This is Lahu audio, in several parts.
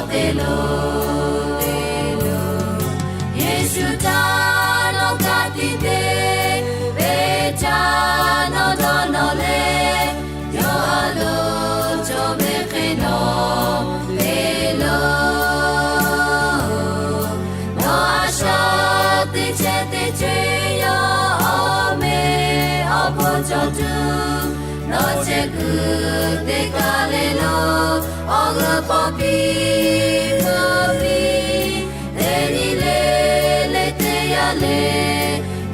te lo, te lo. Yeˍsuˆ htaꞈ nawˬ ka tiꞈ te, venˇ htaꞈ nawˬ dawˇ nawˬ leh, yawˇ a loˍ cawˬ ve hk'e nawˬ te lo. Nawˬ a shaꞈ teˇ chehˇ teˇ chehˇ yawˇ awˬ meh awˬ bon cawˬ tuˬ, nawˬ chehˇ kuiˬ teˇ kaˬ le lo, awˬ g'euˆ pawˆ piˇ g'euˆ piˇ, teˇ nyi le le teˇ yanˇ le,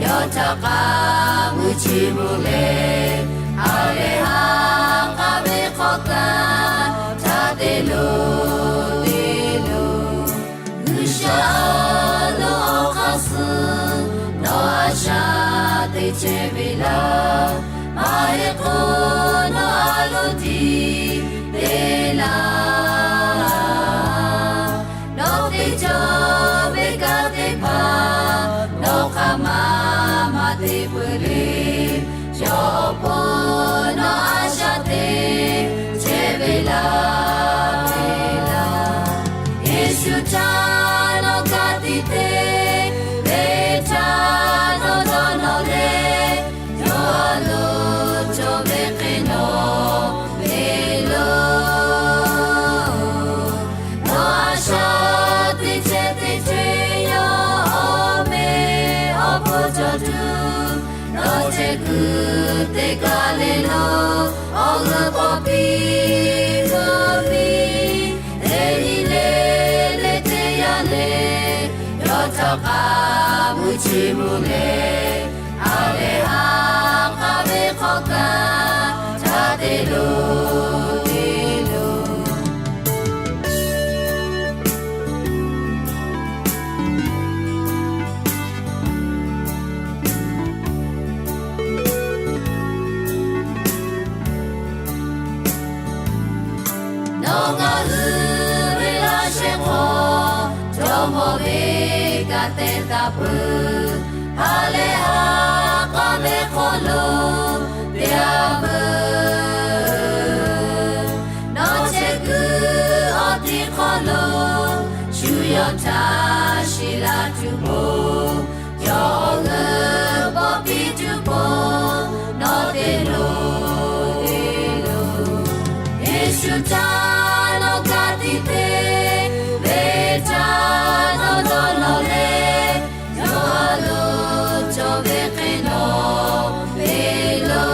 yawˇ htaꞈ k'aˉ mui chi mvuh leh, a lehˬ ha k'aˉ ve hk'awꞈ kaꞈ htaꞈ te lo, te lo. G'uiˬsha lo awˬ hk'aˇ suh nawˬ a shaꞈ teˇ chehˇ ve laˇ, maˇ heˆ k'o nawˬ a loˍ tiꞈ te laˇ. Nawˬ te cawˬ ve kanˉ teˇ hpaˍ nawˬ hk'aˬ ma maˇ te peuˬ le. Chaw awˬ pon nawˬ a shaꞈ teˇ chehˇ ve laˇ, te laˇ. Yeˍsuˆ htaꞈ nawˬ ka tiꞈ te, venˇ htaꞈ nawˬ dawˇ nawˬ leh, yawˇ a loˍ cawˬ ve hk'e nawˬ te lo. Nawˬ a shaꞈ teˇ chehˇ teˇ chehˇ yawˇ awˬ meh awˬ bon cawˬ tuˬ, nawˬ chehˇ kuiˬ teˇ kaˬ le lo, awˬ g'euˆ pawˆ piˇ g'euˆ piˇ, teˇ nyi le le teˇ yanˇ le, yawˇ htaꞈ k'aˉ mui chi mvuh leh, a lehˬ ha k'aˉ ve hk'awꞈ kaꞈ htaꞈ te lo, te lo. Nawˬ ngaˬ hui ve laˇ shehˍ hk'aw, jawˇmawˇ ve kanˉ te taˍ peuˬ. Ha lehˬ ha k'aˉ ve hk'aw lo te a veuˬ. Nawˬ chehˇ kuiˬ awˬ ti hk'aw lo, shu yawˇ htaꞈ shiˍ la tuˬ pon, yawˇ awˬ g'euˆ pawˆ piˇ tuˬ pon, nawˬ te lo, te lo. Yeˍsuˆ htaꞈ nawˬ ka tiꞈ te, venˇ htaꞈ nawˬ dawˇ nawˬ leh, yawˇ a loˍ cawˬ ve hk'e nawˬ te lo.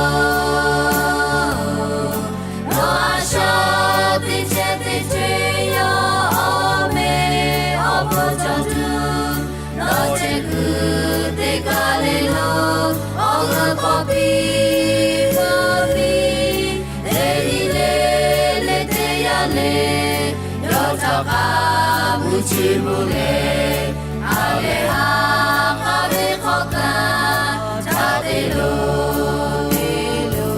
Nawˬ a shaꞈ teˇ chehˇ teˇ chehˇ yawˇ awˬ meh awˬ bon cawˬ tuˬ, nawˬ chehˇ kuiˬ teˇ kaˬ le lo, awˬ g'euˆ pawˆ piˇ g'euˆ piˇ, teˇ nyi le le teˇ yanˇ le, yawˇ htaꞈ k'aˉ mui chi mvuh leh, a lehˬ ha k'aˉ ve hk'awꞈ kaꞈ htaꞈ te lo, te lo.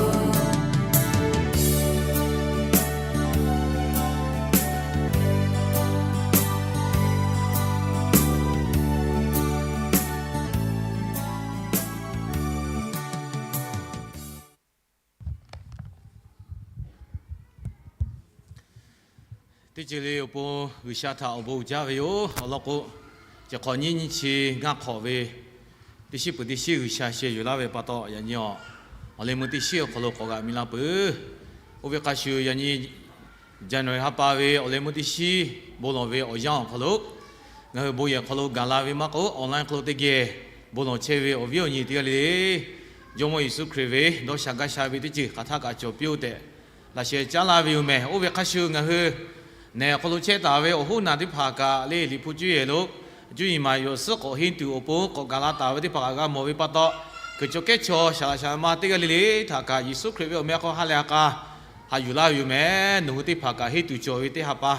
Teˇ ceuˬ le awˬ pon G'uiˬsha htaꞈ awˬ bon uiˍ jaˇ ve yoˬ. Awˬ lawn k'o, chi hk'awꞈ nyiˇ nyiˇ chi ngaˇ hk'awꞈ ve teˇ shiˉ peuˬ teˇ shiˉ G'uiˬsha sheh yuˬ laˇ ve pa taw, yaꞈ nyi awˬ leh meuˇ teˇ shiˉ awˬ hk'aw lo k'awꞈ g'aꞈ mi la peuˬ. Oˇ ve hk'a shuˍ, yaꞈ nyi January ha pa ve awˬ leh meuˇ teˇ shiˉ bon lawˬ ve awˬ yanˇ awˬ hk'aw lo, ngaˬ hui bon yehˬ hk'aw lo gaˬ la ve maˇ k'oˆ, online hk'aw lo teˇ geh bon lawˬ chehˇ ve awˬ viˉ awˬ nyi teˇ g'aˇ le le, Jawˇmawˇ Yeˍsuˆ Hkriꞈ ve dawˇ sha gaˇ sha ve teˇ ceuˬ hk'aˬ htaˇ kaꞈ cawˬ piˇ-oˆ tehꞈ laꞈ sheh caˉ laˇ ve yoˬ mehˬ. Oˇ ve hk'a shuˍ, ngaˬ hui nehˬ awˬ hk'aw lo chehˇ taˍ ve awˬ hoˉ naˬ teˇ hpaˍ kaꞈ le, Liꞈ hpu cuˇ yehˬ lo cuˇ yiˍ maˍ yuˬ awˬ suhˉ k'awꞈ henˇ tuˬ awˬ pon k'awꞈ gaˬ la taˍ ve teˇ hpaˍ kaꞈ g'a mawˬ ve pa taw, kuiˬ cawˬ kehˉ chaw shaˍ laꞈ shaˍ laꞈ ma teˇ g'aˇ le le htaꞈ kaꞈ Yeˍsuˆ Hkriꞈ ve awˬ meh hk'aw ha lehˬ ha k'a haꞈ yuˬ laˇ ve yoˬ mehˬ. Nawˬ hui teˇ hpaˍ kaꞈ henˇ tuˬ cawˬ ve teˇ ha pa,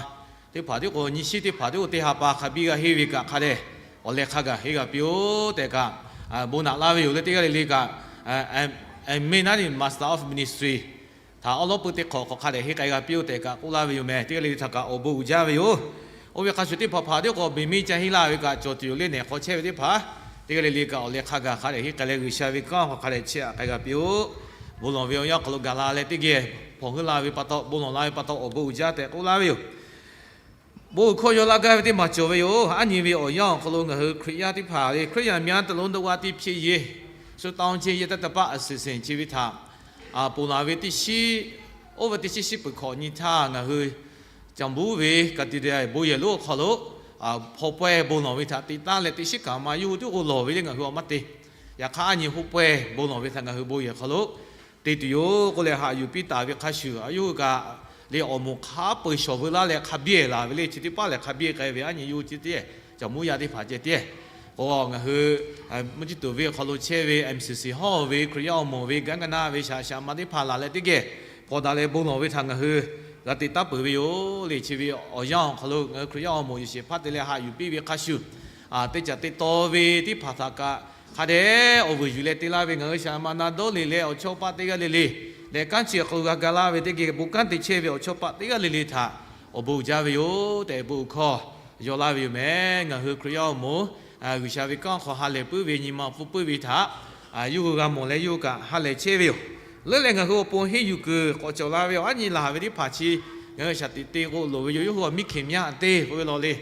teˇ hpaˍ tiˉ k'o nyi shiˉ teˇ hpaˍ tiˉ k'o teˇ ha pa hk'a biˇ g'a henˇ ve kaꞈ hk'a dehꞈ awˬ leh hk'a gaˬ henˇ g'a piˇ-oˆ tehꞈ kaꞈ, bon naꞈ laˇ ve yoˬ le. Teˇ g'aˇ le le kaꞈ, M A naˉ ni Master of Ministry htaꞈ awˉ lawˉ peu teˇ hk'awꞈ hk'awꞈ hk'a dehꞈ henˇ k'ai g'a piˇ-oˆ tehꞈ kaꞈ k'oˆ laˇ ve yoˬ mehˬ. Teˇ g'aˇ le le htaꞈ kaꞈ awˬ bon uiˍ jaˇ ve yoˬ. Oˇ ve hk'a shuˍ teˇ hpaˍ hpaˍ tiˉ k'o beˬ miˇ ca henˇ laˇ ve kaꞈ cawˬ tuˬ yoˬ le. Nehˬ hk'aw chehˇ ve teˇ hpaˍ teˇ g'aˇ le le kaꞈ awˬ leh hk'a gaˬ hk'a dehꞈ henˇ k'ai leh G'uiˬsha ve kanˉ hk'aw hk'a dehꞈ chehˇ aꞈ k'ai g'a piˇ-oˆ. Bon lawˬ ve awˬ yanˇ hk'aw lo gaˬ la leh teˇ geh hpawnˬ heuˆ la ve pa taw, bon lawˬ la ve pa taw awˬ bon uiˍ jaˇ tehꞈ k'oˆ laˇ ve yoˬ. Bon hkawˇ yaw laˇ gaˇ ve teˇ maˬ cawˬ ve yoˬ. Aˉ nyi ve awˬ yanˇ awˬ hk'aw lo ngaˬ hui Hkriꞈ yaˇ teˇ hpaˍ le, คริสตจักร myanˇ ตะลุง ตะวัน ti hpiˇ ye, สตางค์ ce ye, teˇ ta paˆ a suhˍ sehnˍ chi ve htaꞈ ponˬ laˬ ve teˇ shiˉ, oˇ ve teˇ shiˉ shiˉ peuˬ hkawꞈ nyi htaˇ ngaˬ hui Caˍ Mvuhˇ ve cathedral bon yehˬ lonˉ awˬ hk'aw lo hpaw pawehˇ bon lawˬ ve htaꞈ te taˉ leh, teˇ shiˉ kaꞈ ma yawˇ hui tiˉ k'o lawˬ ve le ngaˬ hui awˬ maˇ te. Yaꞈ hk'aˇ, aˉ nyi hoˆ pawehˇ bon lawˬ ve htaꞈ ngaˬ hui bon yehˬ hk'aw lo te tuˬ yoˬ k'oˆ leh haꞈ yuˬ piˇ taˍ ve hk'a shuˍ, a yawˇ hui kaꞈ le awˬ moˍ hk'a peu-eˬ shawˍ veu laˇ leh hk'a biˇ laˬ ve le. Chi teˇ paˆ lehˬ hk'a biˇ k'ai ve aˉ nyi yawˇ hui chi teˇ, Caˍ Mvuhˇ yaˇ teˇ hpaˍ ceh tiˉ k'o, ngaˬ hui mvuhˇ ciˇ tuˬ ve awˬ hk'aw lo chehˇ ve MCC hawˇ ve Hkriꞈ yaˇ awˬ moˍ ve gaˉ gaˇ naˆ ve shaꞈ shaꞈ ma teˇ hpaˍ laˬ leh teˇ geh k'awꞈ daꞈ leh bon lawˬ ve htaꞈ ngaˬ hui g'a te taˉ peuˬ ve yoˬ le. Chi ve awˬ yanˇ awˬ hk'aw lo ngaˬ hui Hkriꞈ yaˇ awˬ moˍ yehˬ shehˍ hpaˇ te leh haꞈ yuˬ piˇ ve hk'a shuˍ, teˇ caꞈ teˇ taw ve teˇ hpaˍ htaꞈ kaꞈ hk'a dehꞈ awˬ vuiˬ yuˬ leh te laˇ ve ngaˬ hui shaˍ ma na dawˇ le leh awˬ chawˇ paˆ teˇ g'aˇ le le, lehˬ kanˉ chi awˬ hk'aw lo g'a ga laˇ ve teˇ geh bon kanˉ te chehˇ ve awˬ chawˇ paˆ teˇ g'aˇ le le htaꞈ awˬ bon uiˍ jaˇ ve yoˬ tehꞈ bon hkawˇ yaw laˇ ve yoˬ meh. Ngaˬ hui Hkriꞈ yaˇ awˬ moˍ G'uiˬsha ve kanˉ hk'aw ha lehˬ puiˉ ve nyi ma pfuhˇ puiˉ ve htaꞈ yawˇ hui g'a mawˬ leh yawˇ hui kaꞈ ha lehˬ chehˇ ve yoˬ. Leuˉ leh ngaˬ hui awˬ pon henˇ yuˬ kuiˬ k'awꞈ cawˬ la ve awˬ aˉ nyi laˬ ve teˇ hpaˍ chi ngaˬ hui shaˍ tiꞈ te k'o loˍ ve yoˬ. Yawˇ hui awˬ miˇ hkeh myanˇ te k'oˆ ve law le.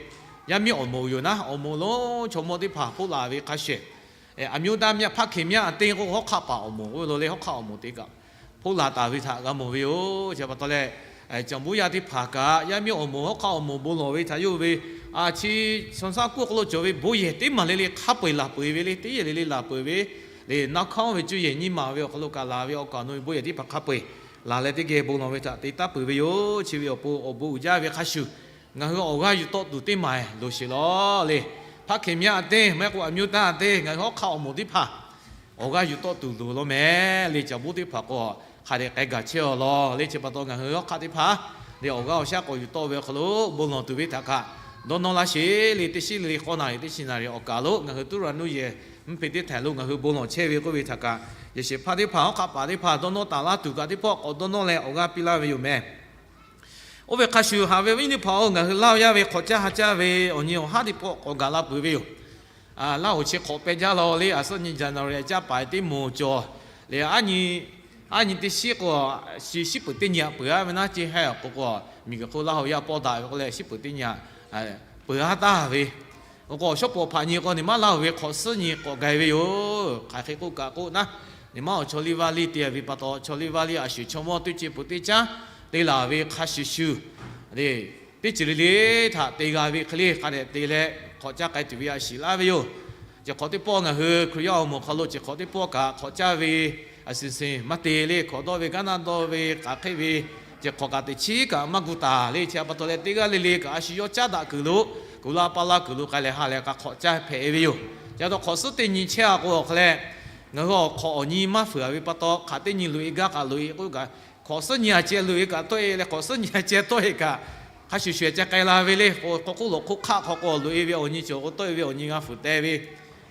Yaˇ miˇ awˬ moˍ yoˬ naˉ, awˬ moˍ lonˉ chaw mawˇ teˇ hpaˍ hpoˆ laˬ ve hk'a shehˍ, อำนาจ myanˇ พระเขม myanˇ te k'o hawˉ hk'aˆ paˍ awˬ moˍ k'oˆ ve law le, hawˉ hk'aˆ awˬ moˍ te kaꞈ hpoˆ laˬ taˍ ve htaꞈ g'a mawˬ ve yoˬ. Chi pa taw leh, Caˍ Mvuhˇ yaˇ teˇ hpaˍ kaꞈ yaˇ miˇ awˬ moˍ hawˉ hk'aˆ awˬ moˍ bon lawˬ ve htaꞈ yawˇ hui ve a chi สองสาม kuˆ awˬ hk'aw lo cawˬ ve bon yehˬ teˇ maˬ le le hk'a peu-eˬ laˬ peuˬ ve le, teˇ yehˬ le le laˬ peuˬ ve le. Naˆ hkawˇ ve cuˇ yehˬ nyiˇ maˬ ve awˬ hk'aw lo kaꞈ laˬ ve awˬ kaˍ awˬ nu ve bon yehˬ teˇ hpaˍ hk'a peu-eˬ laˬ leh teˇ geh bon lawˬ ve htaꞈ te taˉ peuˬ ve yoˬ. Chi ve awˬ pon awˬ bon uiˍ jaˇ ve hk'a shuˍ, ngaˬ hui awˬ g'aˇ yuˬ tawˆ tuˬ teˇ maˬ loˍ sheˍ law le. พระเขม myanˇ te maˇ heˆ k'o อำนาจ te ngaˬ hui hawˉ hk'aˆ awˬ moˍ teˇ hpaˍ awˬ g'aˇ yuˬ tawˆ tuˬ loˍ law meh le. Caˍ Mvuhˇ teˇ hpaˍ k'o hk'a dehꞈ k'ai gaˬ chehˇ aw law le. Chi pa taw ngaˬ hui hawˉ hk'aˆ teˇ hpaˍ le awˬ g'aˇ awˬ shaˉ k'awꞈ yuˬ tawˆ ve awˬ hk'aw lo bon lawˬ tuˬ ve htaꞈ kaꞈ dawˇ nawˇ laˇ sheˍ le. Teˇ shiˉ le le k'awˇ naˍ riˍ teˇ chi naˍ riˍ awˬ kaˍ lo ngaˬ hui Tuˇraˍnuˇ yehˬ mvuhˇ hpe teˇ htaiˍ lo ngaˬ hui bon lawˬ chehˇ ve k'oˆ ve htaꞈ kaꞈ, yehˬ shehˍ hpaˇ teˇ hpaˍ hawˉ hk'aˆ paˍ teˇ hpaˍ dawˇ nawˇ taˍ laˇ tuˬ kaꞈ teˇ pawˆ k'awꞈ dawˇ nawˇ leh awˬ g'aˇ piˇ laˇ ve yoˬ meh. Oˇ ve hk'a shuˍ haꞈ ve awˬ viˉ teˇ hpaˍ-oˬ, ngaˬ hui Laˇ huˍ yaˇ ve hk'awꞈ caˇ ha caˇ ve awˬ nyi awˬ haˉ teˇ pawˆ k'awꞈ gaˬ la peuˬ ve yoˬ. Laˇ huˍ chi hk'awꞈ peh jaˇ law le. A suhˉ nyi January caˇ paˍ teˇ moˍ cawˬ le. Aˉ nyi teˇ shiˉ k'o, shiˉ peuˬ teˇ nyi aꞈ peuˬ-a ve naˉ ceˇ hehˉ awˬ k'o k'o, miˬguiˬ hk'oˆ Laˇ huˍ yaˇ pawˇ daꞈ ve k'oˆ leh shiˉ peuˬ teˇ nyi aꞈ peuˬ-a taˍ ve. Awˬ k'o awˬ shawˉ pawˍ hpaꞈ nyi k'o, neˇ maˉ Laˇ huˍ ve hk'awꞈ suhˉ nyi k'awꞈ gaˬ ve yoˬ. Hk'aˬ hk'e k'oˆ kaꞈ k'oˆ naˉ, neˇ maˉ awˬ chaw liˇ vaˇ liˇ te ve pa taw, chaw liˇ vaˇ liˇ a shuˍ chaw mawˇ teˇ ce peuˬ teˇ caˉ te laˬ ve hk'a shuˍ shuˍ le, teˇ ceuˬ le le htaꞈ te g'a ve hk'e le hk'a dehꞈ te leh hk'awꞈ caˇ k'ai tuˬ ve a shiˍ laˇ ve yoˬ. Chi hk'awꞈ teˇ pawˆ ngaˬ hui Hkriꞈ yaˇ awˬ moˍ hk'aw lo chi hk'awꞈ teˇ pawˆ kaꞈ hk'awꞈ caˇ ve a shuˍ shuˍ maˇ te le. Hk'awꞈ dawˇ ve gaˇ naˆ dawˇ ve k'aꞈ hk'eˆ ve chi hk'awꞈ kaꞈ teꞈ chiˉ kaꞈ maˇ gu taˍ le. Chi pa taw leh teˇ g'aˇ le le kaꞈ a shu yawˇ caˉ daꞈ kuiˬ lo, kuˬ la pa la kuiˬ lo k'ai leh ha leh k'a hk'awꞈ caˇ hpehꞈ ve yoˬ. Chi pa taw hk'awꞈ suhˉ teˇ nyi chehˇ-a k'o awˬ hk'a leh, ngaˬ hui awˬ hk'awꞈ awˬ nyi maˇ fuiˍ-a ve pa taw, hk'aˬ teˇ nyi loꞈ-e gaˇ kaꞈ loꞈ-e k'oˆ kaꞈ, hk'awꞈ suhˉ nyi a ceh loꞈ-e kaꞈ tawˆ-e leh hk'awꞈ suhˉ nyi a ceh tawˆ-e kaꞈ, hk'a shuˍ shuˍ ceh k'ai la ve le. K'o k'oˆ lo hk'oˆ hk'aˆ hk'aw k'o loꞈ-e ve awˬ nyi cawˬ k'o tawˆ-e ve awˬ nyi g'a fuiˍ teh ve,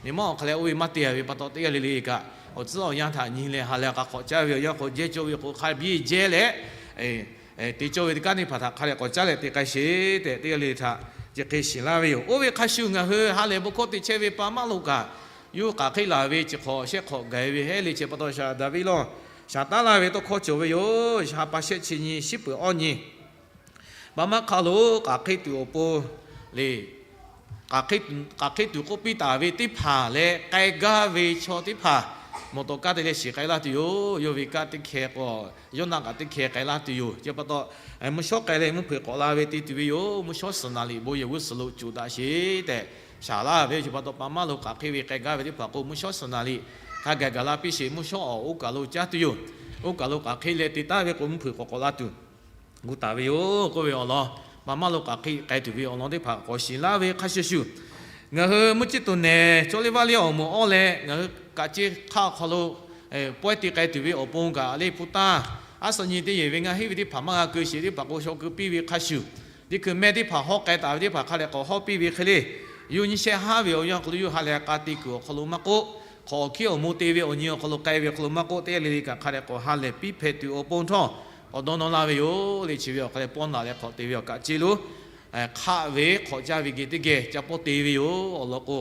neˇ maˉ awˬ hk'a leh oˇ ve maˇ te-a ve pa taw teˇ g'aˇ le le kaꞈ awˬ tcuhˉ awˬ yanˇ htaꞈ nyi leh ha leh k'a hk'awꞈ caˇ ve awˬ yanˇ k'o, jehˇ cawˇ ve k'o hk'a biˇ jehˇ leh te cawˇ ve teˇ kanˉ teˇ hpaˍ htaꞈ hk'a dehꞈ k'awꞈ caˇ leh te k'ai sheˍ tehꞈ teˇ g'aˇ le le htaꞈ chi hk'e shiˍ laˇ ve yoˬ. Oˇ ve hk'a shuˍ ngaˬ hui ha lehˬ bon hkawˇ te chehˇ ve pa maˇ lo kaꞈ, yawˇ k'aꞈ hk'eˆ laˬ ve chi hk'awꞈ shehˆ hk'awꞈ gaˬ ve hehˉ le. Chi pa taw shaˍ Daˍviˆ lawˇ shaˍ taˉ laˇ ve tawˇ hkawˇ cawˬ ve yoˬ. Ha pa shehˆ chi nyi shiˉ peuˬ awˇ nyi, pa maˇ hk'a lo k'aꞈ hk'eˆ tuˬ awˬ pon le, k'aꞈ hk'eˆ tuˬ k'oˆ piˇ taˍ ve teˇ hpaˍ leh k'ai gaˇ ve chaw teˇ hpaˍ mawˬ tawˍ kaˇ te leh shiˍ k'ai laˇ tuˬ yoˬ. Yawˇ ve kaˇ teˇ hkeh k'o, yawˇ naˆ kaꞈ teˇ hkeh k'ai laˇ tuˬ yoˬ. Chi pa taw mvuhˇ shawˉ k'ai leh mvuhˇ hpeuꞈ k'awꞈ la ve te tuˬ ve yoˬ. Mvuhˇ shawˉ suhˍ naˍ liꞈ bon yehˬ g'uˇ suhˍ lo cuˬ daꞈ sheˍ tehꞈ shaˍ laˇ ve. Chi pa taw pa maˇ lo k'aꞈ hk'eˆ ve k'ai gaˇ ve teˇ hpaˍ k'o, mvuhˇ shawˉ suhˍ naˍ liꞈ hk'a gaˬ gaˬ la piˇ sheˍ. Mvuhˇ shawˉ awˬ oˇ kaˬ lo caˇ tuˬ yoˬ. Oˇ kaˬ lo k'aꞈ hk'eˆ leh te taˍ ve k'o, mvuhˇ hpeuꞈ k'awꞈ k'awꞈ la tuˬ gu taˍ ve yoˬ k'oˆ ve awˬ lawn, pa maˇ lo k'aꞈ hk'eˆ k'ai tuˬ ve awˬ lawn teˇ hpaˍ k'awꞈ shiˍ laˇ ve hk'a shuˍ shuˍ, ngaˬ hui mvuhˇ ciˇ tuˬ nehˬ chaw liˇ vaˇ liˇ awˬ moˍ awˇ leh ngaˬ hui kaꞈ ceˇ hk'aˇ awˬ hk'aw lo pawehˇ te k'ai tuˬ ve awˬ pon kaꞈ le pu taˇ, aˉ suhˍ nyi teˇ yehˬ ve ngaˇ hinˉ ve teˇ hpaˍ maˇ g'a keu sheˍ teˇ hpaˍ k'o, shaw keu piˇ ve hk'a shuˍ, teˇ hkui mehˇ teˇ hpaˍ hawˉ k'ai taˍ ve teˇ hpaˍ hk'a dehꞈ k'awꞈ hawˉ piˇ ve hk'e le, yawˇ nyiˇ shehˆ haˉ ve awˬ yanˇ hk'aw lo yawˇ ha leh k'a te kuiˬ awˬ hk'aw lo maˇ k'oˆ, hk'awꞈ awˬ hkiˉ awˬ mo te ve awˬ nyi awˬ hk'aw lo k'ai ve awˬ hk'aw lo maˇ k'oˆ, teˇ g'aˇ le le kaꞈ hk'a dehꞈ k'awꞈ ha lehˬ piˇ hpehꞈ tuˬ awˬ pon htawˇ k'awꞈ dawˇ nawˇ laˇ ve yoˬ le. Chi ve awˬ hk'a leh pawˇ naꞈ leh hk'awꞈ te ve awˬ kaꞈ ceˇ lo hk'aˆ ve hk'awꞈ caˇ ve geh teˇ geh ca pawˇ te ve yoˬ. Awˬ lawn k'o,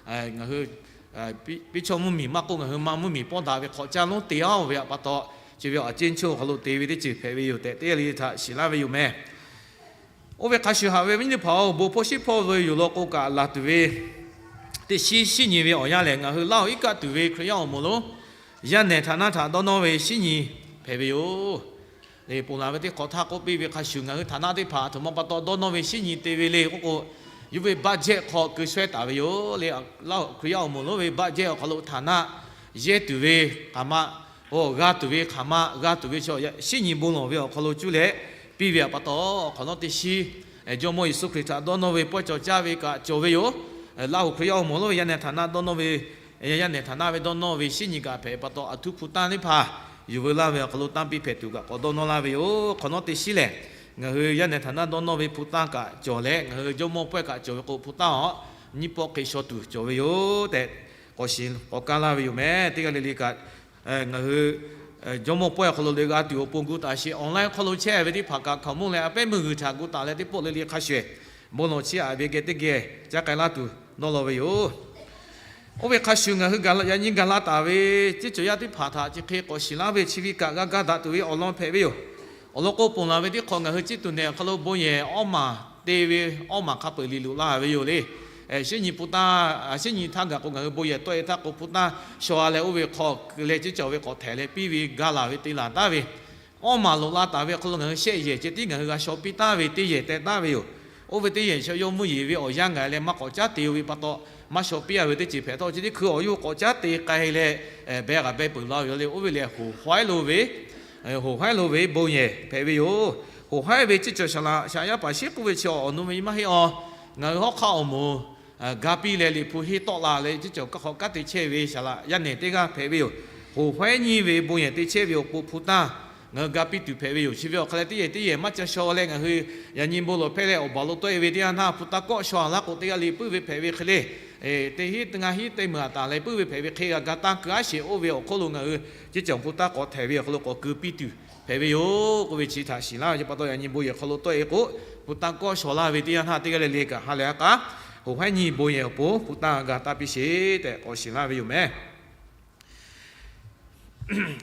ngaˬ hui piˇ chawˇ mvuhˇ miˬ maˇ k'oˆ, ngaˬ hui ma mvuhˇ miˬ pawˇ daꞈ ve hk'awꞈ caˇ lonˉ te-a ve pa taw, chi ve awˬ ceˇ choˇ awˬ hk'aw lo te ve teˇ ceuˬ hpehꞈ ve yoˬ tehꞈ teˇ g'aˇ le le htaꞈ shiˍ laˇ ve yoˬ meh. Oˇ ve hk'a shuˍ haꞈ ve viˉ nyi teˇ hpaˍ-oˬ, bon hpawˇ shiˉ hpawˇ ve yoˬ law k'o kaꞈ laˬ tuˬ ve teˇ shiˉ shinˉ nyi ve awˬ yanˇ lehˬ, ngaˬ hui Laˇ huˍ iˉ kaˆ tuˬ ve Hkriꞈ yaˇ awˬ moˍ lonˉ yaˇ nehˬ htaꞈ naˆ htaꞈ dawˇ nawˇ ve shiˉ nyi hpehꞈ ve yoˬ. Ponˬ laˬ ve teˇ hk'awꞈ htaˇ k'oˆ piˇ ve hk'a shuˍ, ngaˬ hui htaꞈ naˆ teˇ hpaˍ a htoꞈ ma pa taw dawˇ nawˇ ve shiˉ nyi te ve le k'oˆ k'o, yawˇ ve budget hk'aw keu shawehˇ taˍ ve yoˬ le. Laˇ huˍ Hkriꞈ yaˇ awˬ moˍ lonˉ ve budget awˬ hk'aw lo htaꞈ naˆ yehˇ tuˬ ve hk'aˬ ma, g'a tuˬ ve hk'aˬ ma, g'a tuˬ ve chaw shiˉ nyi bon lawˬ ve awˬ hk'aw lo cuˇ leh piˇ ve pa taw, awˬ hk'awꞈ nawˉ teˇ shiˉ Jawˇmawˇ Yeˍsuˆ Hkriꞈ htaꞈ dawˇ nawˇ ve pawehˇ cawˬ caˇ ve kaꞈ cawˬ ve yoˬ. Laˇ huˍ Hkriꞈ yaˇ awˬ moˍ lonˉ ve yaˇ nehˬ htaꞈ naˆ dawˇ nawˇ ve, yaˇ nehˬ htaꞈ naˆ ve dawˇ nawˇ ve shiˉ nyi kaꞈ hpehꞈ pa taw, aˬ htuˉ hpu tanˇ teˇ hpaˍ yuˬ veu laˇ ve awˬ hk'aw lo tanˇ piˇ hpehꞈ tuˬ kaꞈ k'awꞈ dawˇ nawˇ laˇ ve yoˬ. Hk'awꞈ nawˉ teˇ shiˉ lehˬ, ngaˬ hui yaˇ nehˬ htaꞈ naˆ dawˇ nawˇ ve hpu tanˇ kaꞈ cawˬ leh, ngaˬ hui Jawˇmawˇ pawehˇ kaꞈ cawˬ ve k'o, hpu tanˇ awˬ nyiˇ pawˆ hk'e shaw tuˬ cawˬ ve yoˬ tehꞈ k'awꞈ shiˍ k'awꞈ kaˇ laˇ ve yoˬ meh. Teˇ g'aˇ le le kaꞈ ngaˬ hui Jawˇmawˇ pawehˇ awˬ hk'aw lo leh g'a tuˬ awˬ pon gu taˍ sheˍ, online hk'aw lo chehˇ ve teˇ hpaˍ kaꞈ hkaoˍmonˇ leh a pehˉ meuˇ g'uiˬ htaꞈ gu taˍ leh teˇ pawˆ le le hk'a shuˍ bon lawˬ chiˇ aꞈ ve geh teˇ geh caˇ k'ai laˇ tuˬ dawˇ law ve yoˬ. Oˇ ve hk'a shuˍ ngaˬ hui yaꞈ nyi gaˬ la taˍ ve ceˇ cawˬ yaˇ teˇ hpaˍ htaꞈ chi hk'e k'awꞈ shiˍ laˇ ve chi ve kaꞈ g'a gaˇ daꞈ tuˬ ve awˬ lawn hpehꞈ ve yoˬ. Awˬ lawn k'o, ponˬ laˬ ve teˇ hk'awꞈ ngaˬ hui ciˉ tuˬ nehˬ awˬ hk'aw lo bon yehˬ awˉ maˬ te ve awˉ maˬ hk'a peu-eˬ liꞈ loꞈ laˇ ve yoˬ le. Shiˉ nyi hpu tanˇ, shiˉ nyi htaˇ gaˬ k'o ngaˬ hui bon yehˬ tawˆ-e htaˇ k'o hpu tanˇ shaw-a leh oˇ ve hk'aw keu leh ceˇ cawˬ ve k'awꞈ htehꞈ leh piˇ ve gaˇ laˬ ve te laˬ taˍ ve awˉ maˬ loꞈ la taˍ ve awˬ hk'aw lo ngaˬ hui shehˆ yehˬ ceh tiˉ ngaˬ hui g'a shaw piˇ taˍ ve teˇ yehˬ teh taˍ ve yoˬ. Oˇ ve teˇ yehˬ chaw yawˇ mvuhˇ yeˬ ve awˬ yanˇ gaˬ leh maˇ k'awꞈ caˉ te-o ve pa taw, maˇ shaw piˇ-a ve teˇ ceuˬ hpehꞈ htawˇ, chi teˇ hkui awˬ yawˇ k'awꞈ caˉ te k'ai leh beh g'a beh peuˬ laˇ ve yoˬ le. Oˇ ve lehˬ, hoˍ hawehˉ lo ve, hoˍ hawehˉ lo ve bon yehˬ hpehꞈ ve yoˬ. Hoˍ hawehˉ ve ceˇ cawˬ saˍ laꞈ shaꞈ yaˇ paˍ shiˉ k'oˆ ve chi awˬ nu ve maˇ heˆ-a. Ngaˬ hui hawˉ hk'aˆ awˬ moˍ ga piˇ leh Liꞈ hpu henˇ tawˆ la leh ceˇ cawˬ kaˇ hk'awꞈ kanˉ te chehˇ ve saˍ laꞈ yaˇ nehˬ teˇ g'aˇ hpehꞈ ve yoˬ. Hoˍ hawehˉ nyi ve bon yehˬ te chehˇ ve awˬ pon hpu tanˇ ngaˬ hui ga piˇ tuˬ hpehꞈ ve yoˬ. Chi ve awˬ hk'aˬ lehˬ, teˇ yehˬ teˇ yehˬ maˇ ca shaw leh ngaˬ hui yaꞈ nyi bon lawˬ hpehˇ leh awˬ baˬ lo tawˆ-e ve teˇ yanˇ htaˇ, hpu tanˇ kawˆ shaw-a laˇ k'o teˇ g'aˇ le puiˉ ve hpehꞈ ve hk'e le. Teˇ hinˉ ngaˇ hinˉ teˇ meunˍ aꞈ taˍ leh puiˉ ve hpehꞈ ve hk'e g'a ga tanˇ keu-a sheˍ. Oˇ ve awˬ hk'oˆ lo ngaˬ hui ceˇ cawˬ hpu tanˇ k'awꞈ htehꞈ ve awˬ hk'aw lo k'awꞈ keu piˇ tuˬ hpehꞈ ve yoˬ k'oˆ ve chi htaꞈ shiˍ laˇ ve pa taw, yaꞈ nyi bon yehˬ hk'aw lo tawˆ-e k'o, hpu tanˇ kawˆ shaw laˇ ve teˇ yanˇ htaˇ teˇ g'aˇ le le kaꞈ ha lehˬ a k'a hoˍ hawehˉ nyi bon yehˬ awˬ pon hpu tanˇ g'a taˇ piˇ sheˍ tehꞈ k'awꞈ shiˍ laˇ ve yoˬ meh.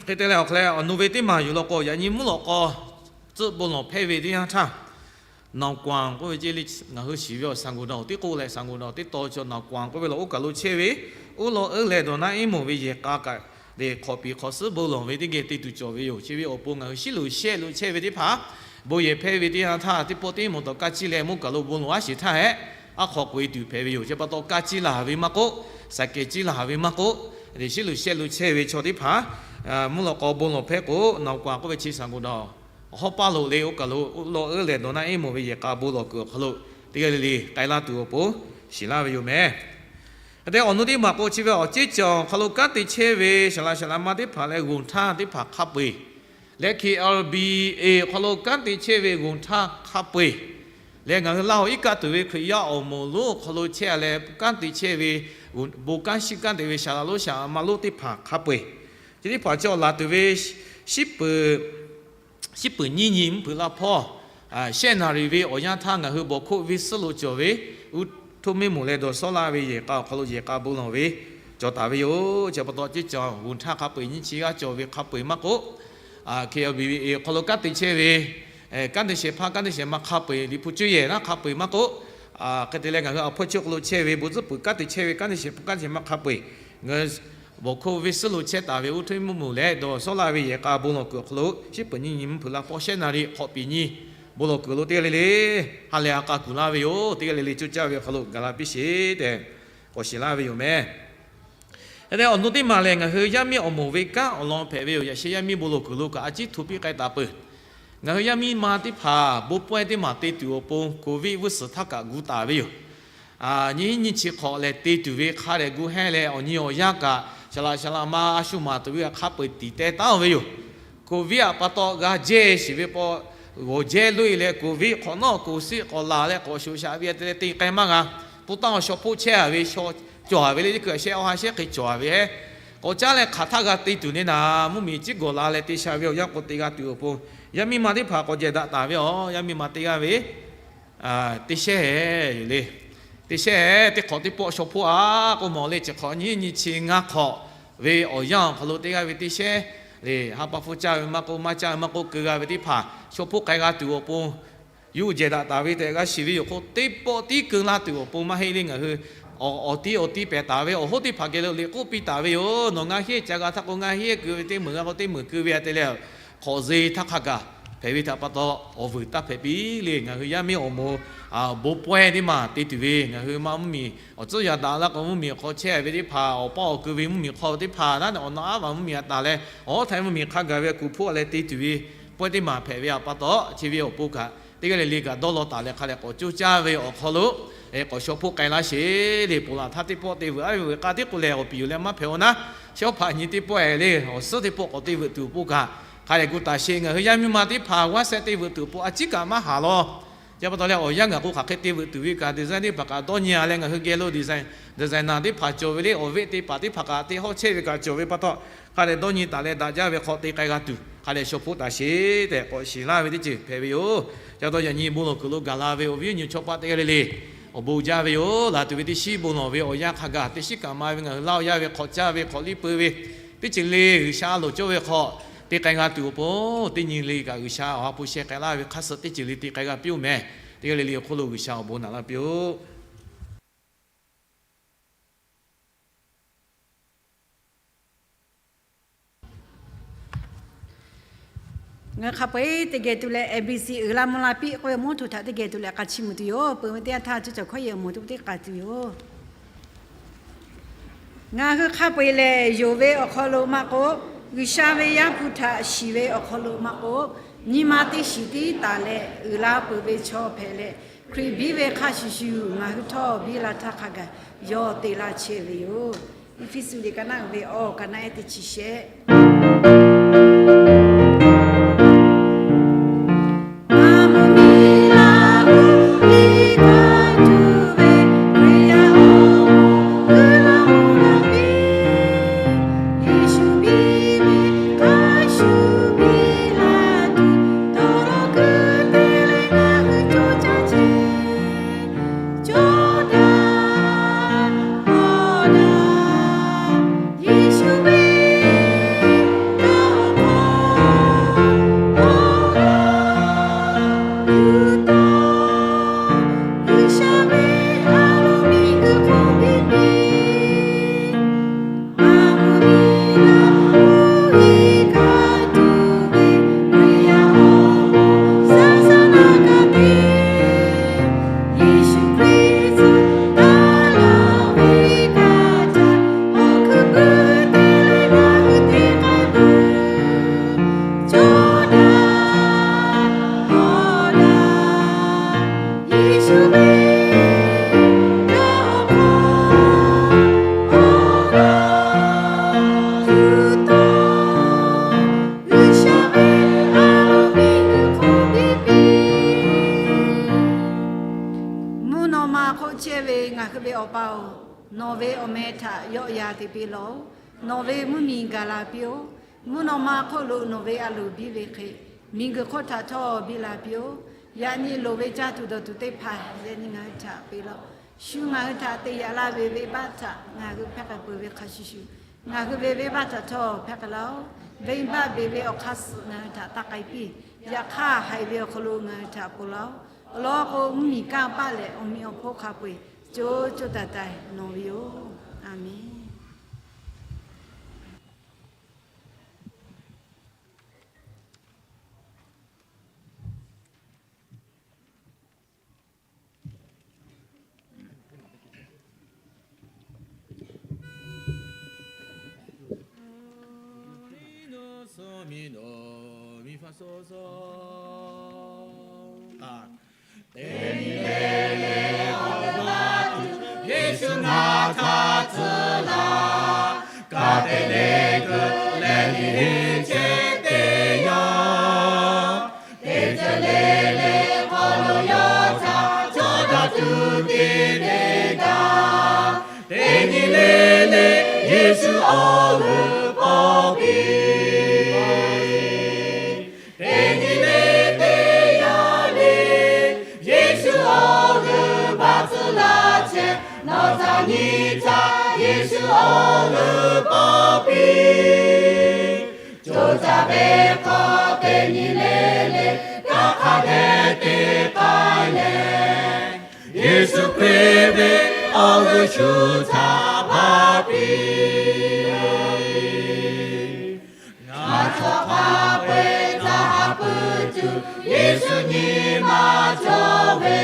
Hk'e te leh awˬ hk'aw leh awˬ nu ve teˇ maˬ yuˬ law k'o, yaꞈ nyi mvuhˇ lawꞈ k'aw tcuhˆ bon lawˬ hpehˇ ve teˇ yanˇ htaˇ, Naˍ kuanˍ k'oˆ ve ceˇ le, ngaˬ hui shiˍ ve awˬ สังคม dawˬ teˇ k'oˆ leh สังคม dawˬ teˇ taw chaw Naˍ kuanˍ k'oˆ ve lawˬ oˇ kaˬ lo chehˇ ve, oˇ law euˉ leh dawˬ naˆ iˉ moˍ ve yehˬ k'a kaꞈ le hk'awꞈ piˍ hk'awꞈ suhˉ bon lawˬ ve teˇ geh te tuˬ cawˬ ve yoˬ. Chi ve awˬ pon ngaˬ hui shiˉ luꞈ shehˆ lo chehˇ ve teˇ hpaˍ bon yehˬ hpehˇ ve teˇ yanˇ htaˇ teˇ pawˆ teˇ mvuhˇ tawˍ kaˇ ciˇ leh mvuhˇ kaˬ lo bon lawˬ-a sheˍ htaˇ hehꞈ, aˉ hk'aw k'oꞈ-e tuˬ hpehꞈ ve yoˬ. Chi pa taw kaˇ ciˇ laˬ ve maˇ k'oˆ, สายเกต ciˇ laˬ ve maˇ k'oˆ, shiˉ luꞈ shehˆ lo chehˇ ve chaw teˇ hpaˍ mvuhˇ lawꞈ k'aw bon lawˬ hpehˇ k'o, Naˍ kuanˍ k'oˆ ve chi สังคม dawˬ hawˉ paˇ lo le oˇ kaˬ lo oˇ law euˉ leh dawˬ naˆ iˉ moˍ ve yehˬ k'a bon lawˬ kuiˬ awˬ hk'aw lo teˇ g'aˇ le le k'ai laˇ tuˬ awˬ pon shiˍ laˇ ve yoˬ meh. Hk'e te awˬ nu teˇ maˬ k'o, chi ve awˬ ceˇ cawˬ awˬ hk'aw lo kanˉ te chehˇ ve saˍ laꞈ shaˍ laꞈ ma teˇ hpaˍ leh g'oˬ htaˇ teˇ hpaˍ hk'a peu-eˬ leh, K L B A awˬ hk'aw lo kanˉ te chehˇ ve g'oˬ htaˇ hk'a peu-eˬ leh, ngaˬ hui Laˇ huˍ iˉ kaˆ tuˬ ve Hkriꞈ yaˇ awˬ moˍ lonˉ awˬ hk'aw lo chehˇ-a leh kanˉ te chehˇ ve bon kanˉ shiˉ kanˉ te ve saˍ laꞈ lonˉ saˍ laꞈ ma lonˉ teˇ hpaˍ hk'a peu-eˬ, chi teˇ hpaˍ cawˬ laˬ tuˬ ve shiˉ peuˬ shiˉ peuˬ nyiˇ nyi mvuhˇ hpeuꞈ laˇ hpawˇ, shehˆ naˍ riˍ ve awˬ yanˇ htaˇ ngaˬ hui bawˬ hkoˆ venˇ suhˉ lo cawˬ ve uˉ htoˇ miˇ moˍ leh dawˬ sawˉ laˇ ve yehˬ k'a awˬ hk'aw lo yehˬ k'a bon lawˬ ve cawˬ taˍ ve yoˬ. Chi pa taw ceˇ cawˬ g'oˬ htaˇ hk'a peu-eˬ nyiˇ chi g'aˇ cawˬ ve hk'a peu-eˬ maˇ k'oˆ, K L B A awˬ hk'aw lo kanˉ te chehˇ ve kanˉ te shehˍ hpaˇ kanˉ te shehˍ ma hk'a peu-eˬ, Liꞈ hpu cuˇ yehˬ naˉ hk'a peu-eˬ maˇ k'oˆ, hk'e te leh ngaˬ hui awˬ hpawˇ chi awˬ hk'aw lo chehˇ ve bon tcuhˉ peuˬ kanˉ te chehˇ ve kanˉ te shehˍ hpaˇ kanˉ te shehˍ ma hk'a peu-eˬ, ngaˬ hui bawˬ hkoˆ venˇ suhˉ lo chehˇ taˍ ve uˉ htoˇ miˇ moˍ leh dawˬ sawˉ laˇ ve yehˬ k'a bon lawˬ kuiˬ awˬ hk'aw lo, shiˉ peuˬ nyiˇ nyi mvuhˇ hpeuꞈ laˇ hpawˇ shehˆ naˍ riˍ hk'awꞈ piˍ nyi bon lawˬ kuiˬ lo teˇ g'aˇ le le ha lehˬ a k'a kuˬ laˇ ve yoˬ. Teˇ g'aˇ le le coˇ caˇ ve awˬ hk'aw lo gaˬ la piˇ sheˍ tehꞈ k'awꞈ shiˍ laˇ ve yoˬ meh. Hk'e te awˬ nu teˇ maˬ lehˬ, ngaˬ hui yaˇ miˇ awˬ moˍ ve kanˉ awˬ lawn hpehꞈ ve yoˬ. Yaꞈ sheh yaˇ miˇ bon lawˬ kuiˬ lo kaꞈ a ciˉ hto piˇ k'ai taˍ peuˬ. Ngaˬ hui yaˇ miˇ ma teˇ hpaˍ bon pawehˇ teˇ maˬ te tuˬ awˬ pon Covid vuiˇ suhˍ htaˇ kaꞈ gu taˍ ve yoˬ. Nyiˇ hinˉ nyiˇ chi hk'awꞈ lehˬ te tuˬ ve hk'a dehꞈ gu hehnˇ leh, awˬ nyi awˬ yanˇ kaꞈ shaˍ laꞈ shaˍ laꞈ ma a shu maˍ tuˬ ve hk'a peu-eˬ tiˍ teh taˉ-oˬ ve yoˬ. Covid aꞈ pa taw g'a jehˇ shiˍ ve pa g'awˬ jehˇ loꞈ-e leh, Covid hk'awꞈ nawˉ k'oˍ siˆ k'awꞈ laˬ leh k'awꞈ shoꞈ shaꞈ ve te leh te k'ai maˇ g'a. Pon taˇ awˬ shaw hpoˆ chehˇ-a ve, shaw cawˬ-a ve le, k'o shehˆ awˬ ha shehˆ hk'e cawˬ-a ve hehˉ. K'awꞈ caˉ leh hk'aˬ htaˇ g'a te tuˬ ne naˍ, mvuhˇmiˬ ciˉ gawˬ la leh te sha ve awˬ yanˇ k'o te g'a tuˬ awˬ pon, yaˇ miˇ ma teˇ hpaˍ k'awꞈ jehˬ daꞈ taˍ ve yoˬ. Yaˇ miˇ ma teˇ g'aˇ ve teˇ shehˉ le, teˇ shehˉ teˇ hk'awꞈ teˇ pawˆ shaw hpoˆ-a k'o mawˬ le, chi hk'awꞈ nyiˇ nyi chi ngaˇ hk'awꞈ ve awˬ yanˇ awˬ hk'aw lo teˇ g'aˇ ve teˇ shehˉ le, ha pa hpfuhˇ caˇ ve maˇ k'oˆ, maˇ caˇ ve maˇ k'oˆ, keu g'a ve teˇ hpaˍ shaw hpoˆ k'ai g'a tuˬ awˬ pon yuˬ jehˬ daꞈ taˍ ve tehꞈ g'a shiˍ ve yoˬ k'o, teˇ pawˆ tiˉ keu laˇ tuˬ awˬ pon maˇ heˆ le. Ngaˬ hui awˬ tiˉ awˬ tiˉ pehˬ taˍ ve, awˬ hoˉ teˇ hpaˍ geh lo liꞈ k'oˆ piˇ taˍ ve yoˬ. Nawˬ ngaˇ hinˉ ca g'a htaˇ k'o, ngaˇ hinˉ keu ve teˇ meunˍ g'a k'o, teˇ meunˍ keu ve a te leh, hk'awꞈ ze htaˇ hk'a gaˬ hpehꞈ ve htaꞈ pa taw, awˬ vuiˬ taˇ hpehꞈ piˇ le. Ngaˬ hui yaˇ miˇ awˬ moˍ bon pawehˇ teˇ maˬ te tuˬ ve, ngaˬ hui ma mvuhˇmiˬ awˬ tcuhˉ yaꞈ daꞈ la k'o, mvuhˇmiˬ hk'aw chehˇ ve teˇ hpaˍ, awˬ paˇ awˬ keu ve mvuhˇmiˬ hk'aw teˇ hpaˍ, naˉ awˬ naw aˉ vaˬ mvuhˇmiˬ a taˍ leh, awˬ hawˉ htaiˍ mvuhˇmiˬ hk'a gaˬ ve kuˬ hpfuhˆ leh te tuˬ ve pawehˇ teˇ maˬ hpehꞈ ve a pa taw, chi ve awˬ pon kaꞈ teˇ g'aˇ le le kaꞈ dawˇ law taˍ leh hk'a leh k'awꞈ coˇ caˇ ve awˬ hk'aw lo k'awꞈ shaw hpoˆ k'ai laˇ sheˍ le. Ponˬ laˬ htaˇ teˇ pawˆ te veuꞈ a ve veuꞈ k'a tiˉ k'o lehˬ, awˬ piˍ yoˬ leh maˇ hpehꞈ a naˉ, shawˉ hpaꞈ nyi teˇ pawˆ e le, awˬ suhˉ teˇ pawˆ k'awꞈ te veuꞈ tuˬ awˬ pon kaꞈ hk'a leh gu taˍ sheˍ. Ngaˬ hui yaˇ miˇ ma teˇ hpaˍ g'aˇ sehˆ te veuꞈ tuˬ awˬ pon a ciˉ kaꞈ maˇ haˍ law. Yaˇ pa taw leh awˬ yanˇ ngaˬ k'o hk'aˬ hk'e te veuꞈ tuˬ ve kaꞈ design teˇ hpaˍ kaꞈ dawˇ nyi a leh, ngaˬ hui geh lo design, designer teˇ hpaˍ cawˬ ve le, awˬ veˆ te paˍ teˇ hpaˍ kaꞈ te hawˇ chehˇ ve kaꞈ cawˬ ve pa taw, hk'a leh dawˇ nyi taˍ leh daꞈ jaˇ ve hk'aw te k'ai g'a tuˬ hk'a leh shaw hpoˆ taˍ sheˍ tehꞈ k'awꞈ shiˍ laˇ ve teˇ ceuˬ hpehꞈ ve yoˬ. Ca taw yaꞈ nyi bon lawˬ kuiˬ lo gaˬ la ve awˬ viˉ awˬ nyi chaw paˆ teˇ g'aˇ le le awˬ bon jaˇ ve yoˬ. Laˬ tuˬ ve teˇ shiˉ bon lawˬ ve awˬ yanˇ hk'a gaˬ teˇ shiˉ kaꞈ ma ve ngaˬ hui laˇ awˬ yanˇ ve hk'awꞈ caˇ ve hk'awꞈ liˇ peu ve teˇ ceuˬ le G'uiˬsha a loˍ cawˇ ve hk'aw te k'ai g'a tuˬ awˬ pon, teˇ nyi le kaꞈ G'uiˬsha awˬ ha hpu sheh k'ai laˇ ve hk'aˇ suh teˇ ceuˬ le te k'ai g'a piˇ-oˬ mehˍ. Teˇ g'aˇ le le awˬ hk'oˆ lo G'uiˬsha awˬ bon naꞈ laˇ piˇ-oˆ. Ngaˬ hui hk'a peu-eˬ teˇ geh tuˬ leh A B C uiˍ la mvuh la piˇ k'oˆ ve mvuhˇ htoꞈ htaꞈ teˇ geh tuˬ leh k'a chiˇ mvuh tuˬ yoˬ. Peuˬ ve teˇ yanˇ htaˇ, cuˇ caˬ hkawˇ yehˬ awˬ moˍ teˇ k'ai tuˬ yoˬ. Ngaˬ hui hk'a peu-eˬ lehˬ, yonˍ ve awˬ hk'aw lo maˇ k'oˆ, G'uiˬsha ve Yaˇ hpu htaꞈ shiˍ ve awˬ hk'aw lo maˇ k'oˆ, nyi ma teˇ shiˍ tiˉ taˍ leh uiˍ la peuˬ ve chaw hpehꞈ leh, Hkriꞈ biˇ ve hk'a shuˍ shuˍ ngaˬ hui htawˇ biˇ la htaˇ hk'a gaˬ yawˇ te laˇ chehˇ ve yoˬ. Eˇfeˇsuꞈ liꞈ ka naˆ uiˍ ve awˬ ka naˆ ehˉ teˇ chi shehˆ. Mvuhˇ naw ma hk'oˆ chehˇ ve ngaˬ hui ve Awˬ pa-oˬ, nawˬ ve awˬ meh htaꞈ yawˆ yan te piˇ laˬ-oˬ. Nawˬ ve mvuhˇmiˬ gaˬ la piˇ-oˆ. Mvuhˇ naw ma hk'oˆ lo nawˬ ve a loˍ biˇ ve hk'e, miˬguiˬ hk'oˆ htaꞈ htawˇ biˇ la piˇ-oˆ. Yaꞈ nyi loˍ ve caˇ tuˬ dawˬ tuˬ teˇ hpaˍ yaꞈ nyi ngaˬ hui htaꞈ piˇ laˬ-oˬ. Shu ngaˬ hui htaꞈ te yaꞈ laˇ ve venˇbaˆ htaꞈ ngaˬ hui hpehˇ k'ai peuˬ ve hk'a shuˍ shuˍ, ngaˬ hui ve venˇbaˆ htaꞈ htawˇ hpehˇ k'ai laˇ-oˬ. Venˇbaˆ beˬ ve awˬ hk'aˇ suh ngaˬ hui htaꞈ taˇ k'ai piˇ. Yaꞈ hk'aˇ haiˬ ve awˬ hk'aw lo ngaˬ hui htaꞈ ponˬ laˇ-oˬ. Awˬ lawn k'o, mvuhˇmiˬ kanˇ paˆ leh awˬ meꞈ awˬ hponˇ hk'a peu-eˬ co co taiˍ taiˍ nawˬ ve yoˬ. A menˬ. Yeˍsuˆ ngaˬ htaꞈ tcuh laˇ, ka te le kuˬ leh nyi heˆ chehˇ te yaˇ. Teˇ ceuˬ le le hk'aw lo yawˇ htaꞈ cawˇ daꞈ tuˬ te te gaˇ. Teˇ nyi le le Yeˍsuˆ awˬ g'euˆ pawˆ piˇ. Teˇ nyi le teˇ yanˇ le, Yeˍsuˆ awˬ g'euˆ baˆ tcuh laˇ chehˇ, nawˬ htaꞈ nyi htaˇ Yeˍsuˆ awˬ g'euˆ pawˆ piˇ. Co caˇ ve hk'aw teˇ nyi le le, kaꞈ hk'a hk'e te k'ai leh, Yeˍsuˆ Hkriꞈ ve awˬ g'uˇ shu htaꞈ baˆ piˇ. Ngaˬ htawˇ hk'a peu-eˬ htaꞈ haꞈ pui tuˬ Yeˍsuˆ nyi ma cawˬ ve,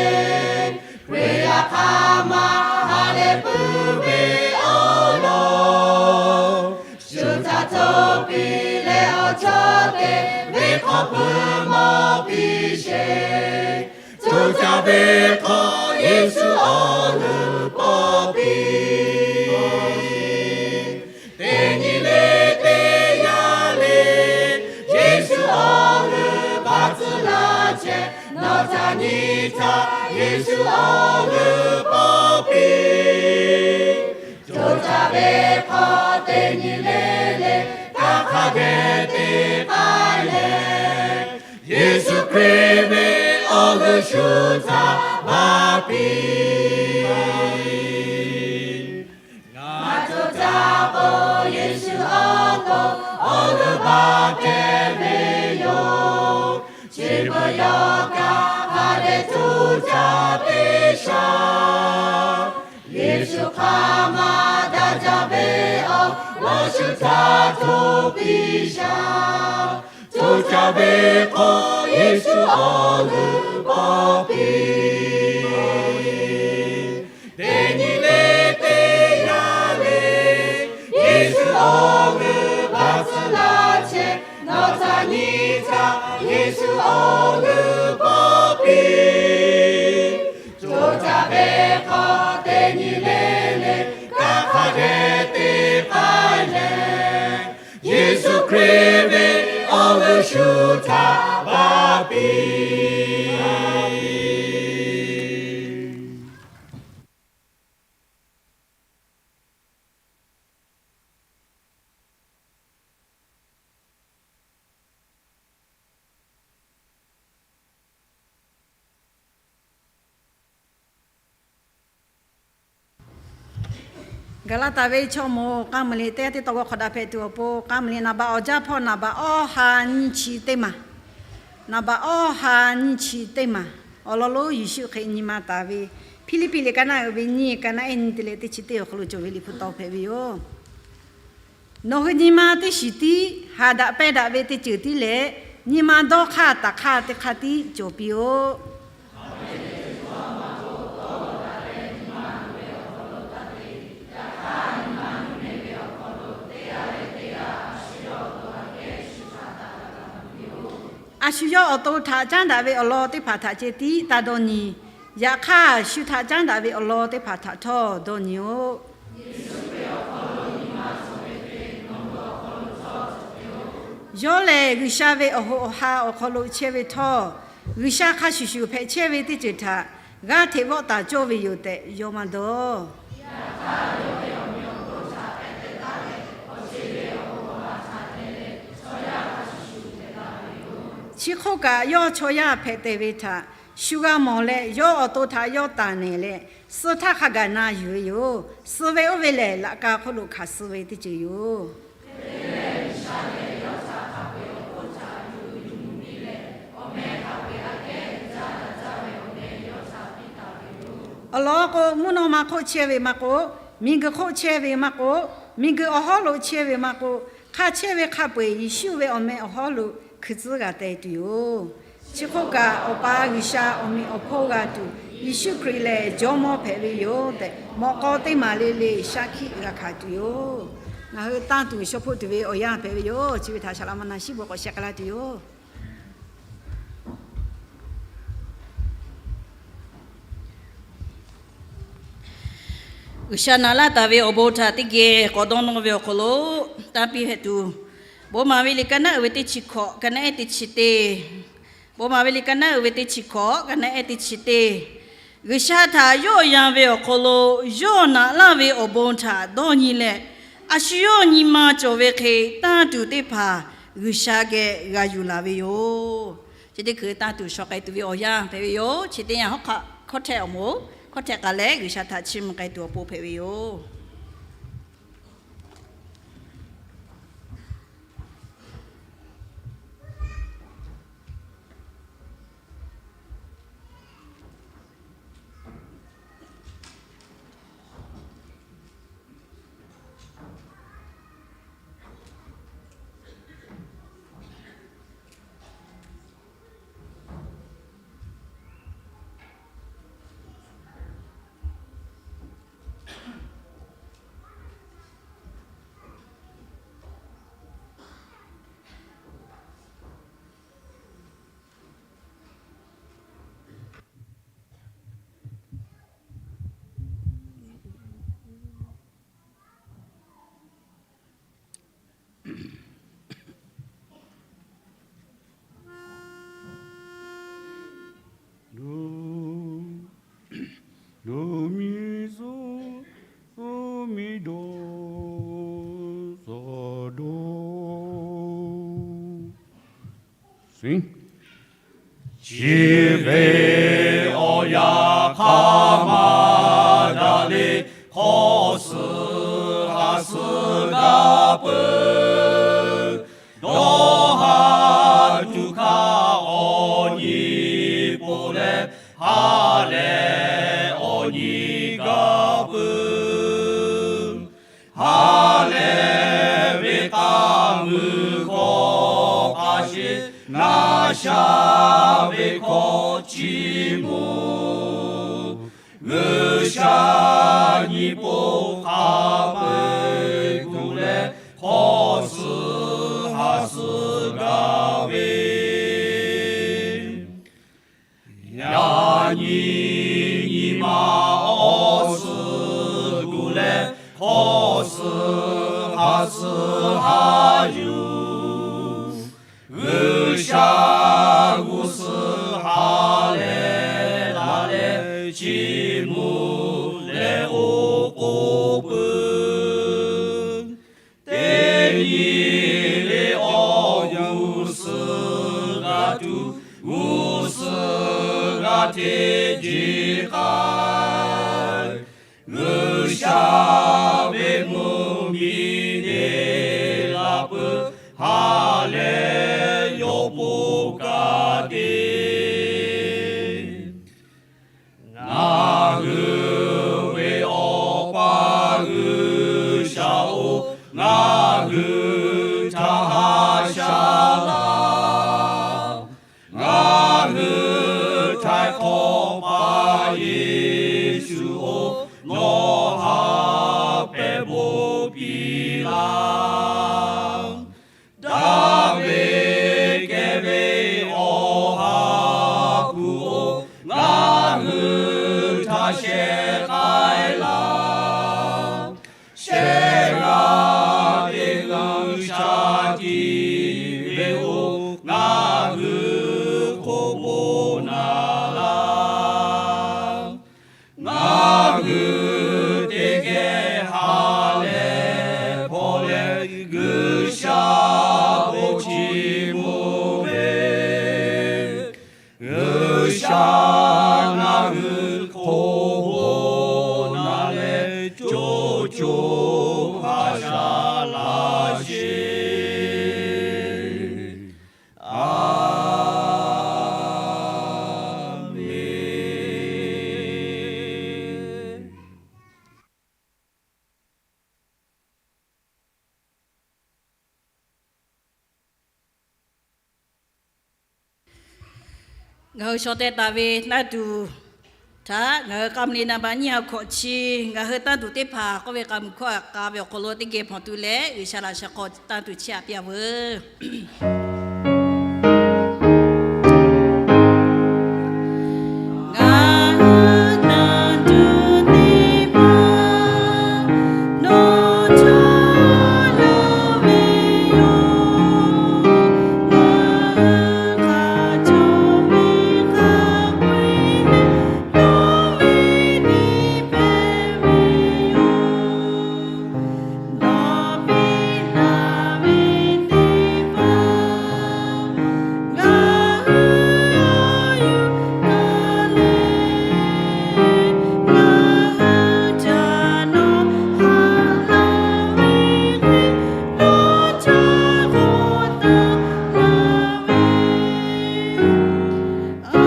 Hkriꞈ yaˇ hk'aˬ ma ha lehˬ pui ve awˬ lawn, shu htaꞈ hto piˇ leh awˬ chawˇ te ve hk'aw pui mawˬ piˇ sheˍ. Co caˇ ve hk'aw Yeˍsuˆ awˬ g'euˆ paw piˇ. Teˇ nyi le teˇ yanˇ le, Yeˍsuˆ awˬ g'euˆ baˬ tcuh laˇ chehˇ. Nawˬ htaꞈ nyi htaˇ Yeˍsuˆ awˬ g'euˆ paw piˇ. Co caˇ ve hk'aw teˇ nyi le le, kanˇ hk'a dehꞈ te k'ai leh, Yeˍsuˆ Hkriꞈ ve awˬ g'uˇ shu htaꞈ baˆ piˇ. Ngaˬ co caˇ k'o, Yeˍsuˆ awˬ pon awˬ g'euˆ baˬ kehˬ ve yoˬ. Chi beuꞈ yawˇ kaꞈ ha lehˬ co caˇ teˇ shaˍ, Yeˍsuˆ hk'aˬ ma daꞈ jaˇ ve awˬ lawn shu htaꞈ hto piˇ shaˍ. Co caˇ ve hk'aw Yeˍsuˆ awˬ g'euˆ paw piˇ. Teˇ nyi le teˇ yanˇ le, Yeˍsuˆ awˬ g'euˆ baˬ tcuh laˇ chehˇ. Nawˬ htaꞈ nyi htaˇ Yeˍsuˆ awˬ g'euˆ paw piˇ. Co caˇ ve hk'aw teˇ nyi le le, kanˇ hk'a dehꞈ te k'ai leh, Yeˍsuˆ Hkriꞈ ve awˬ g'uˇ shu htaꞈ baˆ piˇ. Gaˍlaˍtaˍ ve chaw moˍ k'a muiˬ liꞈ teˇ g'aˇ teˇ taw g'aw hk'awꞈ daꞈ hpehꞈ tuˬ awˬ pon, k'a muiˬ liꞈ naˍ baꞈ awˬ jaˇ hpawˇ naˍ baꞈ awˇ ha nyiˇ chi teˇ maˬ, naˍ baꞈ awˇ ha nyiˇ chi teˇ maˬ, awˬ lawn lonˉ Yeˍsuˆ Hkriꞈ nyi ma taˍ ve Hpiˇliˇpiˆ liꞈ ka naˆ uiˍ ve nyiˇ, ka naˆ ehˉ nyiˇ te leh teˇ chi teˇ awˬ hk'aw lo cawˬ ve liꞈ hpu taw hpehꞈ ve yoˬ. Nawˬ hui nyi ma teˇ shiˍ tiˉ, haˍ daꞈ pehˇ daꞈ ve teˇ ceuˬ tiˉ leh, nyi ma dawˇ hk'aˇ taˍ hk'aˇ teˇ hk'aˇ tiˉ cawˬ piˇ-oˆ. A shu yawˇ awˬ to htaꞈ caˉ daꞈ ve awˬ lawn teˇ hpaˍ htaꞈ ceh tiˉ taˇ dawˇ nyi. Yaꞈ hk'aˇ, shu htaꞈ caˉ daꞈ ve awˬ lawn teˇ hpaˍ htaꞈ htawˇ dawˇ nyi-oˆ. Yawˇ lehˬ, G'uiˬsha ve awˬ hoꞈ awˬ ha awˬ hk'aw lo chehˇ ve htawˇ, G'uiˬsha hk'a shuˍ shuˍ hpehꞈ chehˇ ve teˇ ceuˬ htaꞈ g'aˇ hteꞈ vawˆ taˍ cawˇ ve yoˬ tehꞈ yawˇ maˇ dawˇ. Chi hk'oˆ kaꞈ, yawˇ chaw yaˇ hpehꞈ tehˬ ve htaꞈ shu g'a mawˬ leh, yawˇ awˬ to htaꞈ yawˇ taˍ nehˬ leh, suh htaˇ hk'a gaˬ na yuˬ ve yoˬ. Suh ve oˇ ve lehˬ, laꞈ ka hk'oˆ lo hkanˍ suh ve teˇ ceuˬ yoˬ. Awˬ lawn k'o, mvuhˇ naw ma hk'oˆ chehˇ ve maˇ k'oˆ, miˬguiˬ hk'oˆ chehˇ ve maˇ k'oˆ, miˬguiˬ awˬ hawˉ lo chehˇ ve maˇ k'oˆ, hk'a chehˇ ve hk'a peu-eˬ Yeˍsuˆ ve awˬ meh awˬ hawˉ lo hkui tcuhˉ g'a teh tuˬ yoˬ. Chi hk'oˆ kaꞈ, Awˬ pa G'uiˬsha awˬ meꞈ awˬ hponˇ g'a tuˬ, Yeˍsuˆ Hkriꞈ lehˬ Jawˇmawˇ hpehꞈ ve yoˬ tehꞈ, mawꞈ k'aw teˇ maˬ le le shaˉ hkiˆ g'a hkanˍ tuˬ yoˬ. Ngaˬ hui tanˇ tuˬ shaw hpoˆ tuˬ ve awˬ yanˇ hpehꞈ ve yoˬ. Chi ve htaꞈ saˍ laꞈ ma na shiˉ bon k'awꞈ sheh k'ai laˇ tuˬ yoˬ. G'uiˬsha naꞈ laˇ taˍ ve awˬ bon htaꞈ teˇ geh k'awꞈ dawˇ nawˇ ve awˬ hk'aw lo tanˇ piˇ hpehꞈ tuˬ, Bon maˍ ve liꞈ ka naˆ uiˍ ve teˇ chi hkawꞈ, ka naˆ ehˉ teˇ chi teˇ. Bon maˍ ve liꞈ ka naˆ uiˍ ve teˇ chi hkawꞈ, ka naˆ ehˉ teˇ chi teˇ. G'uiˬsha htaꞈ yawˆ yan ve awˬ hk'aw lo, yawˇ naꞈ laˇ ve awˬ bon htaꞈ dawˇ nyi leh, a shu yawˇ nyi ma cawˬ ve hk'e tanˇ tuˬ teˇ hpaˍ G'uiˬsha geh g'a yuˬ laˬ ve yoˬ. Chi teˇ hkui tanˇ tuˬ shaw k'ai tuˬ ve awˬ yanˇ hpehꞈ ve yoˬ. Chi teˇ yanˇ hawˉ hk'aˆ hkawˇ htehˆ awˬ moˍ, hkawˇ htehˆ k'ai leh G'uiˬsha htaꞈ chiˇ mvuh k'ai tuˬ awˬ pon hpehꞈ ve yoˬ. Suh miˬ suh, suh miˬ dawˬ suh dawˬ. Chi ve awˬ yanˇ hk'aˇ maˇ daꞈ le, hk'awꞈ suh ha suh gaˇ peuˬ. Dawˇ haˍ tuˬ hk'aˇ awˬ nyi po leh, ha lehˬ awˬ nyi gaˇ peuˬ. Ha lehˬ ve k'aˇ muiˬ hkawˇ hk'a sheˍ, naˆ sha ve hkawˇ chiˇ mvuh. G'uiˬsha nyi po hk'a peu-eˬ kuˬ leh, hk'awꞈ suh ha suh gaˇ ve, yaꞈ nyi nyi ma awˬ suhˍ kuˬ leh, hk'awꞈ suh ha suh haˍ yuˬ. G'uiˬsha g'uˇ suhˍ ha lehˬ la leh, chiˇ mvuh leh oˇ k'oˍ peuˬ. Teˇ nyi le awˬ g'uˇ suhˍ g'a tuˬ, g'uˇ suhˍ g'a hteˇ jeˬ k'ai. G'uiˬsha ve mvuhˇ miˬ neˇ la peuˬ, ha lehˬ yawˇ po kaꞈ te. Ngaˬ hui ve Awˬ pa G'uiˬsha-oˬ, ngaˬ hui htaꞈ haꞈ shaˉ laˇ. Ngaˬ hui htaiˍ hk'awꞈ pa Yeˍsuˆ-oˬ, nawˬ haꞈ pehˍ bon piˇ laˇ. Daꞈ ve kehˬ ve Awˬ ha hpu-oˬ, ngaˬ hui htaꞈ shehˍ k'ai laˇ. Shehˆ g'a ve G'uiˬsha tiˉ ve-oˬ, ngaˬ hui hk'oˆ bon naˍ laˇ. Ngaˬ hui teˇ geh ha lehˬ hpaw leh, G'uiˬsha bon chiˇ mvuh ve, G'uiˬsha ngaˬ hui hk'oˆ bon naˍ leh, co co ha shaˉ laˇ sheˍ. Aˍmenˍ. Ngaˬ hui shaw teh taˍ ve tanˇ tuˬ htaꞈ ngaˬ hui k'a mvuh le naˍ baꞈ nyiˇ ha hkawꞈ chi, ngaˬ hui tanˇ tuˬ teˇ hpaˍ k'oˆ ve k'a mvuh hkawˇ k'a ve awˬ hk'aw lo teˇ geh hpawnˬ tuˬ leh, G'uiˬsha laꞈ sha hk'aw tanˇ tuˬ chiˇ aꞈ piˇ-a veuˬ. Ngaˬ hui tanˇ tuˬ teˇ hpaˍ nawˬ cawˬ la ve yoˬ. Ngaˬ hui hk'a cawˬ ve hk'a peu-eˬ leh, nawˬ ve teˇ hpehꞈ ve yoˬ. Nawˬ piˇ laˬ ve teˇ hpaˍ ngaˬ hui awˬ yuˬ taˍ leh, ngaˬ hui ca nawˬ haꞈ laˬ ve hk'e, nawˬ ca k'awꞈ taˍ laˬ ve. Aˍmenˍ.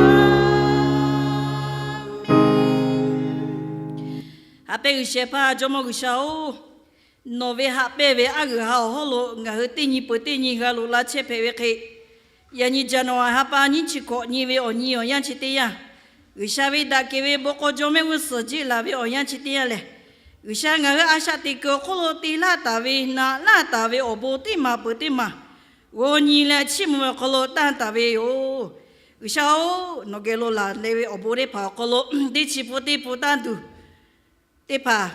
Haꞈ pehnˇ G'uiˬsha hpaˇ Jawˇmawˇ G'uiˬsha-oˬ, nawˬ ve haꞈ pehnˇ ve aˉ g'uiˬ ha awˬ hawˉ lo ngaˬ hui teˇ nyi peuˬ teˇ nyi g'a loꞈ la chehˇ hpehꞈ ve hk'e, yaꞈ nyi January ha pa nyiˇ chi hkawꞈ nyi ve awˬ nyi awˬ yanˇ chi teˇ yanˇ, G'uiˬsha ve daꞈ kehˬ ve bon k'aw jawˇ mehˆ g'uˇ suhˍ jiˆ laˬ ve awˬ yanˇ chi teˇ yanˇ lehˬ, G'uiˬsha ngaˬ hui a shaꞈ teꞈ kuiˬ awˬ hk'oˆ lo te laˇ taˍ ve, naꞈ laˇ taˍ ve awˬ bon teˇ maˬ peuˬ teˇ maˬ g'aw nyi leh chiˇ mvuh ve awˬ hk'aw lo tanˇ taˍ ve yoˬ. G'uiˬsha-oˬ, nawˬ geh lo laˬ leh ve awˬ bon teˇ hpaˍ awˬ hk'aw lo teˇ chi pun teˇ pun tanˇ tuˬ teˇ hpaˍ,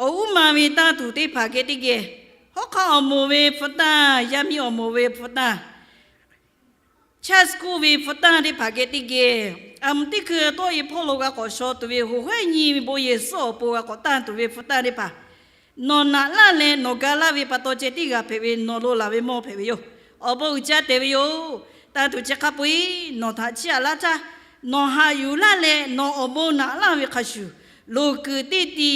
awˬ uˉ ma ve tanˇ tuˬ teˇ hpaˍ geh teˇ geh, hawˉ hk'aˇ awˬ moˍ ve hpu tanˇ, yaˇ miˇ awˬ moˍ ve hpu tanˇ, church school ve hpu tanˇ teˇ hpaˍ geh teˇ geh, Aˬ mvuhˬ teˇ hkui tawˆ e hpawˇ lo g'a k'awꞈ shaw tuˬ ve hoꞈ hawˉ nyi bon Yeˍsuˆ awˬ pon g'a k'awꞈ tanˇ tuˬ ve hpu tanˇ teˇ hpaˍ, nawˬ naꞈ laˇ leh nawˬ ga laˇ ve pa taw ceh tiˉ g'a hpehꞈ ve, nawˬ lo laˬ ve mawˇ hpehꞈ ve yoˬ. Awˬ bon uiˍ jaˇ te ve yoˬ. Tanˇ tuˬ chi hk'a peu-eˬ nawˬ htaꞈ chiˇ aꞈ laˇ htaˇ, nawˬ haꞈ yuˬ laˇ leh nawˬ awˬ bon naꞈ laˇ ve hk'a shuˍ, loˍ kuiˬ teˇ ti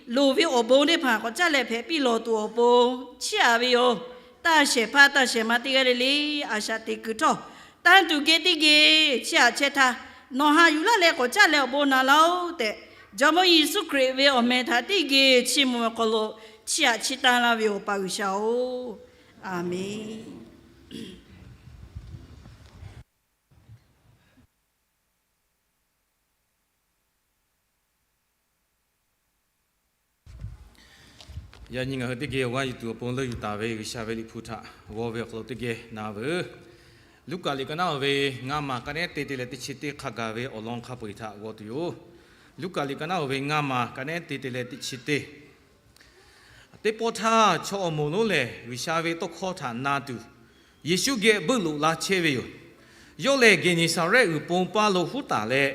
loˍ ve awˬ bon teˇ hpaˍ k'awꞈ caˇ leh hpehꞈ piˇ lawˬ tuˬ awˬ pon chiˇ aꞈ ve yoˬ. Tanˇ shehˍ hpaˇ tanˇ shehˍ ma teˇ g'aˇ le le a shaꞈ teꞈ kuiˬ htawˇ, tanˇ tuˬ geh teˇ geh chiˇ aꞈ chehˇ htaˇ, nawˬ haꞈ yuˬ laˇ leh k'awꞈ caˇ leh awˬ bon naꞈ laˇ-oˆ tehꞈ, Jawˇmawˇ Yeˍsuˆ Hkriꞈ ve awˬ meh htaꞈ teˇ geh chiˇ mvuh ve awˬ hk'aw lo chiˇ aꞈ chiˇ tanˇ laˇ ve yoˬ, Awˬ pa G'uiˬsha-oˬ, Aˬ menˍ. Yaꞈ nyi ngaˬ hui teˇ geh awˬ g'aˇ yuˬ tuˬ awˬ pon leuˆ yuˬ taˍ ve G'uiˬsha ve Liꞈ hpu htaꞈ g'aw ve awˬ hk'aw lo teˇ geh na veuˬ. Luˉkaꞈ liꞈ ka naˉ oˬ ve ngaˇ ma ka nehˉ te te leh teˇ chi teˇ hk'a gaˬ ve awˬ lawn hk'a peu-eˬ htaꞈ g'aw tuˬ yoˬ. Luˉkaꞈ liꞈ ka naˉ oˬ ve ngaˇ ma ka nehˉ te te leh teˇ chi teˇ. Teˇ pawˆ htaˇ, chaw awˬ moˍ lonˉ lehˬ G'uiˬsha ve tawˇ hkawˇ htaꞈ na tuˬ, Yeˍsuˆ geh beuˆ loꞈ la chehˇ ve yoˬ. Yawˇ lehˬ, Geˍneˍsaˍrehˆ g'uiˬ pon paˇ lo huˉ taˍ leh,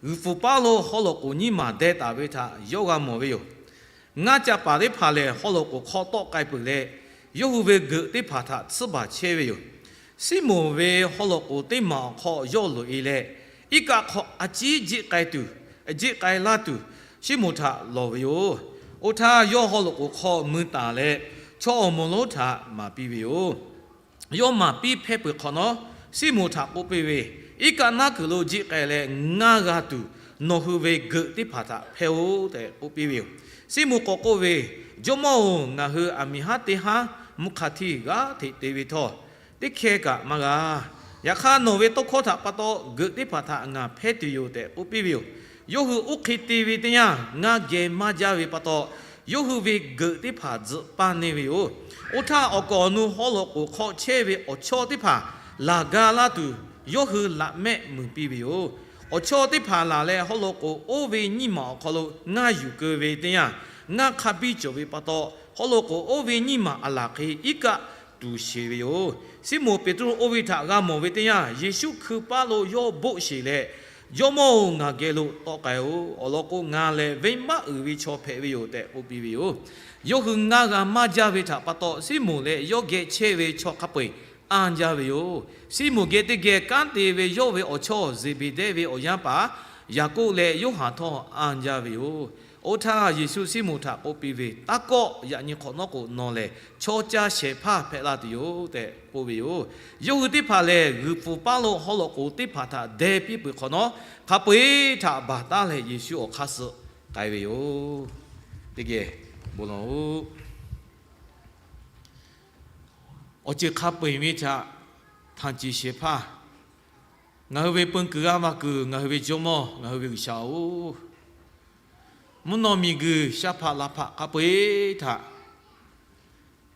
g'uiˬ pfuhˍ paˇ lo haw loꞈ k'oˍ nyiˇ maˬ deh taˍ ve htaꞈ yawˇ g'a mawˬ ve yoˬ. Ngaˇ ca paˍ teˇ hpaˍ lehˬ, haw loꞈ k'oˍ hk'aw tawˆ k'ai peuˬ leh, yawˇ hui ve geuꞈ teˇ hpaˍ htaꞈ tsuhˇ baˬ chehˇ ve yoˬ. Siˉmonˍ ve haw loꞈ k'oˍ teˇ maˬ awˬ hk'aw yawˇ loꞈ-e leh, iˉ kaˆ hk'aw a ciˉ jiˆ k'ai tuˬ, jiˆ k'ai laˇ tuˬ, Siˉmonˍ htaꞈ lawˬ ve yoˬ. Oˇ htaˇ, yawˇ haw loꞈ k'oˍ hk'aw mui taˍ leh, chaw awˬ moˍ lonˉ htaꞈ maˍ piˇ ve yoˬ. Yawˇ maˍ piˇ hpehˇ peuˬ hk'awꞈ nawˉ, Siˉmonˍ htaꞈ k'oˆ piˇ ve, Iˉ kaˆ naˉ kuiˬ lo jiˆ k'ai leh ngaˇ g'a tuˬ, nawˬ hui ve geuꞈ teˇ hpaˍ htaꞈ hpehˇ-oˆ tehꞈ k'oˆ piˇ ve yoˬ. Siˉmonˍ k'awꞈ k'oˆ ve, Jawˇmawˇ-oˬ, ngaˬ hui aˬ miˍ haˉ teˇ haˉ mvuhˇ hk'a htiˇ g'aˇ hteꞈ te ve htawˇ, teˇ hkehˇ kaꞈ maˇ g'a. Yaꞈ hk'aˇ, nawˬ ve tawˇ hkawˇ htaꞈ pa taw geuꞈ teˇ hpaˍ htaꞈ ngaˬ hpehˇ tuˬ yoˬ tehꞈ k'oˆ piˇ ve yoˬ. Yawˇ hui oˇ hk'e te ve teˇ yanˇ, ngaˇ geh maˇ jaˇ ve pa taw, yawˇ hui ve geuꞈ teˇ hpaˍ tzuhꞈ paˇ neˇ ve yoˬ. Oˇ htaˇ, awˬ kaˍ awˬ nu haw loꞈ k'oˍ hk'aw chehˇ ve awˬ chawˇ teˇ hpaˍ laˬ ga laˇ tuˬ, yawˇ hui laꞈ mehˆ muiˬ piˇ ve yoˬ. Awˬ chawˇ teˇ hpaˍ laˬ leh, haw loꞈ k'oˍ oˇ ve nyiˇ maˬ awˬ hk'aw lo ngaˇ yuˬ keu ve teˇ yanˇ, ngaˇ hk'a biˇ cawˬ ve pa taw, haw loꞈ k'oˍ oˇ ve nyiˇ maˬ aˬ laˬ hk'e iˉ kaˆ tuˬ sheˍ ve yoˬ. Siˉmonˍ Peˍtruˆ oˇ ve htaꞈ g'a mawˬ ve teˇ yanˇ, Yeˍsuˆ hkui paˇ lo yawˇ boˆ sheˬ leh, Jawˇmawˇ-oˬ, ngaˬ geh lo tawˆ k'ai-oˬ. Awˬ lawn k'o, ngaˬ lehˬ venˇbaˆ uiˍ ve chaw hpehꞈ ve yoˬ tehꞈ k'oˆ piˇ ve yoˬ. Yawˇ hui ngaˇ g'a maˇ jaˇ ve htaꞈ pa taw, Siˉmonˍ leh yawˇ geh chehˇ ve chaw hk'a peu-eˬ anˇ jaˇ ve yoˬ. Siˉmonˍ geh teˇ geh kanˉ te ve yawˇ ve awˬ chawˇ Zeˍbeˍdehˇ ve awˬ yaˇ paˍ Yaˍkoˆ leh Yoˇhanˬ htawˇ anˇ jaˇ ve yoˬ. Oˇ htaˇ, Yeˍsuˆ Siˉmonˍ htaꞈ k'oˆ piˇ ve, Taˇ kawˆ. Yaꞈ nyi hk'awꞈ nawˉ k'o, nawˬ lehˬ chaw ca shehˍ hpaˇ hpehꞈ la tuˬ yoˬ tehꞈ k'oˆ ve yoˬ. Yawˇ hui teˇ hpaˍ lehˬ, g'uiˬ pfuhˍ paˇ lo haw loꞈ k'oˍ teˇ hpaˍ htaꞈ deh piˇ peuˬ hk'awꞈ nawˉ, hk'a peu-eˬ htaꞈ baˬ taˉ leh Yeˍsuˆ awˬ hk'aˇ suh k'ai ve yoˬ. Teˇ geh bon lawˬ-oˆ. Awˬ ceuˬ hk'a peu-eˬ ve htaꞈ htanˬ ceˬ shehˍ hpaˇ, ngaˬ hui ve peun kuiˬ g'aˇ va kuiˬ, ngaˬ hui ve Jawˇmawˇ, ngaˬ hui ve G'uiˬsha-oˬ, mvuhˇ naw miˬguiˬ shaˉ hpaˆ la hpaˆ hk'a peu-eˬ htaꞈ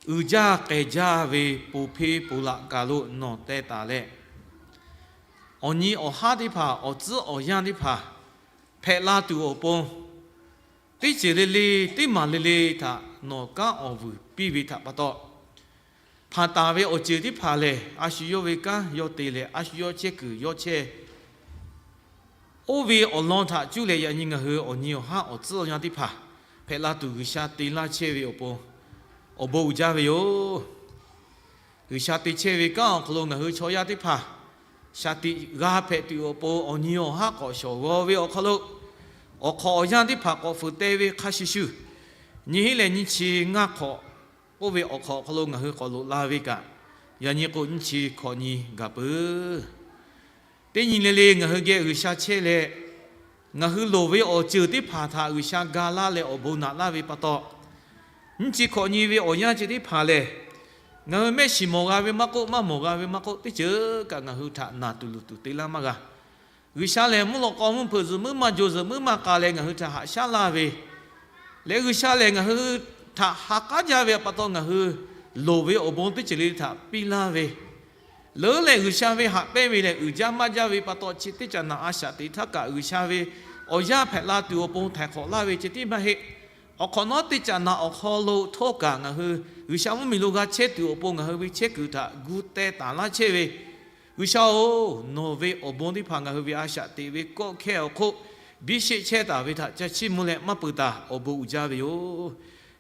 uiˍ jaˇ k'ehˬ jaˇ ve ponˬ hpeˇ ponˬ laꞈ kaˬ lo nawˬ teh taˍ leh, awˬ nyi awˬ haˉ teˇ hpaˍ, awˬ tcuhˉ awˬ yanˇ teˇ hpaˍ hpehꞈ la tuˬ awˬ pon, teˇ ceuˬ le le, teˇ maˬ le le htaꞈ nawˬ kanˉ awˬ vuiˬ piˇ ve htaꞈ pa taw, hpanˍ taˍ ve awˬ ceuˬ teˇ hpaˍ lehˬ, a shu yawˇ ve kanˉ yawˇ te leh, a shu yawˇ chehˇ kuiˬ yawˇ chehˇ. Oˇ ve awˬ lawn htaꞈ cuˇ leh yaꞈ nyi ngaˬ hui awˬ nyi awˬ haˉ awˬ tcuhˉ awˬ yanˇ teˇ hpaˍ hpehꞈ la tuˬ G'uiˬsha te laˇ chehˇ ve awˬ pon awˬ bon uiˍ jaˇ ve yoˬ. G'uiˬsha te chehˇ ve kanˉ awˬ hk'aw lo ngaˬ hui chaw yaˇ teˇ hpaˍ shaˍ tiꞈ g'a hpehꞈ tuˬ awˬ pon awˬ nyi awˬ haˉ k'awꞈ shawˍ g'aw ve awˬ hk'aw lo, awˬ hk'awꞈ awˬ yanˇ teˇ hpaˍ k'awꞈ fuiˍ teh ve hk'a shuˍ shuˍ, nyi hiˉ leh nyi chi ngaˇ hk'awꞈ k'oˆ ve awˬ hk'awꞈ awˬ hk'aw lo ngaˬ hui k'awꞈ loꞈ la ve kaꞈ, yaꞈ nyi k'o nyiˇ chi hkawꞈ nyi gaˬ peuˬ. Teˇ nyi le le ngaˬ hui geh G'uiˬsha chehˇ leh, ngaˬ hui loˍ ve awˬ ceuˬ teˇ hpaˍ htaꞈ G'uiˬsha ga laˇ leh awˬ bon naꞈ laˇ ve pa taw, nyiˇ chi hkawꞈ nyi ve awˬ yanˇ ceh teˇ hpaˍ lehˬ, ngaˬ hui mehˆ shiˍ mawˬ g'a ve maˇ k'oˆ, maˇ mawˬ g'a ve maˇ k'oˆ, teˇ ceuˬ kaꞈ ngaˬ hui htaꞈ naˬ tuˬ luˬ tuˬ te laˇ maˇ g'a. G'uiˬsha lehˬ, mvuhˇ lawꞈ k'aw mvuhˇ hpeuꞈ zuhꞈ muiˉ maˇ jo zuhꞈ muiˉ maˇ k'a leh ngaˬ hui htaꞈ haꞈ shaˉ laˇ ve leh, G'uiˬsha lehˬ ngaˬ hui htaꞈ ha k'aˉ jaˇ ve pa taw, ngaˬ hui loˍ ve awˬ bon teˇ ceuˬ le le htaꞈ piˇ laˇ ve, leuˉ leh G'uiˬsha ve haꞈ pehnˇ ve lehˬ uiˍ jaˇ maˇ jaˇ ve pa taw, chi teˇ caꞈ naꞈ a shaꞈ teꞈ htaˇ kaꞈ G'uiˬsha ve awˬ yaˇ hpehꞈ la tuˬ awˬ pon htaiˍ hk'awꞈ laˇ ve ceh tiˉ maˇ heˆ. Awˬ hk'awꞈ nawˉ teˇ caꞈ naꞈ awˬ hk'aw lo htawˇ kaꞈ ngaˬ hui G'uiˬsha mvuhˇmiˬ lo g'a chehˇ tuˬ awˬ pon ngaˬ hui ve chehˇ kuiˬ htaꞈ gu teh taˍ laˇ chehˇ ve, G'uiˬsha-oˬ, nawˬ ve awˬ bon teˇ hpaˍ ngaˬ hui ve a shaꞈ teꞈ ve kawˆ hkehˇ awˬ hk'oˆ biˇ sheˆ chehˇ taˍ ve htaꞈ ca chiˇ mvuh leh maˇ peuˬ taˍ awˬ bon uiˍ jaˇ ve yoˬ.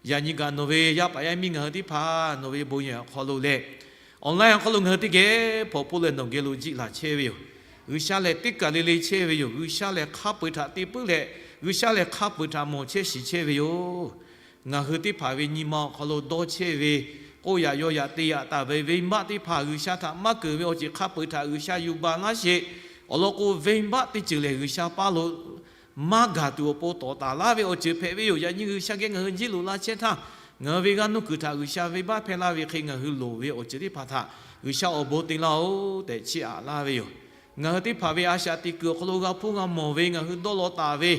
Yaꞈ nyi kaꞈ nawˬ ve yaˇ paˍ yaˇ miˇ ngaˬ hui teˇ hpaˍ nawˬ ve bon yehˬ awˬ hk'aw lo leh online awˬ hk'aw lo ngaˬ hui teˇ geh hpawnˬ hpfuhˆ leh nawˬ geh lo jiˆ laˬ chehˇ ve yoˬ. G'uiˬsha lehˬ teˇ kaˬ le le chehˇ ve yoˬ. G'uiˬsha lehˬ hk'a peu-eˬ htaꞈ te puiˉ leh, G'uiˬsha lehˬ hk'a peu-eˬ htaꞈ mawˬ chehˇ shiˍ chehˇ ve yoˬ. Ngaˬ hui teˇ hpaˍ ve nyi ma awˬ hk'aw lo dawˇ chehˇ ve, k'oˆ yaꞈ yaw yaꞈ te yaꞈ taˍ ve venˇbaˆ teˇ hpaˍ G'uiˬsha htaꞈ maˇ keunˍ ve awˬ ceuˬ hk'a peu-eˬ htaꞈ G'uiˬsha yuˬ baˬ laˇ sheˍ. Awˬ lawn k'o, venˇbaˆ teˇ ceuˬ lehˬ G'uiˬsha paˇ lo maˇ gaˬ tuˬ awˬ pon tawˍ taˍ laˇ ve awˬ ceuˬ hpehꞈ ve yoˬ. Yaꞈ nyi G'uiˬsha geh ngaˬ hui jiˇ loꞈ la chehˇ htaˇ, ngaˬ hui ve g'aˇ nuˇ kuiˬ htaꞈ G'uiˬsha venˇbaˆ hpehˇ laˇ ve hk'e, ngaˬ hui loˍ ve awˬ ceuˬ teˇ hpaˍ htaꞈ G'uiˬsha awˬ bon te laˇ-oˬ tehꞈ chiˇ aꞈ laˇ ve yoˬ. Ngaˬ hui teˇ hpaˍ ve a shaꞈ teꞈ kuiˬ awˬ hk'aw lo g'a hpuˇ g'a mawˬ ve, ngaˬ hui dawˇ law taˍ ve,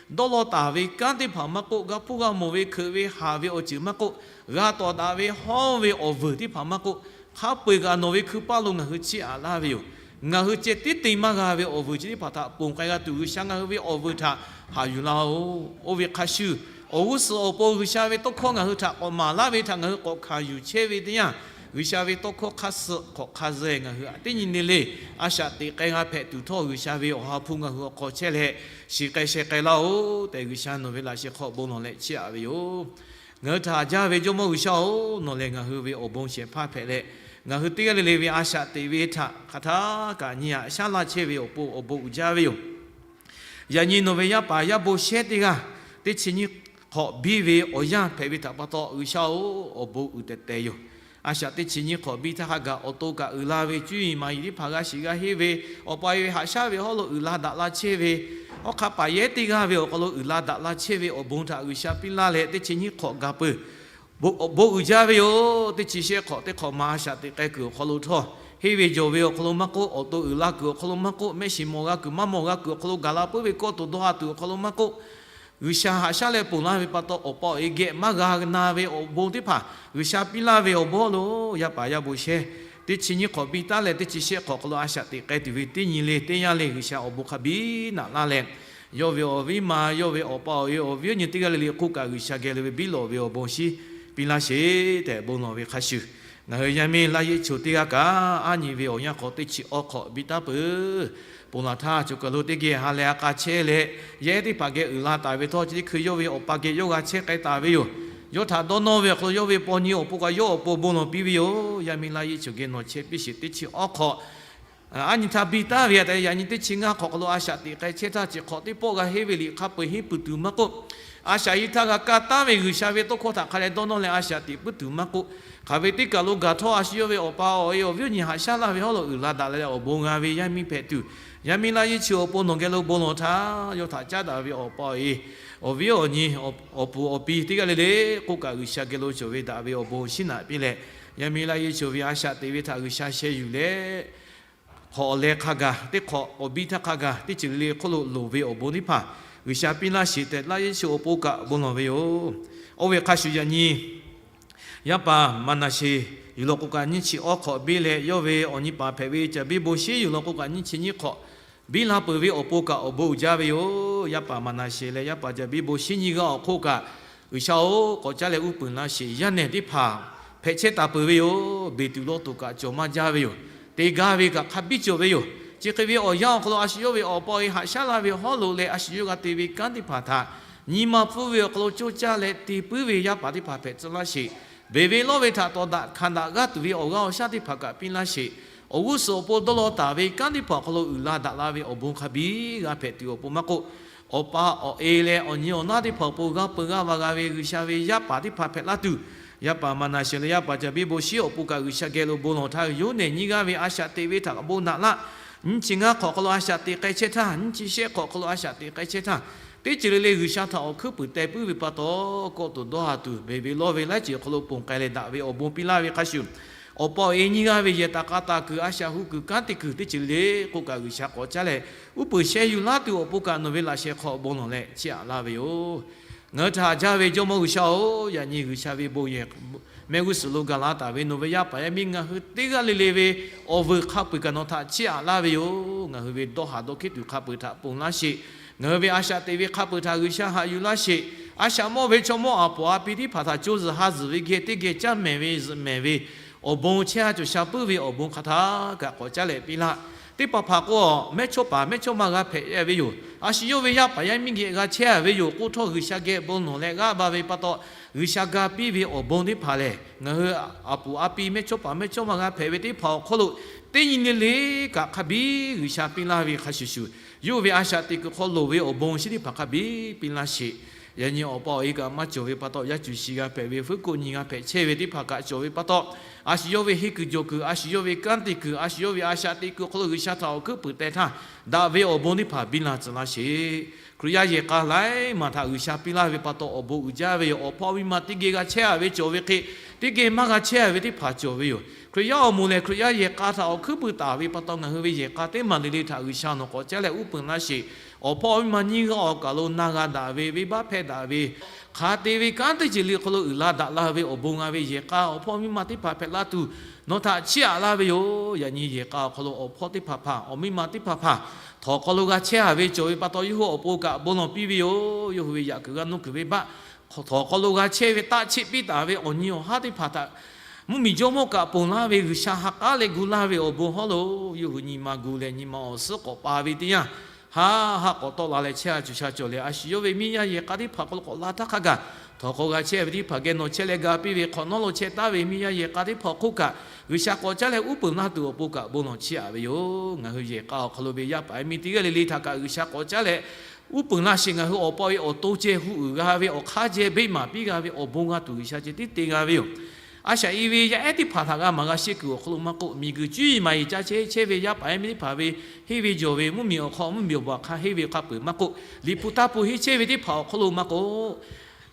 dawˇ law taˍ ve kanˉ teˇ hpaˍ maˇ k'oˆ, g'a hpuˇ g'a mawˬ ve hkeuꞈ ve haˍ ve awˬ ceuˬ maˇ k'oˆ, g'a tawˍ daꞈ ve hawˇ ve awˬ vuiˬ teˇ hpaˍ maˇ k'oˆ, hk'a peu-eˬ kaꞈ nawˬ ve hkui paˇ lo ngaˬ hui chiˇ aꞈ laˇ ve yoˬ. Ngaˬ hui ceh tiˉ te maˇ g'a ve awˬ vuiˬ chi teˇ hpaˍ htaꞈ ponˬ k'ai g'a tuˬ, G'uiˬsha ngaˬ hui ve awˬ vuiˬ htaꞈ haꞈ yuˬ laˇ-oˬ. Oˇ ve hk'a shuˍ, awˬ g'uˇ suhˍ awˬ pon G'uiˬsha ve tawˇ hkawˇ ngaˬ hui htaꞈ k'awꞈ maˍ laˇ ve htaꞈ ngaˬ hui k'awꞈ hkanˍ yuˬ chehˇ ve teˇ yanˇ, G'uiˬsha ve tawˇ hkawˇ hk'a suh hk'awꞈ hk'a zuhˆ ngaˬ hui teˇ nyi le le a shaꞈ teꞈ k'ai g'a hpehꞈ tuˬ htawˇ, G'uiˬsha ve awˬ ha hpu ngaˬ hui awˬ hk'aw chehˇ leh shiˍ k'ai sheh k'ai laˇ-oˬ tehꞈ, G'uiˬsha nawˬ ve laꞈ sheh hk'aw bon lawˬ leh chiˇ aꞈ ve yoˬ. Ngaˬ hui htaꞈ haꞈ jaˇ ve Jawˇmawˇ G'uiˬsha-oˬ, nawˬ lehˬ ngaˬ hui ve awˬ bon shehˍ hpaˇ hpehꞈ leh, ngaˬ hui teˇ g'aˇ le le ve a shaꞈ teꞈ ve htaꞈ hk'aˬ htaˇ kaꞈ nyi aꞈ shaˉ laˇ chehˇ ve awˬ pon awˬ bon uiˍ jaˇ ve yoˬ. Yaꞈ nyi nawˬ ve yaˇ paˍ yaˇ bon shehˉ teˇ g'aˇ teˇ chi nyiˇ hk'awꞈ biˇ ve awˬ yanˇ hpehꞈ ve htaꞈ pa taw, G'uiˬsha-oˬ, awˬ bon uiˍ tehˬ tehˬ yoˬ. A shaꞈ teˇ chi nyiˇ hk'awꞈ biˇ htaˇ hk'a gaˬ awˬ to kaꞈ uiˍ la ve, cuˇ yiˍ maˍ yiˍ teˇ hpaˍ g'a shiˍ g'a henˇ ve, awˬ pa e ve haꞈ shaˉ ve hawˉ lo uiˍ la daꞈ la chehˇ ve, awˬ hk'aˇ paˍ yehˉ teˇ g'aˇ ve awˬ hk'aw lo uiˍ la daꞈ la chehˇ ve awˬ bon htaꞈ G'uiˬsha piˇ laˇ leh, teˇ chi nyiˇ hk'awꞈ gaˬ peuˬ. Awˬ bon uiˍ jaˇ ve yoˬ. Teˇ chi shehˆ hk'awꞈ teˇ hk'awꞈ ma a shaꞈ teꞈ k'ai kuiˬ awˬ hk'aw lo htawˇ, henˇ ve jawˬ ve awˬ hk'aw lo maˇ k'oˆ, awˬ to uiˍ la kuiˬ awˬ hk'aw lo maˇ k'oˆ, mehˆ shiˍ mawˬ g'a kuiˬ maˇ mawˬ g'a kuiˬ awˬ hk'aw lo gaˬ la puiˉ ve kawˇ to dawˇ ha tuˬ awˬ hk'aw lo maˇ k'oˆ, G'uiˬsha haꞈ shaˉ leh ponˬ laˇ ve pa taw, awˬ pa awˬ e geh maˇ g'a na ve awˬ bon teˇ hpaˍ G'uiˬsha piˇ laˇ ve awˬ bon lo, yaˇ paˍ yaˇ bon shehˉ teˇ chi nyiˇ hk'awꞈ biˇ taˉ leh, teˇ chi shehˆ hk'awꞈ hk'aw lo a shaꞈ teꞈ k'ai tuˬ ve teˇ nyi le teˇ yanˇ le G'uiˬsha awˬ bon hk'a biˇ naꞈ laˇ leh, yawˇ ve awˬ viˉ ma, yawˇ ve awˬ pa awˬ e awˬ viˉ awˬ nyi teˇ g'aˇ le le hk'oˆ kaꞈ G'uiˬsha geh lo ve biˇ lawꞈ ve awˬ bon shinˉ piˇ laˇ sheˍ tehꞈ bon lawˬ ve hk'a shuˍ, ngaˬ hui yaˇ miˇ laˇ yeˇ choˬ teˇ g'aˇ kaꞈ aˉ nyi ve awˬ yanˇ hk'aw teˇ chi awˇ hk'awꞈ biˇ taˉ peuˬ. Ponˬ laˬ htaˇ, choˬ kaˬ lo teˇ geh ha leh a k'a chehˇ leh, yehˉ teˇ hpaˍ geh uiˍ la taˍ ve htawˇ, chi teˇ hkui yawˇ ve awˬ pa geh yawˇ g'a chehˇ k'ai taˍ ve yoˬ. Yawˇ htaꞈ dawˇ nawˇ ve awˬ hk'aw lo yawˇ ve paw nyi awˬ pon kaꞈ yawˇ awˬ pon bon lawˬ piˇ ve yoˬ. Yaˇ miˇ laˇ yeˇ choˬ geh nawˬ chehˇ piˇ sheˍ. Teˇ chi awˇ hk'awꞈ aˉ nyi htaˇ biˇ taˉ ve htaꞈ yaꞈ nyi teˇ chi ngaˇ hk'awꞈ hk'aw lo a shaꞈ teꞈ k'ai chehˇ htaˇ, chi hk'awꞈ teˇ pawˆ g'a henˇ ve liꞈ hk'a peu-eˬ henˇ puiˬ tuˬ maˇ k'oˆ, a shaꞈ yi htaˇ g'a kaˇ taˉ ve G'uiˬsha ve tawˇ hkawˇ htaꞈ hk'a dehꞈ dawˇ nawˇ leh a shaꞈ teꞈ puiˉ tuˬ maˇ k'oˆ, hk'aˬ ve teˇ kaˬ lo gaˬ htawˇ a shu yawˇ ve awˬ pa awˬ e awˬ viˉ awˬ nyi haꞈ shaˉ laˇ ve hawˉ lo uiˍ la daꞈ leh awˬ bon g'a ve yaˇ miˇ hpehꞈ tuˬ, yaˇ miˇ laˇ yeˇ chi awˬ pon nawˬ geh lo bon lawˬ htaˇ, yawˇ htaꞈ caˉ daꞈ ve awˬ pa awˬ e awˬ viˉ awˬ nyi awˬ puˍ awˬ pi teˇ g'aˇ le le k'oˆ kaꞈ G'uiˬsha geh lo cawˬ ve daꞈ ve awˬ bon shinˉ naꞈ piˇ leh, yaˇ miˇ laˇ yeˇ cawˬ ve a shaꞈ teꞈ ve htaꞈ G'uiˬsha sheh yuˬ leh, hk'awꞈ leh hk'a gaˬ teˇ hk'awꞈ awˬ biˇ htaˇ hk'a gaˬ teˇ ceuˬ le le hk'oˆ lo loˍ ve awˬ bon teˇ hpaˍ G'uiˬsha piˇ laˇ sheˍ tehꞈ laˇ yeˇ chi awˬ pon kaꞈ bon lawˬ ve yoˬ. Oˇ ve hk'a shuˍ yaꞈ nyi yaˇ paˍ Maˍnaˍseˍ yuˬ law k'o kaꞈ nyiˇ chi awˇ hk'awꞈ biˇ leh, yawˇ ve awˬ nyi paˍ hpehꞈ ve Caˍ biˇ bon shinˉ yuˬ law k'o kaꞈ nyiˇ chi nyiˇ hk'awꞈ biˇ la peuˬ ve awˬ pon kaꞈ awˬ bon uiˍ jaˇ ve yoˬ. Yaˇ paˍ Maˍnaˍseˍ leh yaˇ paˍ Caˍ biˇ bon shinˉ nyiˇ g'aˇ awˬ hk'oˆ kaꞈ, G'uiˬsha-oˬ, k'awꞈ caˉ leh uˉ peunˍ laˇ sheˍ. Yaˇ nehˬ teˇ hpaˍ hpehꞈ chehˇ taˍ peuˬ ve yoˬ. Beˬ tuˬ lawˇ tuˬ kaꞈ cawˬ maˇ jaˇ ve yoˬ. Te gaˇ ve kaꞈ hk'a biˇ cawˬ ve yoˬ. Chi hk'e ve awˬ yanˇ awˬ hk'aw lo a shu yawˇ ve awˬ pa awˬ e haꞈ shaˉ laˇ ve hawˉ lo leh a shu yawˇ g'a te ve kanˉ teˇ hpaˍ htaꞈ nyi ma pfuhˇ ve awˬ hk'aw lo coˇ caˇ leh te puiˉ ve yaˇ paˍ teˇ hpaˍ hpehꞈ tcuh laˇ sheˍ. Beˬ ve lawˇ ve htaꞈ tawˍ daꞈ hkanˍ daꞈ g'aˇ tuˬ ve awˬ g'aˇ awˬ shaˉ teˇ hpaˍ kaꞈ piˇ laˇ sheˍ. Awˬ g'uˇ suhˍ awˬ pon dawˇ law taˍ ve kanˉ teˇ hpaˍ awˬ hk'aw lo uiˍ la daꞈ la ve awˬ bon hk'a biˇ g'a hpehꞈ tuˬ awˬ pon maˇ k'oˆ, awˬ pa awˬ e leh awˬ nyi awˬ naˉ teˇ hpaˍ awˬ pon g'a peu g'a va g'a ve G'uiˬsha ve yaˇ paˍ teˇ hpaˍ hpehꞈ laˇ tuˬ, yaˇ paˍ Maˍnaˍseˍ leh yaˇ paˍ Caˍ biˇ bon shinˉ awˬ pon kaꞈ G'uiˬsha geh lo bon lawˬ htaˇ, yawˇ nehˬ nyiˇ g'aˇ ve a shaꞈ teꞈ ve htaꞈ bon naꞈ laˇ. Nyiˇ chi ngaˇ hk'awꞈ hk'aw lo a shaꞈ teꞈ k'ai chehˇ htaˇ, nyiˇ chi shehˆ hk'awꞈ hk'aw lo a shaꞈ teꞈ k'ai chehˇ htaˇ, teˇ ceuˬ le le G'uiˬsha htaꞈ awˬ hkuiˉ puiˍ teh puiˉ ve pa taw, kawˆ tuˬ dawˇ ha tuˬ, beˬ ve lawˇ ve laiˉ ceuˬ awˬ hk'aw lo ponˬ k'ai leh daꞈ ve awˬ bon piˇ laˇ ve hk'a shuˍ, awˬ pa awˬ e nyiˇ g'aˇ ve yehˬ taˍ k'a taˍ kuiˬ, a shaꞈ hu kuiˬ, kanˉ te kuiˬ teˇ ceuˬ le le k'oˆ kaꞈ G'uiˬsha k'awꞈ caˉ leh uˉ peunˍ sheh yuˬ laˇ tuˬ awˬ pon kaꞈ nawˬ ve laꞈ sheh hk'aw bon lawˬ leh chiˇ aꞈ laˇ ve yoˬ. Ngaˬ hui htaꞈ haꞈ jaˇ ve Jawˇmawˇ G'uiˬsha-oˬ, yaꞈ nyi G'uiˬsha ve bon yehˬ mehˆ g'uˇ suhˍ lo gaˬ la taˍ ve nawˬ ve yaˇ paˍ yaˇ miˇ ngaˬ hui teˇ g'aˇ le le ve awˬ vuiˬ hk'a peu-eˬ kaꞈ nawˬ htaꞈ chiˇ aꞈ laˇ ve yoˬ. Ngaˬ hui ve dawˇ haˍ dawˇ hkiˉ tuˬ hk'a peu-eˬ htaꞈ ponˬ laˇ sheˍ. Ngaˬ hui ve a shaꞈ teꞈ ve hk'a peu-eˬ htaꞈ G'uiˬsha haꞈ yuˬ laˇ sheˍ. A shaꞈ mawˇ ve chaw mawˇ aˬ poˍ a pi teˇ hpaˍ htaꞈ co zuhˬ ha zuhˬ ve geh teˇ geh caˇ mehˍ ve zuhꞈ mehˍ ve awˬ bon chehˇ a cawˬ sha puiˉ ve awˬ bon hk'aˬ htaˇ kaꞈ k'awꞈ caˉ leh piˇ laˇ. Teˇ hpaˍ hpaˍ k'o, mehˇchawˇpaˍ mehˇchawˇma g'a hpehꞈ ve yoˬ. A shu yawˇ ve yaˇ paˍ yaˇ miˇ geh g'a chehˇ a ve yoˬ k'oˆ htawˇ, G'uiˬsha geh bon lawˬ leh g'aˇ ba ve pa taw, G'uiˬsha ga piˇ ve awˬ bon teˇ hpaˍ lehˬ, ngaˬ hui a puˍ a pi mehˇchawˇpaˍ mehˇchawˇma g'a hpehꞈ ve teˇ hpaˍ awˬ hk'oˆ lo teˇ nyi le le kaꞈ hk'a biˇ G'uiˬsha piˇ laˇ ve hk'a shuˍ shuˍ, yawˇ ve a shaꞈ teꞈ kuiˬ hk'aw loˍ ve awˬ bon chi teˇ hpaˍ hk'a biˇ piˇ laˇ sheˍ. Yaꞈ nyi awˬ pa awˬ e kaꞈ maˇ cawˬ ve pa taw, yaˇ cuˬ shi g'a hpehꞈ ve, fuˉ koˆ nyi g'a hpehꞈ chehˇ ve teˇ hpaˍ kaꞈ cawˬ ve pa taw, a shu yawˇ ve henˇ kuiˬ jawˬ kuiˬ, a shu yawˇ ve kanˉ te kuiˬ, a shu yawˇ ve a shaꞈ teꞈ kuiˬ awˬ hk'aw lo G'uiˬsha htaꞈ awˬ hkuiˉ puiˍ teh htaˇ, daꞈ ve awˬ bon teˇ hpaˍ biˇ laˇ tcuh laˇ sheˍ. Hkriꞈ yaˇ yehˬ k'a laiˉ maˬ htaꞈ G'uiˬsha piˇ laˇ ve pa taw, awˬ bon uiˍ jaˇ ve yoˬ. Awˬ hpawˇ miˇ ma teˇ geh g'a chehˇ a ve cawˬ ve hk'e, teˇ geh maˇ g'a chehˇ a ve teˇ hpaˍ cawˬ ve yoˬ. Hkriꞈ yaˇ awˬ moˍ lehˬ, Hkriꞈ yaˇ yehˬ k'a htaꞈ awˬ hkuiˉ puiˍ taˍ ve pa taw, ngaˬ hui ve yehˬ k'a teˇ maˬ le le htaꞈ G'uiˬsha nawˬ k'awꞈ caˉ leh uˉ peunˍ laˇ sheˍ. Awˬ hpawˇ miˇ ma nyiˇ g'aˇ awˬ kaˬ lo na g'a daꞈ ve, venˇbaˆ hpehˇ daꞈ ve, hk'a te ve kanˉ teˇ ceuˬ le hk'aw lo uiˍ la daꞈ la ve awˬ bon g'a ve yehˬ k'a awˬ hpawˇ miˇ ma teˇ hpaˍ hpehꞈ la tuˬ, nawˬ htaꞈ chiˇ aꞈ laˇ ve yoˬ. Yaꞈ nyi yehˬ k'a awˬ hk'aw lo awˬ hpawˇ teˇ hpaˍ hpaˍ, awˬ miˇ ma teˇ hpaˍ hpaˍ, htawnˍ hk'aw lo g'a chehˇ a ve cawˬ ve pa taw, yawˇ hui awˬ pon kaꞈ bon lawˬ piˇ ve yoˬ. Yawˇ hui ve yaꞈ kuiˬ g'a nuˇ kuiˬ venˇbaˆ, htawnˍ hk'aw lo g'a chehˇ ve taˆ cheˆ piˇ taˍ ve awˬ nyi awˬ haˉ teˇ hpaˍ htaꞈ mvuhˇmiˬ jawˇmawˇ kaꞈ ponˬ laˇ ve G'uiˬsha ha k'aˉ leh gu laˇ ve awˬ bon hawˉ lo, yawˇ hui nyi ma gu leh nyi ma awˬ suhˉ k'awꞈ pa ve teˇ yanˇ, haˆ haˆ k'awꞈ tawˆ la leh chehˇ a cawˬ sha cawˬ leh, a shu yawˇ ve miˇ yaˇ yehˬ k'a teˇ hpaˍ hk'aw lo k'awꞈ la htaˇ hk'a gaˬ, htawnˍ hk'aw g'a chehˇ ve teˇ hpaˍ geh nawˬ chehˇ leh ga piˇ ve hk'awꞈ nawˉ lo chehˇ taˍ ve miˇ yaˇ yehˬ k'a teˇ hpaˍ hk'oˆ kaꞈ, G'uiˬsha k'awꞈ caˉ leh uˉ peunˍ laˇ tuˬ awˬ pon kaꞈ bon lawˬ chiˇ aꞈ ve yoˬ. Ngaˬ hui yehˬ k'a awˬ hk'aw lo ve yaˇ paˍ yaˇ miˇ teˇ g'aˇ le le htaꞈ kaꞈ G'uiˬsha k'awꞈ caˉ leh uˉ peunˍ laˇ sheˍ. Ngaˬ hui awˬ pa awˬ e awˬ to ceh hu uiˍ g'a ve, awˬ hk'aˇ ceh beˆ maˍ piˇ g'a ve awˬ bon g'a tuˬ G'uiˬsha ceh tiˉ te g'a ve yoˬ. A shaꞈ i ve yaˇ ehˉ teˇ hpaˍ htaꞈ g'a maˍ g'a shehˇ kuiˬ awˬ hk'aw lo maˇ k'oˆ, miˬguiˬ cuˇ yiˍ maˍ yiˍ ca chehˇ chehˇ ve yaˇ paˍ yaˇ miˇ teˇ hpaˍ ve henˇ ve jawˬ ve mvuhˇmiˬ awˬ hk'aw mvuhˇmiˬ awˬ baˬ hk'a henˇ ve hk'a peuˬ maˇ k'oˆ, liꞈ hpu taˇ hpu henˇ chehˇ ve teˇ hpaˍ awˬ hk'aw lo maˇ k'oˆ,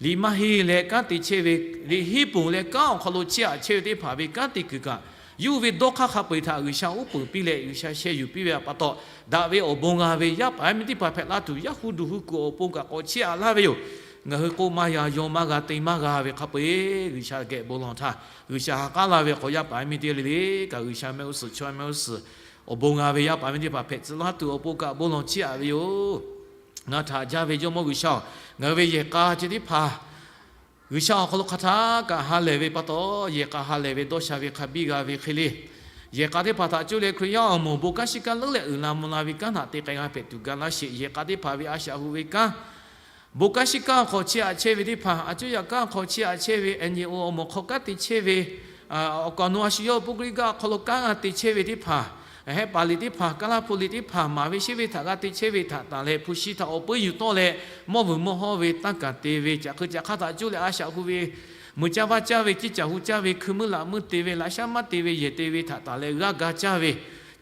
liꞈ maˇ henˇ leh kanˉ te chehˇ ve, liꞈ henˇ ponˬ leh kanˉ awˬ hk'aw lo chiˇ aꞈ chehˇ ve teˇ hpaˍ ve kanˉ te kuiˬ kaꞈ, yawˇ hui ve dawˇ hk'aˇ hk'a peu-eˬ htaꞈ G'uiˬsha uˉ peunˍ piˇ leh G'uiˬsha sheh yuˬ piˇ ve pa taw, daꞈ ve awˬ bon g'a ve yaˇ paˍ yaˇ miˇ teˇ hpaˍ hpehꞈ la tuˬ, yaˇ hu duˬ hu kuiˬ awˬ pon kaꞈ k'awꞈ chiˇ aꞈ laˇ ve yoˬ. Ngaˬ hui k'oˆ maˇ g'a, yaw maˇ g'a, te maˇ g'a ve hk'a peu-eˬ G'uiˬsha geh bon lawˬ htaˇ, G'uiˬsha ha k'aˉ la ve hk'aw yaˇ paˍ yaˇ miˇ teˇ g'aˇ le le kaꞈ G'uiˬsha mehˆ g'uˇ suhˍ chaw mehˆ g'uˇ suhˍ awˬ bon g'a ve yaˇ paˍ yaˇ miˇ teˇ hpaˍ hpehꞈ tcuh laˇ tuˬ awˬ pon kaꞈ bon lawˬ chiˇ aꞈ ve yoˬ. Ngaˬ htaꞈ jaˇ ve Jawˇmawˇ G'uiˬsha-oˬ, ngaˬ hui ve yehˬ k'a chi teˇ hpaˍ G'uiˬsha awˬ hk'aw lo hk'aˬ htaˇ kaꞈ ha lehˬ ve pa taw, yehˬ k'a ha lehˬ ve dawˇ sha ve hk'a biˇ g'a ve hk'e le. Yehˬ k'a teˇ hpaˍ htaꞈ cuˇ leh Hkriꞈ yaˇ awˬ moˍ bon kanˉ shiˉ kanˉ leuˉ leh uiˍ la mvuh la ve kanˉ htaꞈ te k'ai g'a hpehꞈ tuˬ ga laˇ sheˍ. Yehˬ k'a teˇ hpaˍ ve a shaꞈ hu ve kanˉ, bon kanˉ shiˉ kanˉ awˬ hk'aw chiˇ aꞈ chehˇ ve teˇ hpaˍ, a cuˇ yaꞈ kanˉ awˬ hk'aw chiˇ aꞈ chehˇ ve, NGO awˬ moˍ hk'aw kanˉ te chehˇ ve, awˬ kaˍ awˬ nu a shu yawˇ puˇ k'oˆ gaˇ awˬ hk'aw lo kanˉ g'a te chehˇ ve teˇ hpaˍ, hehˆ paˍ liꞈ teˇ hpaˍ, kaˉ laˇ hpu liꞈ teˇ hpaˍ, maˍ ve sheˉ ve htaꞈ g'a te chehˇ ve htaꞈ tanˬ leh, hpu shi htaꞈ awˬ peu yuˬ tawˆ leh, mawˇ vuiˬ mawˇ hawˇ ve tanˇ kaˍ te ve, caꞈ hk'eu caꞈ hk'aˇ htaꞈ cuˇ leh a shaꞈ hu ve, mui caˇ vaˇ caˇ ve, ciˇ caˬ hu caˇ ve, hkui meuˇ laꞈ meuˇ te ve, laꞈ shaˉ maˇ te ve, yehˬ te ve htaꞈ tanˬ leh g'aˇ ga caˇ ve,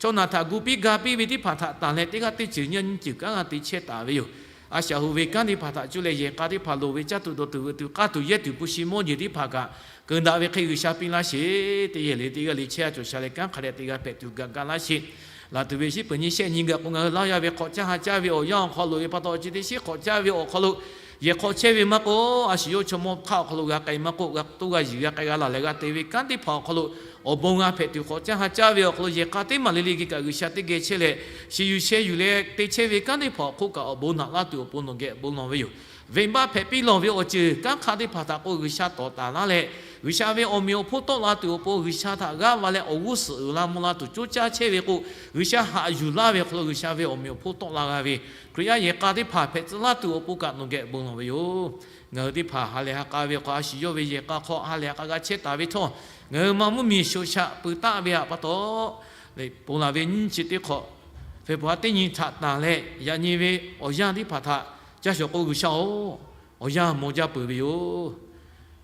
chaw naˬ htaꞈ gu piˇ ga piˇ ve teˇ hpaˍ htaꞈ tanˬ leh teˇ g'aˇ teˇ ceuˬ nyiˇ ceuˬ kanˉ g'a te chehˇ taˍ ve yoˬ. A shaꞈ hu ve kanˉ teˇ hpaˍ htaꞈ cuˇ leh yehˬ k'a teˇ hpaˍ loˍ ve caˇ tuˬ dawˬ tuˬ veuꞈ tuˬ k'aˇ tuˬ yehˇ tuˬ hpu shi mawˇ jeˬ teˇ hpaˍ kaꞈ, keunˍ daꞈ ve hk'e G'uiˬsha piˇ laˇ sheˍ. Teˇ yehˬ le teˇ g'aˇ le chehˇ a cawˬ sha leh kanˉ hk'a dehꞈ te g'a hpehꞈ tuˬ gaꞈ ga laˇ sheˍ. Laˬ tuˬ ve shiˉ peuˬ nyi shehˆ nyi gaꞈ k'o, ngaˬ hui laˇ yaˇ ve hk'awꞈ caˇ ha caˇ ve awˬ yanˇ awˬ hk'aw lo ve pa taw, chi teˇ shiˉ hk'awꞈ caˇ ve awˬ hk'aw lo, yehˬ hk'awꞈ chehˇ ve maˇ k'oˆ, a shu yawˇ chaw mawˇ hk'aˇ awˬ hk'aw lo g'a k'ai maˇ k'oˆ, g'a toˇ g'a yiˬ g'a k'ai g'a laˬ leh g'a te ve kanˉ teˇ hpaˍ awˬ hk'aw lo awˬ bon g'a hpehꞈ tuˬ, hk'awꞈ caˇ ha caˇ ve awˬ hk'aw lo yehˬ k'a teˇ maˬ le le geh kaꞈ G'uiˬsha teˇ geh chehˇ leh, shiˍ yuˬ sheh yuˬ leh te chehˇ ve kanˉ teˇ hpaˍ awˬ hk'oˆ kaꞈ awˬ bon naꞈ laˇ tuˬ awˬ pon nawˬ geh bon lawˬ ve yoˬ. Venˇbaˆ hpehꞈ piˇ lawˬ ve awˬ ceuˬ kanˉ hk'a teˇ hpaˍ htaꞈ k'o, G'uiˬsha tawˍ taˍ laˇ leh, G'uiˬsha ve awˬ meꞈ awˬ hponˇ tawˆ la tuˬ awˬ pon G'uiˬsha htaꞈ g'aˇ va leh awˬ g'uˇ suhˍ uiˍ la mvuh la tuˬ coˇ caˇ chehˇ ve k'o, G'uiˬsha haꞈ yuˬ laˇ ve awˬ hk'aw lo G'uiˬsha ve awˬ meꞈ awˬ hponˇ tawˆ la g'a ve Hkriꞈ yaˇ yehˬ k'a teˇ hpaˍ hpehꞈ tcuh laˇ tuˬ awˬ pon kaꞈ nawˬ geh bon lawˬ ve yoˬ. Ngaˬ hui teˇ hpaˍ ha lehˬ ha k'a ve hk'aw, a shu yawˇ ve yehˬ k'a hk'aw ha lehˬ ha k'a g'a chehˇ taˍ ve htawˇ, ngaˬ hui ma mvuhˇmiˬ shoꞈ shaꞈ pui taˆ ve htaꞈ pa taw, ponˬ laˬ ve nyiˇ chi teˇ hk'awꞈ, February teˇ nyi htaꞈ tanˬ leh yaꞈ nyi ve awˬ yanˇ teˇ hpaˍ htaꞈ caˇ shawˍ k'o, G'uiˬsha-oˬ, awˬ yanˇ maw jaˇ peuˬ ve yoˬ.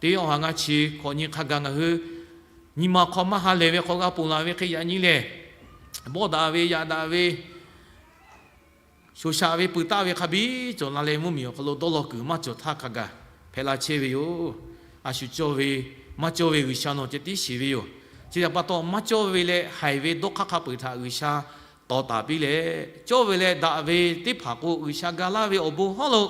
Teˇ awˬ ha ngaˇ chi hkawꞈ nyi hk'a gaˬ ngaˬ hui nyi ma hk'aw maˇ ha lehˬ ve hk'aw g'a ponˬ laˬ ve hk'e yaꞈ nyi lehˬ, bawˆ daꞈ ve yaꞈ daꞈ ve shoꞈ shaꞈ ve pui taˆ ve hk'a biˇ cawˬ la leh, mvuhˇmiˬ awˬ hk'aw lo dawˇ law kuiˬ maˇ cawˬ htaˇ hk'a gaˬ hpehꞈ la chehˇ ve yoˬ. A shu cawˇ ve maˇ cawˇ ve G'uiˬsha nawˬ ceh tiˉ shiˍ ve yoˬ. Chi htaꞈ pa taw, maˇ cawˇ ve leh haiˬ ve dawˇ hk'aˇ hk'a peu-eˬ htaꞈ G'uiˬsha tawˍ taˍ piˇ leh, cawˇ ve leh daꞈ ve teˇ hpaˍ k'o, G'uiˬsha ga laˇ ve awˬ bon hawˉ lo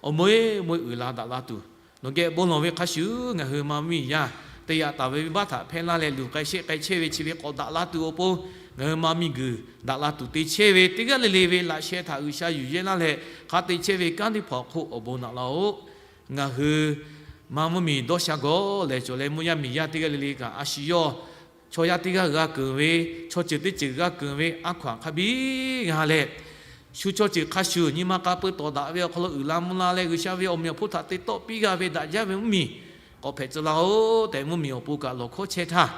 awˬ meuˇ e meuˇ uiˍ la daꞈ la tuˬ, nawˬ geh bon lawˬ ve hk'a shuˍ, ngaˬ hui ma miˬ yaˇ te yaꞈ taˍ ve venˇbaˆ htaꞈ hpehˇ laˇ leh, luˬ k'ai sheˆ k'ai chehˇ ve chi ve k'awꞈ daꞈ la tuˬ awˬ pon, ngaˬ hui ma miˬguiˬ daꞈ la tuˬ te chehˇ ve teˇ g'aˇ le le ve laꞈ sheh htaꞈ G'uiˬsha yuˬ yehˇ laˇ leh, hk'a te chehˇ ve kanˉ teˇ hpaˍ awˬ hk'oˆ awˬ bon naꞈ laˇ-oˆ. Ngaˬ hui ma mvuhˇmiˬ dawˇ sha gawˬ lehˬ, cawˬ leh mvuhˇ yaˇ miˬ yaˇ teˇ g'aˇ le le kaꞈ, a shu yawˇ chaw yaˇ teˇ g'aˇ g'a keunˍ ve, chaw ceuˬ teˇ ceuˬ g'a keunˍ ve aˉ hkaw aˬ hk'a biˇ g'a leh, shu chaw ceuˬ hk'a shuˍ nyi ma k'a peu tawˍ daꞈ ve awˬ hk'aw lo uiˍ la mvuh la leh G'uiˬsha ve awˬ meꞈ awˬ hponˇ htaꞈ te tawˆ piˇ g'a ve daꞈ jaˇ ve mvuhˇmiˬ k'awꞈ hpehꞈ tcuh laˇ-oˆ tehꞈ, mvuhˇmiˬ awˬ pon kaꞈ lawˬ hkawˉ chehˇ htaˇ,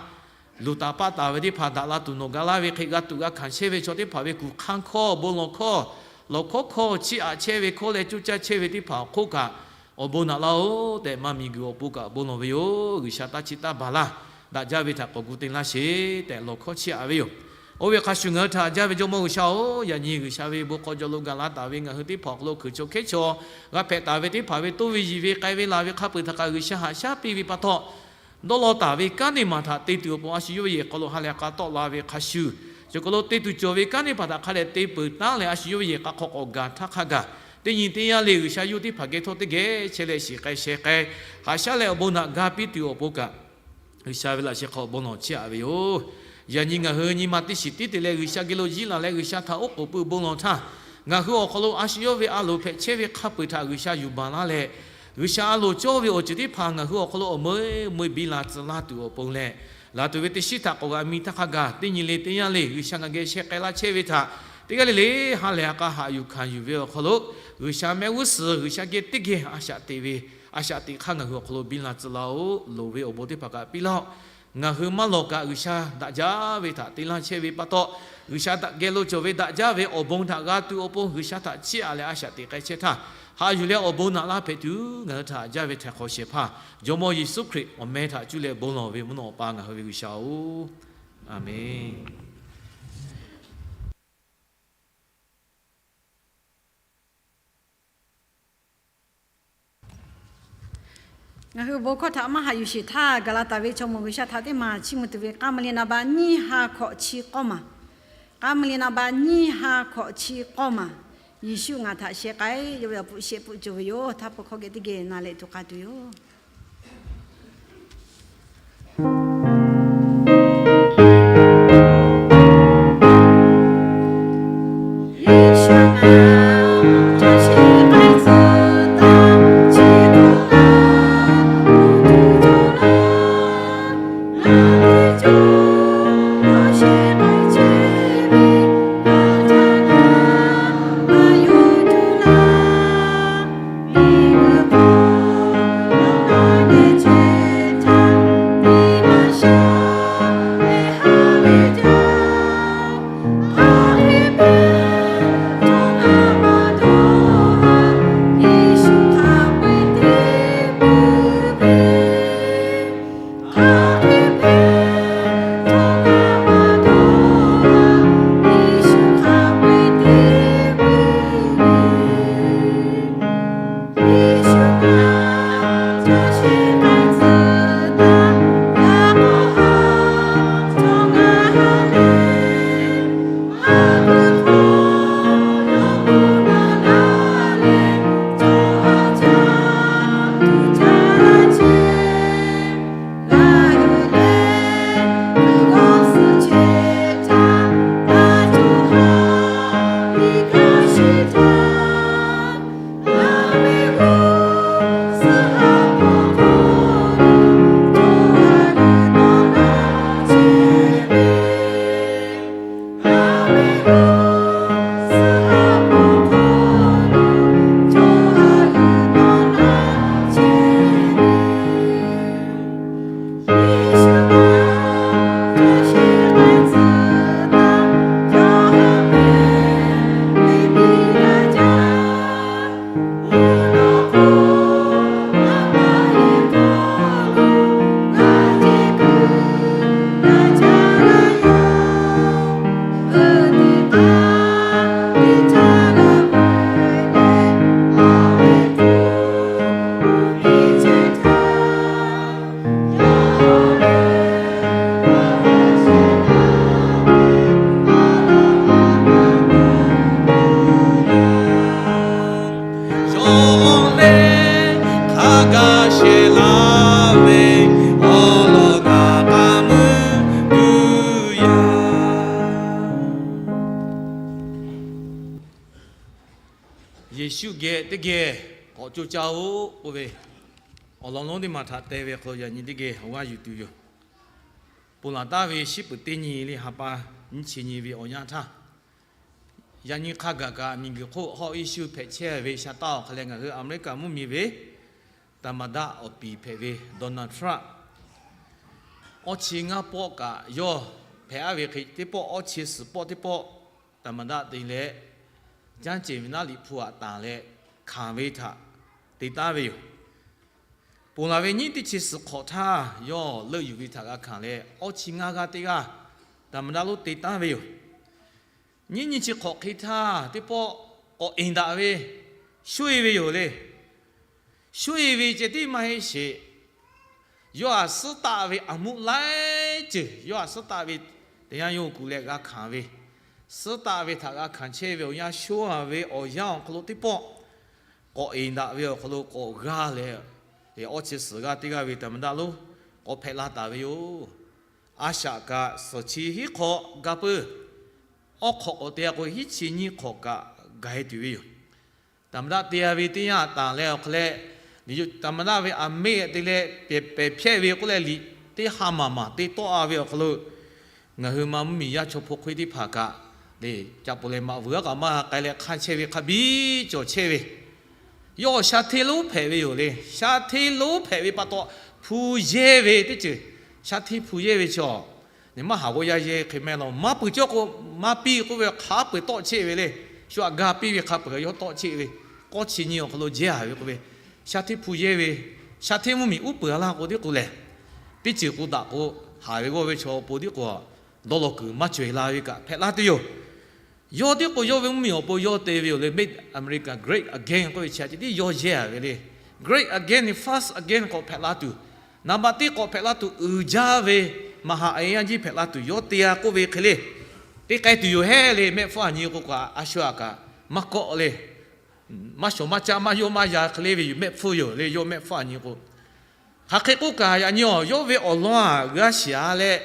luˬ taˍ paˆ taˍ ve teˇ hpaˍ daꞈ la tuˬ nawˬ ga laˇ ve hk'e g'a tuꞈ g'a hkanˍ chehˇ ve chaw teˇ hpaˍ ve kuˬ hk'anˇ hkawˇ bon lawˬ hkawˇ, lawˬ hkawˉ hkawˇ chiˇ aꞈ chehˇ ve hkawˇ leh coˇ caˇ chehˇ ve teˇ hpaˍ awˬ hk'oˆ kaꞈ awˬ bon naꞈ laˇ-oˆ tehꞈ, maˇ miˬguiˬ awˬ pon kaꞈ bon lawˬ ve yoˬ. G'uiˬsha taˇ chiˇ taˇ baˬ laˇ. Daꞈ jaˇ ve htaꞈ k'awꞈ gu te laˇ sheˍ tehꞈ lawˬ hkawˉ chiˇ aꞈ ve yoˬ. Oˇ ve hk'a shuˍ ngaˬ hui htaꞈ haꞈ jaˇ ve Jawˇmawˇ G'uiˬsha-oˬ, yaꞈ nyi G'uiˬsha ve bon hk'aw jawˇ lo gaˬ la taˍ ve ngaˬ hui teˇ hpaˍ awˬ hk'aw lo hkui chaw hkehˉ chaw g'a hpehꞈ taˍ ve teˇ hpaˍ ve toˇ ve yiˬ ve k'ai ve laˬ ve hk'a peu-eˬ htaꞈ kaꞈ G'uiˬsha haꞈ shaˉ piˇ ve pa taw, dawˇ law taˍ ve kanˉ neˇ maˬ htaꞈ te tuˬ awˬ pon a shu yawˇ ve yehˬ hk'aw lo ha lehˬ k'a tawˆ la ve hk'a shuˍ, cawˬ hk'aw lo te tuˬ cawˬ ve kanˉ neˇ maˬ htaꞈ hk'a dehꞈ te peuˬ taˉ leh a shu yawˇ ve yehˬ k'a hk'aw k'awꞈ gaˬ htaˇ hk'a gaˬ, teˇ nyi teˇ yanˇ le G'uiˬsha yawˇ teˇ hpaˍ geh htawˇ teˇ geh chehˇ leh shiˍ k'ai sheh k'ai, haꞈ shaˉ leh awˬ bon naꞈ ga piˇ tuˬ awˬ pon kaꞈ, G'uiˬsha ve laꞈ sheh hk'aw bon lawˬ chiˇ aꞈ ve yoˬ. Yaꞈ nyi ngaˬ hui nyi ma teˇ shiˍ tiˉ te leh G'uiˬsha geh lo jiˇ laˬ leh G'uiˬsha htaꞈ oˉ k'oˍ pui bon lawˬ htaˇ, ngaˬ hui awˬ hk'aw lo a shu yawˇ ve a loˍ hpehꞈ chehˇ ve hk'a peu-eˬ htaꞈ G'uiˬsha yuˬ baˬ laˇ leh, G'uiˬsha a loˍ cawˇ ve awˬ ceuˬ teˇ hpaˍ ngaˬ hui awˬ hk'aw lo awˬ meuˇ meuˇ biˇ la tcuh laˇ tuˬ awˬ pon leh, laˬ tuˬ ve teˇ shiˉ htaꞈ k'awꞈ g'a mi htaˇ hk'a gaˬ, teˇ nyi le teˇ yanˇ le G'uiˬsha ngaˬ geh sheh k'ai laˇ chehˇ ve htaꞈ teˇ g'aˇ le le ha lehˬ a k'a haꞈ yuˬ hkanˍ yuˬ ve awˬ hk'aw lo, G'uiˬsha mehˆ g'uˇ suhˍ G'uiˬsha geh teˇ geh a shaꞈ teꞈ ve, a shaꞈ teꞈ hk'aˇ ngaˬ hui awˬ hk'aw lo biˇ la tcuh laˇ-oˆ. Loˍ ve awˬ bon teˇ hpaˍ kaꞈ piˇ laˇ-oˆ. Ngaˬ hui maˇ lawˬ kaꞈ G'uiˬsha daꞈ jaˇ ve htaꞈ te laˇ chehˇ ve pa taw, G'uiˬsha geh lo cawˬ ve daꞈ jaˇ ve awˬ bon htaꞈ g'a tuˬ awˬ pon G'uiˬsha htaꞈ chiˇ aꞈ leh a shaꞈ teꞈ k'ai chehˇ htaˇ, haꞈ yuˬ leh awˬ bon naꞈ laˇ hpehꞈ tuˬ ngaˬ hui htaꞈ haꞈ jaˇ ve htaiˍ hk'awꞈ shehˍ hpaˇ Jawˇmawˇ Yeˍsuˆ Hkriꞈ awˬ meh htaꞈ cuˇ leh bon lawˬ ve mvuhˇ naw Awˬ pa ngaˬ hui ve G'uiˬsha-oˬ, Aˍmenˍ. Ngaˬ hui bon hkawˇ htaꞈ maˇ haꞈ yuˬ sheˍ htaˇ, Gaˍlaˍtaˍ ve chaw mawˬ G'uiˬsha htaꞈ teˇ maˬ chiˇ mvuh tuˬ ve k'aˉ mvuh le naˍ baˆ nyiˇ ha hkawꞈ chi k'awˇ maˬ. K'aˉ mvuh le naˍ baˆ nyiˇ ha hkawꞈ chi k'awˇ maˬ. Yeˍsuˆ ngaˬ htaꞈ sheh k'ai, yawˇ ve awˬ pui shehˆ pui cawˬ ve yoˬ. Htaˇ pui hkawˇ geh teˇ geh na leh tuˬ k'a tuˬ yoˬ. Yeˍsuˆ geh teˇ geh k'awꞈ coˇ caˇ-oˆ k'oˆ ve awˬ lawn lonˉ teˇ maˬ htaꞈ te ve hk'aw lo yaꞈ nyi teˇ geh awˬ g'aˇ yuˬ tuˬ yoˬ. Ponˬ laˬ taˍ ve shiˉ peuˍ teˇ nyi le ha pa nyiˇ chi nyi ve awˬ yanˇ htaˇ, yaꞈ nyi hk'a gaˬ kaꞈ miˬguiˬ hk'oˆ hawˉ iˉ shu hpehꞈ chehˇ ve sha taˇ awˬ hk'a leh ngaˬ hui America mvuhˇmiˬ ve taˍmaˍdaˆ awˬ piˍ hpehꞈ ve Donald Trump, awˇ chi ngaˇ pawˆ kaꞈ yawˇ hpehꞈ aˉ ve hk'e teˇ pawˆ, awˇ chi suhˍ pawˆ teˇ pawˆ taˍmaˍdaˆ te leh, jaˇ ceuˬ ve naˉ liꞈ hpu aꞈ tanˬ leh hkanˍ ve htaꞈ te taˉ ve yoˬ. Ponˬ laˬ ve nyiˇ teˇ chi suhˍ hk'awꞈ htaˇ yawˇ leuˆ yuˬ ve htaꞈ g'a hkanˍ leh, awˇ chi ngaˇ g'aˇ teˇ g'aˇ taˍmaˍdaˆ lonˉ te taˉ ve yoˬ. Nyiˇ nyi chi hk'awꞈ hk'e htaˇ teˇ pawˆ k'awꞈ enˍ daꞈ ve, shuˉ e ve yoˬ le. Shuˉ e ve ceh tiˉ maˇ heˆ sheˍ, yawˇ htaꞈ suhˉ taˆ ve aˬ muˆ laiˉ ceuˬ, yawˇ htaꞈ suhˉ taˆ ve teˇ yanˇ yawˇ kuˬ leh g'a hkanˍ ve, suhˉ taˆ ve htaꞈ g'a hkanˍ chehˇ ve awˬ yanˇ, shuˉ a ve awˬ yanˇ awˬ hk'aw lo teˇ pawˆ k'awꞈ enˍ daꞈ ve awˬ hk'aw lo k'awꞈ g'aˇ leh, awˇ chi suhˍ g'aˇ teˇ g'aˇ ve taˍmaˍdaˆ lonˉ k'awꞈ hpehꞈ la taˍ ve yoˬ. A shaꞈ kaꞈ suhˍ chi hiˉ hk'awꞈ ga peuˬ, awˉ hk'awꞈ k'awꞈ te a k'o, hiˉ chi nyiˇ hk'awꞈ kaꞈ ga e tuˬ ve yoˬ. Taˍmaˍdaˆ te a ve teˇ yanˇ tanˬ leh awˬ hk'a leh, taˍmaˍdaˆ ve aˬ meˆ te leh pehˬ hpehˇ ve k'oˆ leh liꞈ teˇ ha maˬ maˬ te tawˆ a ve awˬ hk'aw lo, ngaˬ hui ma mvuhˇmiˬ yaˇ chaw hpu hk'oˆ teˇ hpaˍ kaꞈ le, ca peuˬ leh maꞈ vuiˬ aˉ kaꞈ maˇ g'a k'ai leh hk'anˇ chehˇ ve hk'a biˇ cawˬ chehˇ ve, yawˇ sha hteˇ lonˉ hpehꞈ ve yoˬ le. Sha hteˇ lonˉ hpehꞈ ve pa taw, hpu yehˇ ve teˇ ceuˬ, sha hteˇ hpu yehˇ ve chaw, maˇ haˍ g'awˇ yaˇ yehˇ hk'e mehˆ law, maˇ peuˬ cawˇ k'o, maˇ piˇ k'oˆ ve hk'a peu-eˬ tawˆ chehˇ ve le. Shu aꞈ ga piˇ ve hk'a peu-eˬ yawˇ tawˆ chehˇ ve, k'awˇ chi nyi awˬ hk'aw lo jehˇ a ve k'oˆ ve, sha hteˇ hpu yehˇ ve, sha hteˇ mvuhˇmiˬ uˉ peunˍ a laˇ k'o tiˉ k'o lehˬ, teˇ ceuˬ k'o daꞈ k'o, haˍ ve g'awˇ ve chaw awˬ pon tiˉ k'o, dawˇ law kuiˬ maˇ cawˬ e la ve kaꞈ hpehꞈ laˇ tuˬ yoˬ. Yawˇ tiˉ k'o yawˇ ve mvuhˇmiˬ awˬ pon yawˇ te ve yoˬ le, Make America Great Again k'oˆ ve chi a ceh tiˉ yawˇ yehˇ a ve le. Great again, first again k'awꞈ hpehꞈ la tuˬ, naˍ baꞈ teˇ k'awꞈ hpehꞈ la tuˬ uiˍ jaˇ ve, maˍ haꞈ e yanˇ jiˇ hpehꞈ la tuˬ yawˇ te a k'oˆ ve hk'e le, te k'ai tuˬ yoˬ hehˉ le. Mehˆ hpfuhˇ aˬ nyi k'o kaꞈ a shu aꞈ kaꞈ maˇ kawˆ le. Maˇ shawˍ maˇ caˆ maˇ yawˆ maˇ ya hk'e le ve yoˬ, mehˆ hpfuhˇ yoˬ le, yawˇ mehˆ hpfuhˇ aˬ nyi k'o. Hk'aˬ hk'e k'oˆ kaꞈ, yaꞈ nyi awˬ yawˇ ve awˬ lawn aꞈ g'a shiˍ a leh,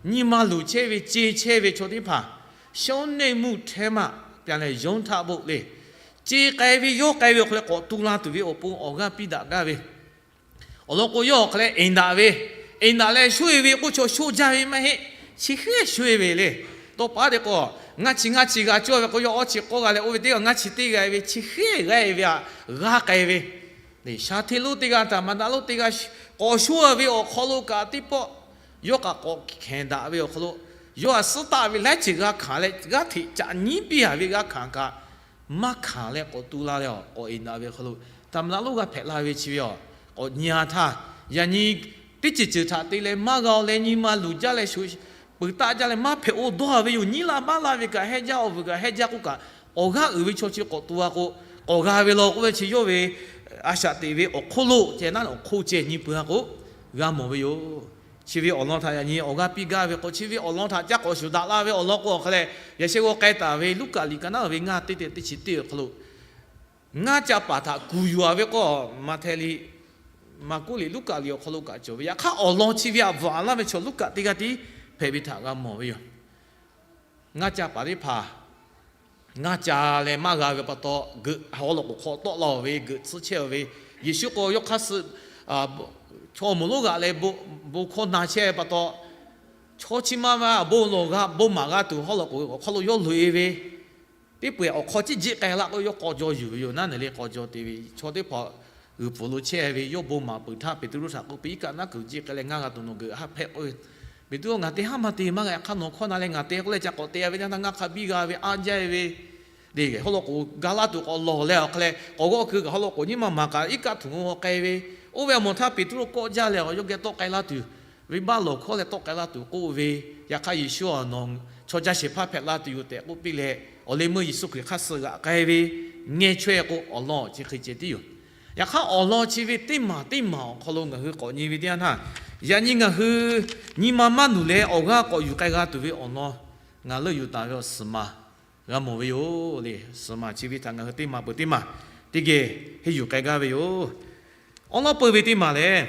nyi ma luˬ chehˇ ve, ce chehˇ ve chaw teˇ hpaˍ, shawˉ neˆ mvuhˇ htehˇ maˇ pya leh yonˉ htaˆ boˆ le, ce k'ai ve yawˇ k'ai ve awˬ hk'aw leh k'awꞈ tu la tuˬ ve awˬ pon awˬ g'aˇ piˇ daꞈ gaˇ ve, awˬ lawn k'o, yawˇ awˬ hk'aw leh enˍ daꞈ ve, enˍ daꞈ leh shuˉ e ve k'oˆ chaw sho jaˇ ve maˇ heˆ. Chi hk'e shuˉ e ve le. Tawˇ pa te k'o, ngaˇ chi ngaˇ chi g'a cawˇ ve k'o, yawˇ awˇ chi k'awˇ g'a leh oˇ ve teˇ g'aˇ ngaˇ chi teˇ g'a ve, chi hk'e g'a e ve htaꞈ g'a k'ai ve, sha hteˇ lonˉ teˇ g'aˇ, taˍmaˍdaˆ lonˉ teˇ g'aˇ, k'awꞈ shuˉ a ve awˬ hk'aw lo kaꞈ teˇ pawˆ, yawˇ kaꞈ k'awꞈ hkehˍ daꞈ ve awˬ hk'aw lo, yawˇ htaꞈ suhˉ taˆ ve laiˉ ceuˬ g'a hkanˍ leh g'aˇ hteꞈ caꞈ nyiˉ piˇ a ve g'a hkanˍ kaꞈ, maˇ hkanˍ leh k'awꞈ tu la leh k'awꞈ enˍ daꞈ ve awˬ hk'aw lo, taˍmaˍdaˆ lonˉ g'a hpehꞈ la ve chi ve a, k'awꞈ nyi a htaˇ, yaꞈ nyi teˇ ceuˬ ceuˬ htaꞈ te leh maˇ g'a leh nyi ma luˬ jaˇ leh shu peuˬ taˆ jaˇ leh maˇ hpehꞈ-o dawˇ a ve yoˬ. Nyiˉ la maˇ la ve kaꞈ hehnˇ jaˇ, awˬ vuiˬ kaꞈ hehnˇ jaˇ k'oˆ kaꞈ, awˬ g'aˇ uiˍ ve chaw chi k'awꞈ tu a k'o, k'awꞈ g'a ve law k'oˆ ve chi yawˇ ve a shaꞈ teꞈ ve awˬ hk'oˆ lo ceh naˉ awˬ hk'oˆ ceh nyi peuˬ a k'o, g'a mawˬ ve yoˬ. Chi ve awˬ lawn htaꞈ yaꞈ nyi awˬ g'aˇ piˇ gaˇ ve k'o, chi ve awˬ lawn htaꞈ caˇ k'awꞈ shuˍ daꞈ la ve awˬ lawn k'o awˬ hk'aw leh, yaꞈ sheh g'aw k'ai taˍ ve Luˉkaꞈ liꞈ ka naˉ ve ngaˇ teˇ teˇ teˇ chi teˇ awˬ hk'aw lo, ngaˇ ca paˍ htaꞈ kuˬ yuˬ a ve k'o, Maꞈhtehˍ liꞈ, Maˍkuˆ liꞈ, Luˉkaꞈ liꞈ awˬ hk'aw lo kaꞈ cawˬ ve. Yaꞈ hk'aˇ awˬ lawn chi ve aꞈ bvuhꞈ laˇ ve chaw Luˉkaꞈ teˇ g'aˇ tiˉ hpehꞈ ve htaꞈ g'a mawˬ ve yoˬ. Ngaˇ ca paˍ teˇ hpaˍ ngaˇ ca leh maˇ g'a ve pa taw, geuꞈ haw law k'oˍ hk'aw tawˆ la-o ve, geuꞈ tsuhˇ chehˇ-o ve, Yeˍsuˆ k'o yawˇ hk'aˇ suh chaw moˍ lonˉ g'aꞈ leh bon hkawˇ na chehˇ ve pa taw, chaw chi ma ve bon lawˬ g'a, bon maˍ g'a tuˬ haw law k'oˍ awˬ hk'aw lo yawˇ loꞈ-e ve, teˇ peu-eˬ awˬ hk'aw ciˉ jiˆ k'ai laˇ k'o, yawˇ k'aw jaw yuˬ ve yoˬ. Naˉ neˬ le k'aw jaw te ve chaw teˇ hpaˍ g'uiˬ pfuhˍ lo chehˇ ve, yawˇ bon maˍ peuˬ htaˇ Peˍtruˆ htaꞈ k'oˆ piˇ, iˉ kaˆ naˉ kuiˬ jiˆ k'ai leh ngaˇ g'a tuˬ nawˬ geuꞈ haˆ hpehꞈ k'oˆ ve, Peˍtruˆ, ngaˬ te haˉ maˇ te maˇ g'a. Yaꞈ hk'aˇ nawˬ hkawˇ na leh ngaˬ te k'oˆ leh ca k'awꞈ te a ve teˇ yanˇ htaˇ ngaˇ hk'a biˇ g'a ve, anˇ jaˇ ve, le haw law k'oˍ ga laˇ tuˬ k'awꞈ lawˬ leh awˬ hk'aw leh k'awꞈ g'awˇ keu kaꞈ haw law k'oˍ nyiˇ maˇ maˍ kaꞈ iˉ kaˆ htuꞈ ngaw k'ai ve, oˇ ve awˬ moˍ htaˇ Peˍtruˆ kawˆ jaˇ leh awˬ yawˇ geh tawˆ k'ai laˇ tuˬ, venˇbaˆ lawˬ hkawˇ leh tawˆ k'ai laˇ tuˬ k'oˆ ve, yaꞈ hk'aˇ Yeˍsuˆ-oˬ, nawˬ chaw jaˇ shehˍ hpaˇ hpehꞈ la tuˬ yoˬ tehꞈ k'oˆ piˇ leh, awˬ leh meuˇ Yeˍsuˆ Hkriꞈ hk'aˇ suh g'aꞈ k'ai ve ngeh chaweh k'o, awˬ lawn chi hk'e ceh tiˉ yoˬ. Yaꞈ hk'aˇ awˬ lawn chi ve teˇ maˬ teˇ maˬ awˬ hk'aw lo ngaˬ hui k'awꞈ nyi ve teˇ yanˇ htaˇ, yaꞈ nyi ngaˬ hui nyi ma maˇ luˬ leh awˬ g'aˇ k'awꞈ yuˬ k'ai g'a tuˬ ve awˬ lawn ngaˬ leuˆ yuˬ taˍ ve awˬ suhˍ maˬ g'a mawˬ ve yoˬ le. Suhˍ maˬ chi ve htaꞈ ngaˬ hui teˇ maˬ peuˬ teˇ maˬ teˇ geh henˇ yuˬ k'ai gaˇ ve yoˬ. Awˉ lawˉ peu ve teˇ maˬ lehˬ,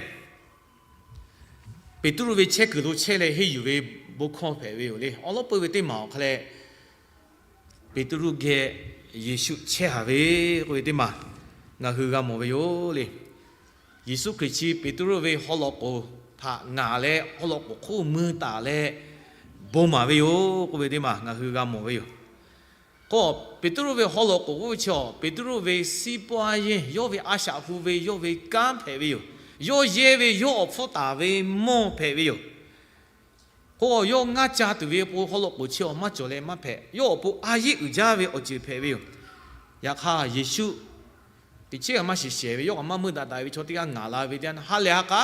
Peˍtruˆ ve chehˇ kuiˬ lo chehˇ leh henˇ yuˬ ve bon hkawˇ hpehꞈ ve yoˬ le. Awˉ lawˉ peu ve teˇ maˬ awˬ hk'aw leh, Peˍtruˆ geh Yeˍsuˆ chehˇ haˍ ve k'oˆ ve teˇ maˬ ngaˬ hui g'a mawˬ ve yoˬ le. Yeˍsuˆ Hkriꞈ chi Peˍtruˆ ve haw law k'oˍ htaꞈ ngaˍ leh haw lawꞈ k'oˍ hk'oˆ mui taˍ leh bon maˍ ve yoˬ k'oˆ ve teˇ maˬ ngaˬ hui g'a mawˬ ve yoˬ. K'o, Peˍtruˆ ve haw lawꞈ k'oˍ k'oˆ ve chi, Peˍtruˆ ve siˉ pawehˇ yehˇ, yawˇ ve a shaꞈ hu ve yawˇ ve kanˉ hpehꞈ ve yoˬ. Yawˇ yehˇ ve yawˇ awˬ hpfuhˇ taˍ ve mawˇ hpehꞈ ve yoˬ. K'o, yawˇ ngaˇ ca tuˬ ve awˬ pon haw lawꞈ k'oˍ chi awˬ maˇ cawˬ leh maˇ hpehꞈ. Yawˇ awˬ pon a yeˇ uiˍ jaˇ ve awˬ ceuˬ hpehꞈ ve yoˬ. Yaꞈ hk'aˇ, Yeˍsuˆ teˇ chehˇ maˇ shiˍ shehˍ ve, yawˇ kaꞈ maˇ meuˇ daꞈ daꞈ ve chaw teˇ g'aˇ ngaˍ la ve teˇ yanˇ, ha lehˬ ha k'a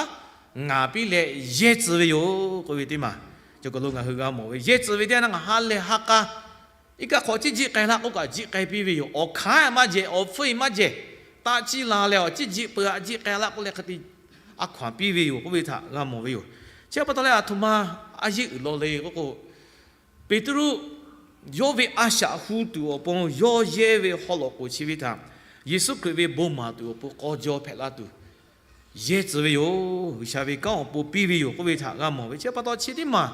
ngaˍ piˇ leh yehˇ tcuh ve yoˬ k'oˆ ve teˇ maˬ. Cawˬ kaˬ lo ngaˬ hui g'a mawˬ ve, yehˇ tcuh ve teˇ yanˇ, ha lehˬ ha k'a iˉ kaˆ hk'awꞈ ciˉ jiˆ k'ai laˇ k'oˆ kaꞈ jiˆ k'ai piˇ ve yoˬ. Awˬ hkanˉ maˇ jehˬ, awˬ hpfuhˇ maˇ jehˬ, taˆ ciˇ la leh awˬ ciˉ jiˆ peu aꞈ jiˆ k'ai laˇ k'oˆ leh hk'e te a hkaw anˬ piˇ ve yoˬ k'oˆ ve htaꞈ g'a mawˬ ve yoˬ. Chi pa taw leh, a htoꞈ ma a yeˇ uiˍ law le k'oˆ k'o, Peˍtruˆ yawˇ ve a shaꞈ hu tuˬ awˬ pon yawˇ yehˇ ve haw lawꞈ k'oˍ chi ve htaꞈ Yeˍsuˆ Hkriꞈ ve bon maˍ tuˬ awˬ pon k'aw jaw hpehꞈ la tuˬ yehˇ tcuh ve yoˬ. G'uiˬsha ve kanˉ awˬ pon piˇ ve yoˬ k'oˆ ve htaꞈ g'a mawˬ ve. Chi pa taw chi teˇ maˬ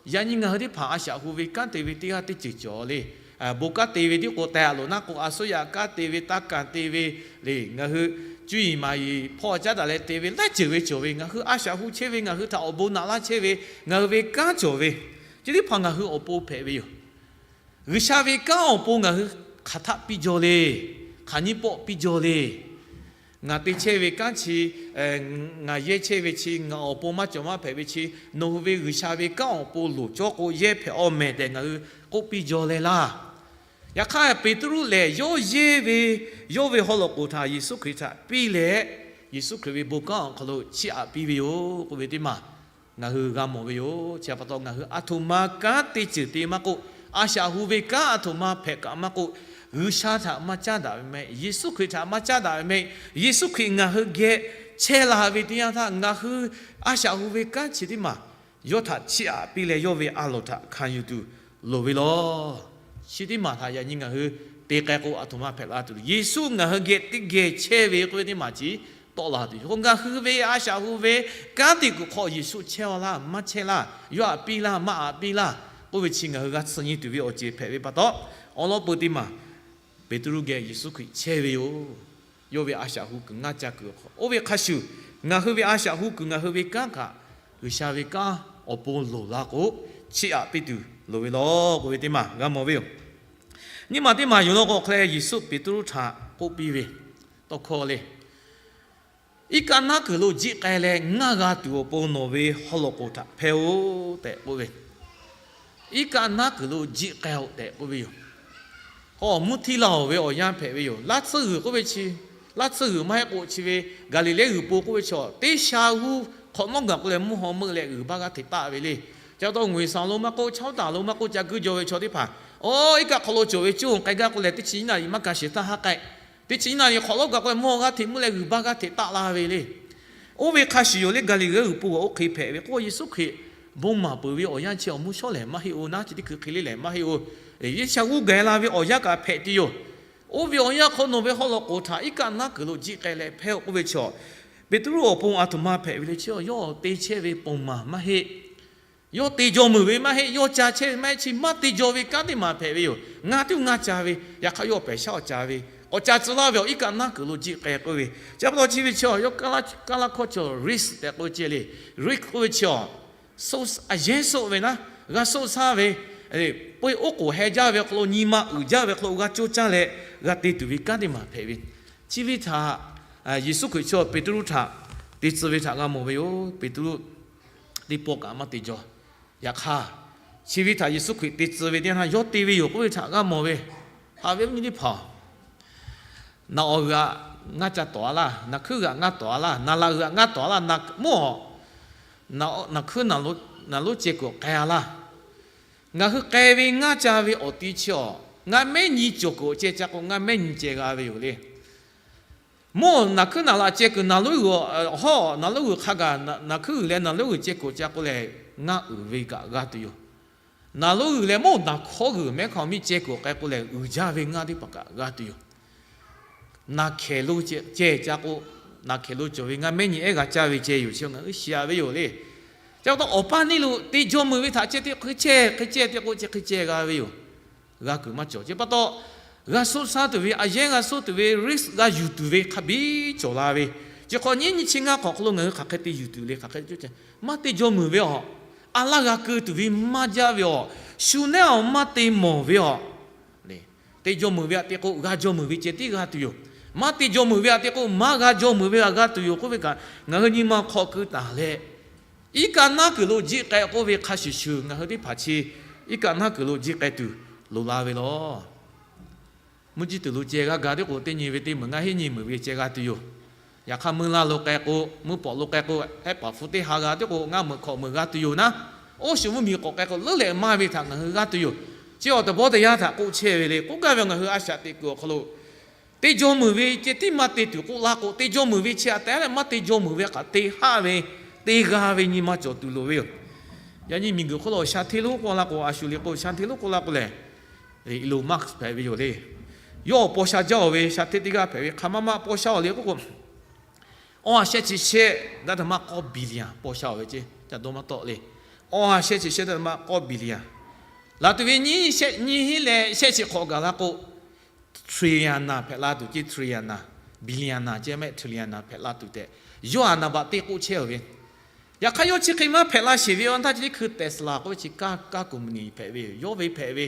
yaꞈ nyi ngaˬ hui teˇ hpaˍ a shaꞈ hu ve kanˉ te ve teˇ g'aˇ teˇ ceuˬ cawˬ le. Bon kanˉ te ve tiˉ k'o, teh a loˍ naˉ k'o, a suˉ yaꞈ kanˉ te ve, taˇ kanˍ te ve le, ngaˬ hui cuˇ yiˍ maˍ yiˍ hpawˇ caˉ daꞈ leh te ve laiˉ ceuˬ ve cawˬ ve, ngaˬ hui a shaꞈ hu chehˇ ve, ngaˬ hui htaꞈ awˬ bon naꞈ laˇ chehˇ ve, ngaˬ hui ve kanˉ cawˬ ve, chi teˇ hpaˍ ngaˬ hui awˬ pon hpehꞈ ve yoˬ. G'uiˬsha ve kanˉ awˬ pon ngaˬ hui hk'aˬ htaˆ piˇ jaw le. Hk'aˬ nyiˇ pawˆ piˇ jaw le. Ngaˬ te chehˇ ve kanˉ chi, ngaˬ yehˇ chehˇ ve chi ngaˬ awˬ pon maˇ cawˬ maˇ hpehꞈ ve chi, nawˬ hui ve G'uiˬsha ve kanˉ awˬ pon loˍ cawˇ k'o yehˇ hpehꞈ awˬ mehˍ tehꞈ ngaˬ hui k'oˆ piˇ jaw leh laˇ. Yaꞈ hk'aˇ, Peˍtruˆ lehˬ yawˇ yehˇ ve, yawˇ ve haw lawꞈ k'oˍ htaꞈ Yeˍsuˆ Hkriꞈ htaꞈ piˇ leh, Yeˍsuˆ Hkriꞈ ve bon kanˉ awˬ hk'aw lo chiˇ aꞈ piˇ ve yoˬ k'oˆ ve teˇ maˬ ngaˬ hui g'a mawˬ ve yoˬ. Chi pa taw ngaˬ hui a htoꞈ ma kanˉ te ceuˬ te maˇ k'oˆ, a shaꞈ hu ve kanˉ a htoꞈ ma hpehꞈ kaꞈ maˇ k'oˆ, G'uiˬsha htaꞈ maˇ caˉ daꞈ ve mehˆ, Yeˍsuˆ Hkriꞈ htaꞈ maˇ caˉ daꞈ ve mehˆ, Yeˍsuˆ Hkriꞈ ngaˬ hui geh chehˇ la ve teˇ yanˇ htaˇ ngaˬ hui a shaꞈ hu ve kanˉ chi teˇ maˬ yawˇ htaꞈ chiˇ aꞈ piˇ leh yawˇ ve a loˍ htaꞈ hkanˍ yuˬ tuˬ loˍ ve law. Chi teˇ maˬ htaꞈ yaꞈ nyi ngaˬ hui te k'ai k'o, a htoꞈ ma hpehꞈ la tuˬ, Yeˍsuˆ ngaˬ hui geh teˇ geh chehˇ ve k'oˆ ve teˇ maˬ chi tawˆ la tuˬ yoˬ. Ngaˬ hui ve a shaꞈ hu ve kanˉ te kuiˬ hk'aw Yeˍsuˆ chehˇ a laˇ, maˇ chehˇ laˇ, yawˇ aꞈ piˇ laˇ, maˇ aꞈ piˇ laˇ k'oˆ ve chi ngaˬ hui g'a tsuh nyi tuˬ ve awˬ ceuˬ hpehꞈ ve pa taw, awˬ lawn peu teˇ maˬ Peˍtruˆ geh Yeˍsuˆ Hkriꞈ chehˇ ve yoˬ. Yawˇ ve a shaꞈ hu kuiˬ ngaˇ ca kuiˬ awˬ hk'aw, oˇ ve hk'a shuˍ ngaˬ hui ve a shaꞈ hu kuiˬ ngaˬ hui ve kanˉ kaꞈ G'uiˬsha ve kanˉ awˬ pon loˍ la k'o, chiˇ aꞈ piˇ tuˬ loˍ ve law k'oˆ ve teˇ maˬ g'a mawˬ ve yoˬ. Nyiˇ maˬ teˇ maˬ yoˬ law k'o, hk'e leh Yeˍsuˆ Peˍtruˆ htaꞈ k'oˆ piˇ ve, tawˇ hkawˇ le, iˉ kaˆ naˉ kuiˬ lo jiˆ k'ai leh ngaˇ g'a tuˬ awˬ pon nawˬ ve haw lawꞈ k'oˍ htaꞈ hpehˇ-oˆ tehꞈ k'oˆ ve. Iˉ kaˆ naˉ kuiˬ lo jiˆ k'ai-oˆ tehꞈ k'oˆ ve yoˬ. K'o, mvuhˇ htiˇ laˇ-oˬ ve awˬ yanˇ hpehꞈ ve yoˬ. Laˇ tsuhˇ g'uiˬ k'oˆ ve chi, laˇ tsuhˇ g'uiˬ maˇ heˆ k'o chi ve Gaˍliˍlehˇ g'uiˬ po k'oˆ ve chaw teˇ sha g'uˇ hk'awꞈ nawˉ gaˬ k'oˆ leh mvuhˇ haw meuˆ leh g'uiˬ baˇ g'aˇ hteꞈ taˆ ve le. Ca taw ngui saˍ lo maˇ k'oˆ, chaw taˍ lo maˇ k'oˆ, ca guiˇ jaw ve chaw teˇ hpaˍ, oˇ iˉ kaˆ hk'aw lo cawˬ ve cuˇ k'ai gaˇ k'oˆ leh teˇ chi nyiˇ naˍ riˍ maˇ ka sheˍ htaˇ haˉ k'ai. Teˇ chi nyiˇ naˍ riˍ hk'awꞈ lawˉ gaˬ k'oˆ leh mvuhˇ haw g'aˇ hteꞈ meuˆ leh g'uiˬ baˇ g'aˇ hteꞈ taˆ la ve le. Oˇ ve hk'a shuˍ yoˬ le, Gaˍliˍlehˇ g'uiˬ po g'aꞈ oˇ hk'e hpehꞈ ve k'o, Yeˍsuˆ Hkriꞈ bon maˍ peuˬ ve awˬ yanˇ chi awˬ mvuhˇ shawˉ lehˬ maˇ heˆ-oˬ, naˉ chi teˇ hkui hk'e le lehˬ maˇ heˆ-oˬ. Yeˍsuˆ g'uˇ gaˬ la ve awˬ yanˇ kaꞈ hpehꞈ tuˬ yoˬ. Oˇ ve awˬ yanˇ hk'aw nawˬ ve haw lawꞈ k'oˍ htaꞈ iˉ kaˆ naˉ kuiˬ lo jiˆ k'ai leh hpehˇ-oˆ k'oˆ ve chaw, Peˍtruˆ awˬ pon a htoꞈ ma hpehꞈ ve le. Chi yawˇ te chehˇ ve ponˬ maˬ maˇ heˆ. Yawˇ te jaw meuˬ ve maˇ heˆ, yawˇ ca chehˇ ve maˇ heˆ, chi maˇ te jaw ve kanˉ teˇ maˬ hpehꞈ ve yoˬ. Ngaˬ tuˉ ngaˇ ca ve, yaꞈ hk'aˇ yawˇ pehˬ shaˉ awˬ ca ve, k'awꞈ ca tcuh laˇ ve awˬ iˉ kaˆ naˉ kuiˬ lo jiˆ k'ai k'oˆ ve. Chi pa taw chi ve chi yawˇ Kaˇlaˇ hkawˇ chi risk tehꞈ k'oˆ ceh le. Risk k'oˆ ve chi, a yehˉ soˆ ve naˉ, g'a soˆ shaˉ ve, peu-eˬ oˉ k'oˍ heh jaˇ ve hk'aw lo, nyi ma uiˍ jaˇ ve hk'aw lo g'a coˇ caˇ leh g'a te tuˬ ve kanˉ teˇ maˬ hpehꞈ ve. Chi ve htaꞈ Yeˍsuˆ Hkriꞈ chi Peˍtruˆ htaꞈ te tcuh ve htaꞈ g'a mawˬ ve yoˬ. Peˍtruˆ teˇ pawˆ kaꞈ maˇ te jaw. Yaꞈ hk'aˇ, chi ve htaꞈ Yeˍsuˆ Hkriꞈ te tcuh ve teˇ yanˇ htaˇ yawˇ te ve yoˬ k'oˆ ve htaꞈ g'a mawˬ ve. Haꞈ ve awˬ nyi teˇ hpaˍ-oˬ, nawˬ awˬ g'aꞈ ngaˇ ca tawˍ-a laˇ, nawˬ hkuiˉ g'aꞈ ngaˇ tawˍ-a laˇ, nawˬ laꞈ g'aꞈ ngaˇ tawˍ-a laˇ, mvuhˇ nawˬ hkuiˉ nawˬ lonˉ ceh kuiˬ k'ai-a laˇ. Ngaˬ hui k'ai ve ngaˇ ca ve awˬ ti chi awˬ, ngaˇ mehˉ nyi cawˬ kuiˬ awˬ ceh ca k'o, ngaˇ mehˉ nyi ceh g'a ve yoˬ le. Mvuhˇ nawˬ hkuiˉ nawˬ laꞈ ceh kuiˬ nawˬ lonˉ g'uiˬ, hawˉ nawˬ lonˉ g'uiˬ hk'a gaˬ nawˬ hkuiˉ g'uiˬ leh nawˬ lonˉ g'uiˬ ceh kuiˬ ca k'oˆ lehˬ, ngaˇ uiˍ ve kaꞈ g'a tuˬ yoˬ. Nawˬ lonˉ g'uiˬ leh mvuhˇ nawˬ hkawˇ g'uiˬ mehˉ hk'aw miˇ ceh kuiˬ k'ai k'oˆ lehˬ, uiˍ jaˇ ve ngaˇ teˇ hpaˍ kaꞈ g'a tuˬ yoˬ. Nawˬ hkehˬ lo ceh ca k'o, nawˬ hkehˬ lo cawˬ ve ngaˇ mehˉ nyi ehˉ g'a caˇ ve ceh yoˬ. Chi ngaˬ hui shiˍ-a ve yoˬ le. Ca taw awˬ paˇ neˇ lo te jaw meuˬ ve htaꞈ ceh te hk'e ceh hk'e ceh te k'o, ceh hk'e ceh g'a ve yoˬ. G'a kuiˬ maˇ cawˬ. Chi pa taw, g'a soˆ shaˉ tuˬ ve, a yehˉ g'a soˆ tuˬ ve, risk g'a yuˬ tuˬ ve hk'a biˇ cawˬ la ve. Chi hk'awꞈ nyiˉ nyiˇ chi ngaˇ hk'awꞈ hk'aw lo ngaˬ hui hk'aˬ hk'e te yuˬ tuˬ le, hk'aˬ hk'e te cawˇ ceh, maˇ te jaw meuˍ ve awˬ, a laˇ g'a keu tuˬ ve maˇ jaˇ ve awˬ, shu nehˉ awˬ maˇ te mawˬ ve awˬ, te jaw meuˍ ve aꞈ te k'o, g'a jaw meuˍ ve ceh tiˉ g'a tuˬ yoˬ. Maˇ te jaw meuˍ ve aꞈ te k'o, maˇ g'a jaw meuˍ ve aꞈ g'a tuˬ yoˬ k'oˆ ve kaꞈ, ngaˬ hui nyi ma hk'aw keu taˍ leh, iˉ kaˆ naˉ kuiˬ lo jiˆ k'ai k'oˆ ve hk'a shuˍ shuˍ, ngaˬ hui teˇ hpaˍ chi iˉ kaˆ naˉ kuiˬ lo jiˆ k'ai tuˬ loˍ la ve law. Mvuhˇ jiˇ tuˬ lo ceh g'a ga tiˉ k'o, teˇ nyi ve teˇ meunˍ ngaˇ hinˉ nyi meunˍ ve ceh g'a tuˬ yoˬ. Yaꞈ hk'aˇ, mvuhˇ laˇ lo k'ai k'o, mvuhˇ pawˍ lo k'ai k'o, hehˆ paˍ hpu teˇ ha g'a tiˉ k'o, ngaˇ meunˍ hkawꞈ meunˍ g'a tuˬ yoˬ naˉ, oˇ shuˍ mvuhˇ miˬ k'awꞈ k'ai k'o, leuˉ leh maˇ ve htaꞈ ngaˬ hui g'a tuˬ yoˬ. Chi awˬ teˇ pawˆ teˇ yanˇ htaꞈ k'oˆ chehˇ ve le. K'oˆ gaˇ ve, ngaˬ hui a shaꞈ teꞈ kuiˬ awˬ hk'aw lo te jaw meuˍ ve ceh tiˉ maˇ te tuˬ k'oˆ laˇ k'o, te jaw meuˍ ve chi aꞈ te leh maˇ te jaw meuˍ ve hk'aˬ te haˆ ve, te g'a ve nyi ma cawˬ tuˬ loˍ ve yoˬ. Yaꞈ nyi miˬ guiˬ hk'oˆ lo sha hteˇ lonˉ k'oˆ la k'o, a shu le k'o sha hteˇ lonˉ k'oˆ la k'o lehˬ, Elon Musk hpehꞈ ve yoˬ le. Yawˇ paw sha jaˇ-oˬ ve sha hteˇ teˇ g'aˇ hpehꞈ ve, hk'aˬ ma ma paw sha-oˬ le k'oˆ k'o, awˇ ha shehˆ chi shehˆ daꞈ htaꞈ maˇ k'awˇ billion paw sha-oˬ ve ceh ca dawˇ maˇ tawˆ le. Awˇ ha shehˆ chi shehˆ daꞈ htaꞈ maˇ k'awˇ billion, laˬ tuˬ ve nyiˇ shehˆ nyiˇ hinˉ leh shehˆ chi hk'awꞈ gaˬ la k'o, trillion hpehꞈ la tuˬ ceh, trillion, billion ceh mehˆ, trillion hpehꞈ la tuˬ tehꞈ, yawˇ a naˍ baꞈ teˇ k'oˆ chehˇ-oˬ ve. Yaꞈ hk'aˇ, yawˇ chi hk'e maˇ hpehꞈ la sheˍ ve awˬ htaˇ chi teˇ hkui Tesla k'oˆ ve chi car company hpehꞈ ve yoˬ. Yawˇ ve hpehꞈ ve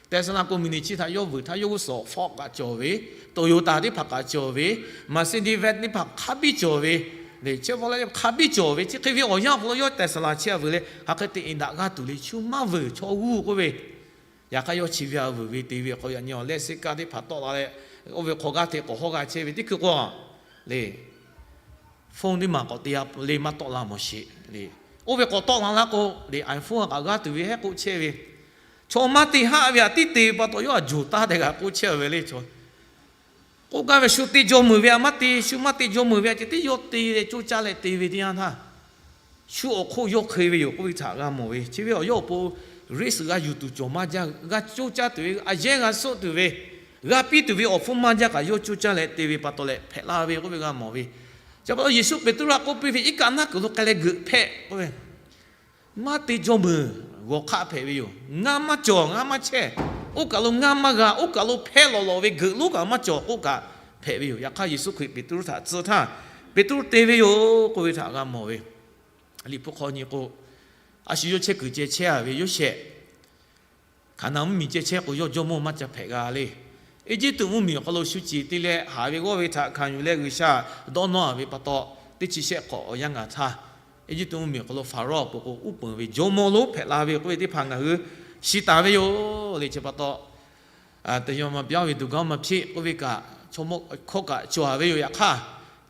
Tesla company chi htaꞈ yawˇ vuiˬ htaˇ yawˇ g'uˇ suhˍ Ford kaꞈ cawˬ ve, Toyota teˇ hpaˍ kaꞈ cawˬ ve, Mercedes-Benz teˇ hpaˍ hk'a biˇ cawˬ ve, Chevrolet hk'a biˇ cawˬ ve, chi hk'e ve awˬ yanˇ awˬ hk'aw lo yawˇ Tesla chi a vuiˬ leh hk'aˬ hk'e te daꞈ g'a tuˬ le, shu maˇ vuiˬ chaw g'uˇ k'oˆ ve. Yaꞈ hk'aˇ, yawˇ chi ve a vuiˬ ve te ve hk'aw yaꞈ nyi awˬ lehˆ siˉ kaˇ teˇ hpaˍ tawˆ la leh, oˇ ve hk'aw g'aˇ hteꞈ k'awꞈ hawˇ g'a chehˇ ve teˇ hkui k'o le, phone teˇ maˬ k'awꞈ te a le maˇ tawˆ la mawˬ sheˍ le. Oˇ ve k'awꞈ tawˆ la laˇ k'o le, iPhone a kaꞈ g'aˇ tuˬ ve hehˉ k'oˆ chehˇ ve, chaw maˇ te haˆ ve aꞈ tiˉ te ve pa taw, yawˇ a joˬ taˇ tehꞈ kaꞈ k'oˆ chehˇ ve le. Chaw k'oˆ gaˇ ve, shu te jaw meuˍ ve aꞈ maˇ te, shu maˇ te jaw meuˍ ve aꞈ ceh tiˉ yawˇ te leh coˇ caˇ leh te ve teˇ yanˇ htaˇ, shu awˬ hk'oˆ yawˇ hk'e ve yoˬ k'oˆ ve htaꞈ g'a mawˬ ve. Chi ve awˬ yawˇ awˬ pon risk g'a yuˬ tuˬ cawˬ maˇ jaˇ. G'a coˇ caˇ tuˬ ve, a yehˉ g'a suhˆ tuˬ ve, g'a piˇ tuˬ ve awˬ hpfuhˇ maˇ jaˇ kaꞈ yawˇ coˇ caˇ leh te ve pa taw leh hpehꞈ la ve k'oˆ ve g'a mawˬ ve. Chi pa taw Yeˍsuˆ Peˍtruˆ htaꞈ k'oˆ piˇ ve, iˉ kaˆ naˉ kuiˬ lo k'ai leh geuꞈ hpehꞈ k'oˆ ve, maˇ te jaw meuˍ g'awˬ hk'aˆ hpehꞈ ve yoˬ. Ngaˇ maˇ cawˬ, ngaˇ maˇ chehˇ. Oˇ kaˬ lo ngaˇ maˇ g'a, oˇ kaˬ lo hpehˇ lawꞈ lawꞈ ve geuꞈ lonˉ kaꞈ maˇ cawˬ k'oˆ kaꞈ hpehꞈ ve yoˬ. Yaꞈ hk'aˇ, Yeˍsuˆ Hkriꞈ Peˍtruˆ htaꞈ tcuh htaˇ, Peˍtruˆ te ve yoˬ k'oˆ ve htaꞈ g'a mawˬ ve. Liꞈ hpu hk'aw nyi k'o, a shu yawˇ chehˇ kuiˬ ceh chehˇ a ve Yoˇsehꞈ, Hkaˍnanˍ mvuhˇmiˬ ceh chehˇ k'o, yawˇ jawˇmawˇ maˇ ca hpehꞈ g'a le. Eˇjiˇtuꞈ mvuhˇmiˬ awˬ hk'aw lo shu ceˬ te leh haˍ ve g'awˇ ve htaꞈ hkanˍ yuˬ leh G'uiˬsha dawˇ nawˇ a ve pa taw, teˇ chi shehˆ hk'awꞈ awˬ yanˇ gaˬ htaˇ, Eˇjiˇtuꞈ mvuhˇmiˬ awˬ hk'aw lo Hpaˍrawˇ awˬ pon k'o, uˉ peunˍ ve jawˇmawˇ lonˉ hpehꞈ la ve k'oˆ ve teˇ hpaˍ ngaˬ hui shiˍ taˍ ve yoˬ le. Chi pa taw, teˇ yawˇ maˇ pyaˉ ve duˬ gaˇ maˇ hpeˆ k'oˆ ve kaꞈ, chaw mawˇ hkawˇ kaꞈ cawˬ ve yoˬ. Yaꞈ hk'aˇ,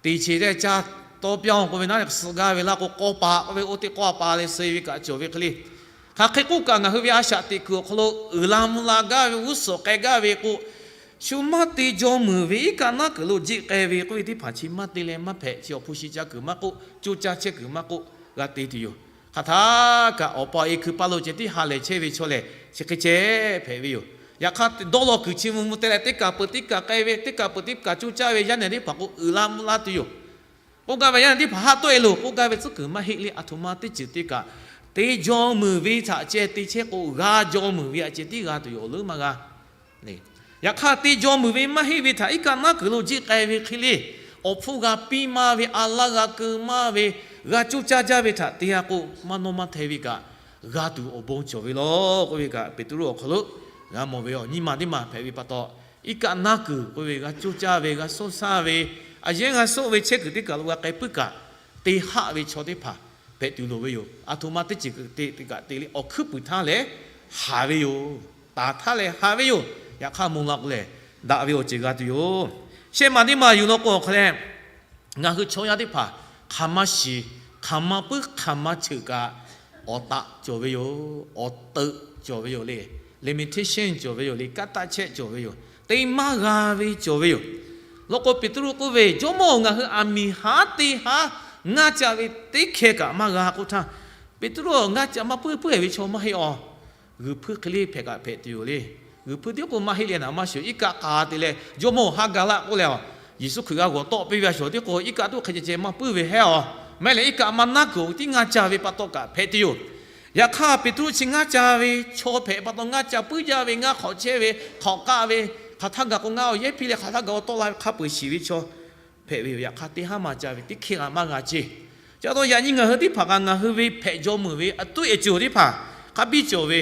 teꞈ cheˬ leh ca tawˇ pyaˇ-oˬ k'oˆ ve naˉ, suh gaˇ ve laˇ k'o, k'awˇ pa k'oˆ ve, oˇ teˇ k'awˇ pa leh suh ve kaꞈ cawˬ ve hk'e le. Hk'aˬ hk'e k'oˆ kaꞈ, ngaˬ hui ve a shaꞈ teꞈ kuiˬ awˬ hk'aw lo uiˍ la mvuh la gaˇ ve, g'uˇ suhˍ k'ai gaˇ ve k'o, shu maˇ te jaw meuˍ ve iˉ kaˆ naˉ kuiˬ lo jiˆ k'ai ve k'oˆ ve teˇ hpaˍ chi maˇ te leh maˇ hpehꞈ. Chi awˬ hpu shi caˇ kuiˬ maˇ k'oˆ, coˇ caˇ chehˇ kuiˬ maˇ k'oˆ, g'a te tuˬ yoˬ. Hk'aˬ htaˇ kaꞈ, awˬ pa awˬ e hkui paˇ lo ceh tiˉ ha lehˬ chehˇ ve chaw lehˬ, chi hk'e ceh hpehꞈ ve yoˬ. Yaꞈ hk'aˇ, dawˇ law kuiˬ chi mvuh mvuh te leh, teˇ kaˬ peuˬ teˇ kaˬ k'ai ve, teˇ kaˬ peuˬ teˇ kaˬ coˇ caˇ ve yaˇ nehˬ teˇ hpaˍ k'o, uiˍ la mvuh la tuˬ yoˬ. K'oˆ gaˇ ve, yaˇ nehˬ teˇ hpaˍ haˆ tawˆ e loˬ k'oˆ gaˇ ve tcuhˉ kuiˬ maˇ heˆ le. A htoꞈ ma teˇ ceuˬ teˇ kaꞈ te jaw meuˍ ve htaꞈ ceh te chehˇ k'o, g'a jaw meuˍ ve aꞈ ceh tiˉ g'a tuˬ yoˬ, awˬ leuˉ maˇ g'a. Yaꞈ hk'aˇ, te jaw meuˍ ve maˇ heˆ ve htaꞈ iˉ kaˆ naˉ kuiˬ lo jiˆ k'ai ve hk'e le, awˬ hpfuhˇ g'a piˇ maˇ ve, a laˇ g'a keu maˇ ve, g'a coˇ caˇ jaˇ ve htaꞈ te a k'o, maˇ nawˇ maˇ hteh ve kaꞈ g'a tuˬ awˬ bon cawˬ ve law k'oˆ ve kaꞈ, Peˍtruˆ awˬ hk'aw lo g'a mawˬ ve yoˬ. Nyi ma teˇ ma hpehꞈ ve pa taw, iˉ kaˆ naˉ kuiˬ k'oˆ ve g'a coˇ caˇ ve, g'a suhˉ shaˇ ve, a yehˉ g'a suhˉ ve chehˇ kuiˬ teˇ kaˬ lo g'a k'ai puiˉ kaꞈ, te haˆ ve chaw teˇ hpaˍ hpehꞈ tuˬ loˍ ve yoˬ. A htoꞈ ma teˇ ceuˬ te te kaꞈ te le, awˬ hkuiˉ puiˍ htaˇ lehˬ haˍ ve yoˬ. Taˍ htaˇ lehˬ haˍ ve yoˬ. Yaꞈ hk'aˇ, mvuhˇ la k'o lehˬ, daꞈ ve awˬ ceuˬ g'a tuˬ yoˬ. Shehˆ ma teˇ ma yuˬ law k'o awˬ hk'aw leh, ngaˬ hui chaw yaˇ teˇ hpaˍ hk'aˬ ma shiˍ, hk'aˬ ma puiˉ, hk'aˬ ma ceuˬ kaꞈ awˬ taˆ cawˬ ve yoˬ. Awˬ teuꞈ cawˬ ve yoˬ le. Limitation cawˬ ve yoˬ le. Kaˉ taˆ chehˇ cawˬ ve yoˬ. Te maˇ g'a ve cawˬ ve yoˬ. Law k'o, Peˍtruˆ k'oˆ ve, Jawˇmawˇ-oˬ, ngaˬ hui aˬ miˍ haˉ teˇ haˉ ngaˇ ca ve teˇ hkeh kaꞈ maˇ g'a k'oˆ htaˇ, Peˍtruˆ ngaˇ ca maˇ puiˉ puiˉ ve chaw maˇ heˆ awˬ. G'uiˬ hpuiˇ hk'e le hpehꞈ kaꞈ hpehꞈ tuˬ yoˬ le. G'uiˬ hpuiˇ tiˉ k'o maˇ heˆ leh naˍ maˇ shuˍ, iˉ kaˆ k'a te leh Jawˇmawˇ-oˬ, haˉ ga laˆ k'oˆ leh, Yeˍsuˆ Hkriꞈ g'a g'awˬ tawˆ piˇ ve a shawˍ tiˉ k'o, iˉ kaˆ tuˉ hk'e ceh ceh maˇ puiˉ ve hehˉ awˬ. Maˇ heˆ leh, iˉ kaˆ maˇ naˉ kuiˬ tiˉ ngaˇ ca ve pa taw kaꞈ hpehꞈ tuˬ yoˬ. Yaꞈ hk'aˇ, Peˍtruˆ chi ngaˇ ca ve chaw hpehꞈ pa taw, ngaˇ ca puiˉ jaˇ ve, ngaˇ hk'awꞈ chehˇ ve, hk'awꞈ k'aˆ ve, hk'aˬ htaˇ gaˬ k'o ngaˇ awˬ yehˉ piˇ leh hk'aˬ htaˇ gaˬ k'o tawˆ la ve hk'a peu-eˬ shiˍ ve chaw hpehꞈ ve yoˬ. Yaꞈ hk'aˇ, teˇ haˉ maˇ ca ve teˇ hkeh kaꞈ maˇ g'a ceˇ. Chi pa taw yaꞈ nyi ngaˬ hui teˇ hpaˍ kaꞈ ngaˬ hui ve hpehꞈ jaw meuˬ ve a tuˉ e ceuˬ teˇ hpaˍ hk'a biˇ cawˬ ve,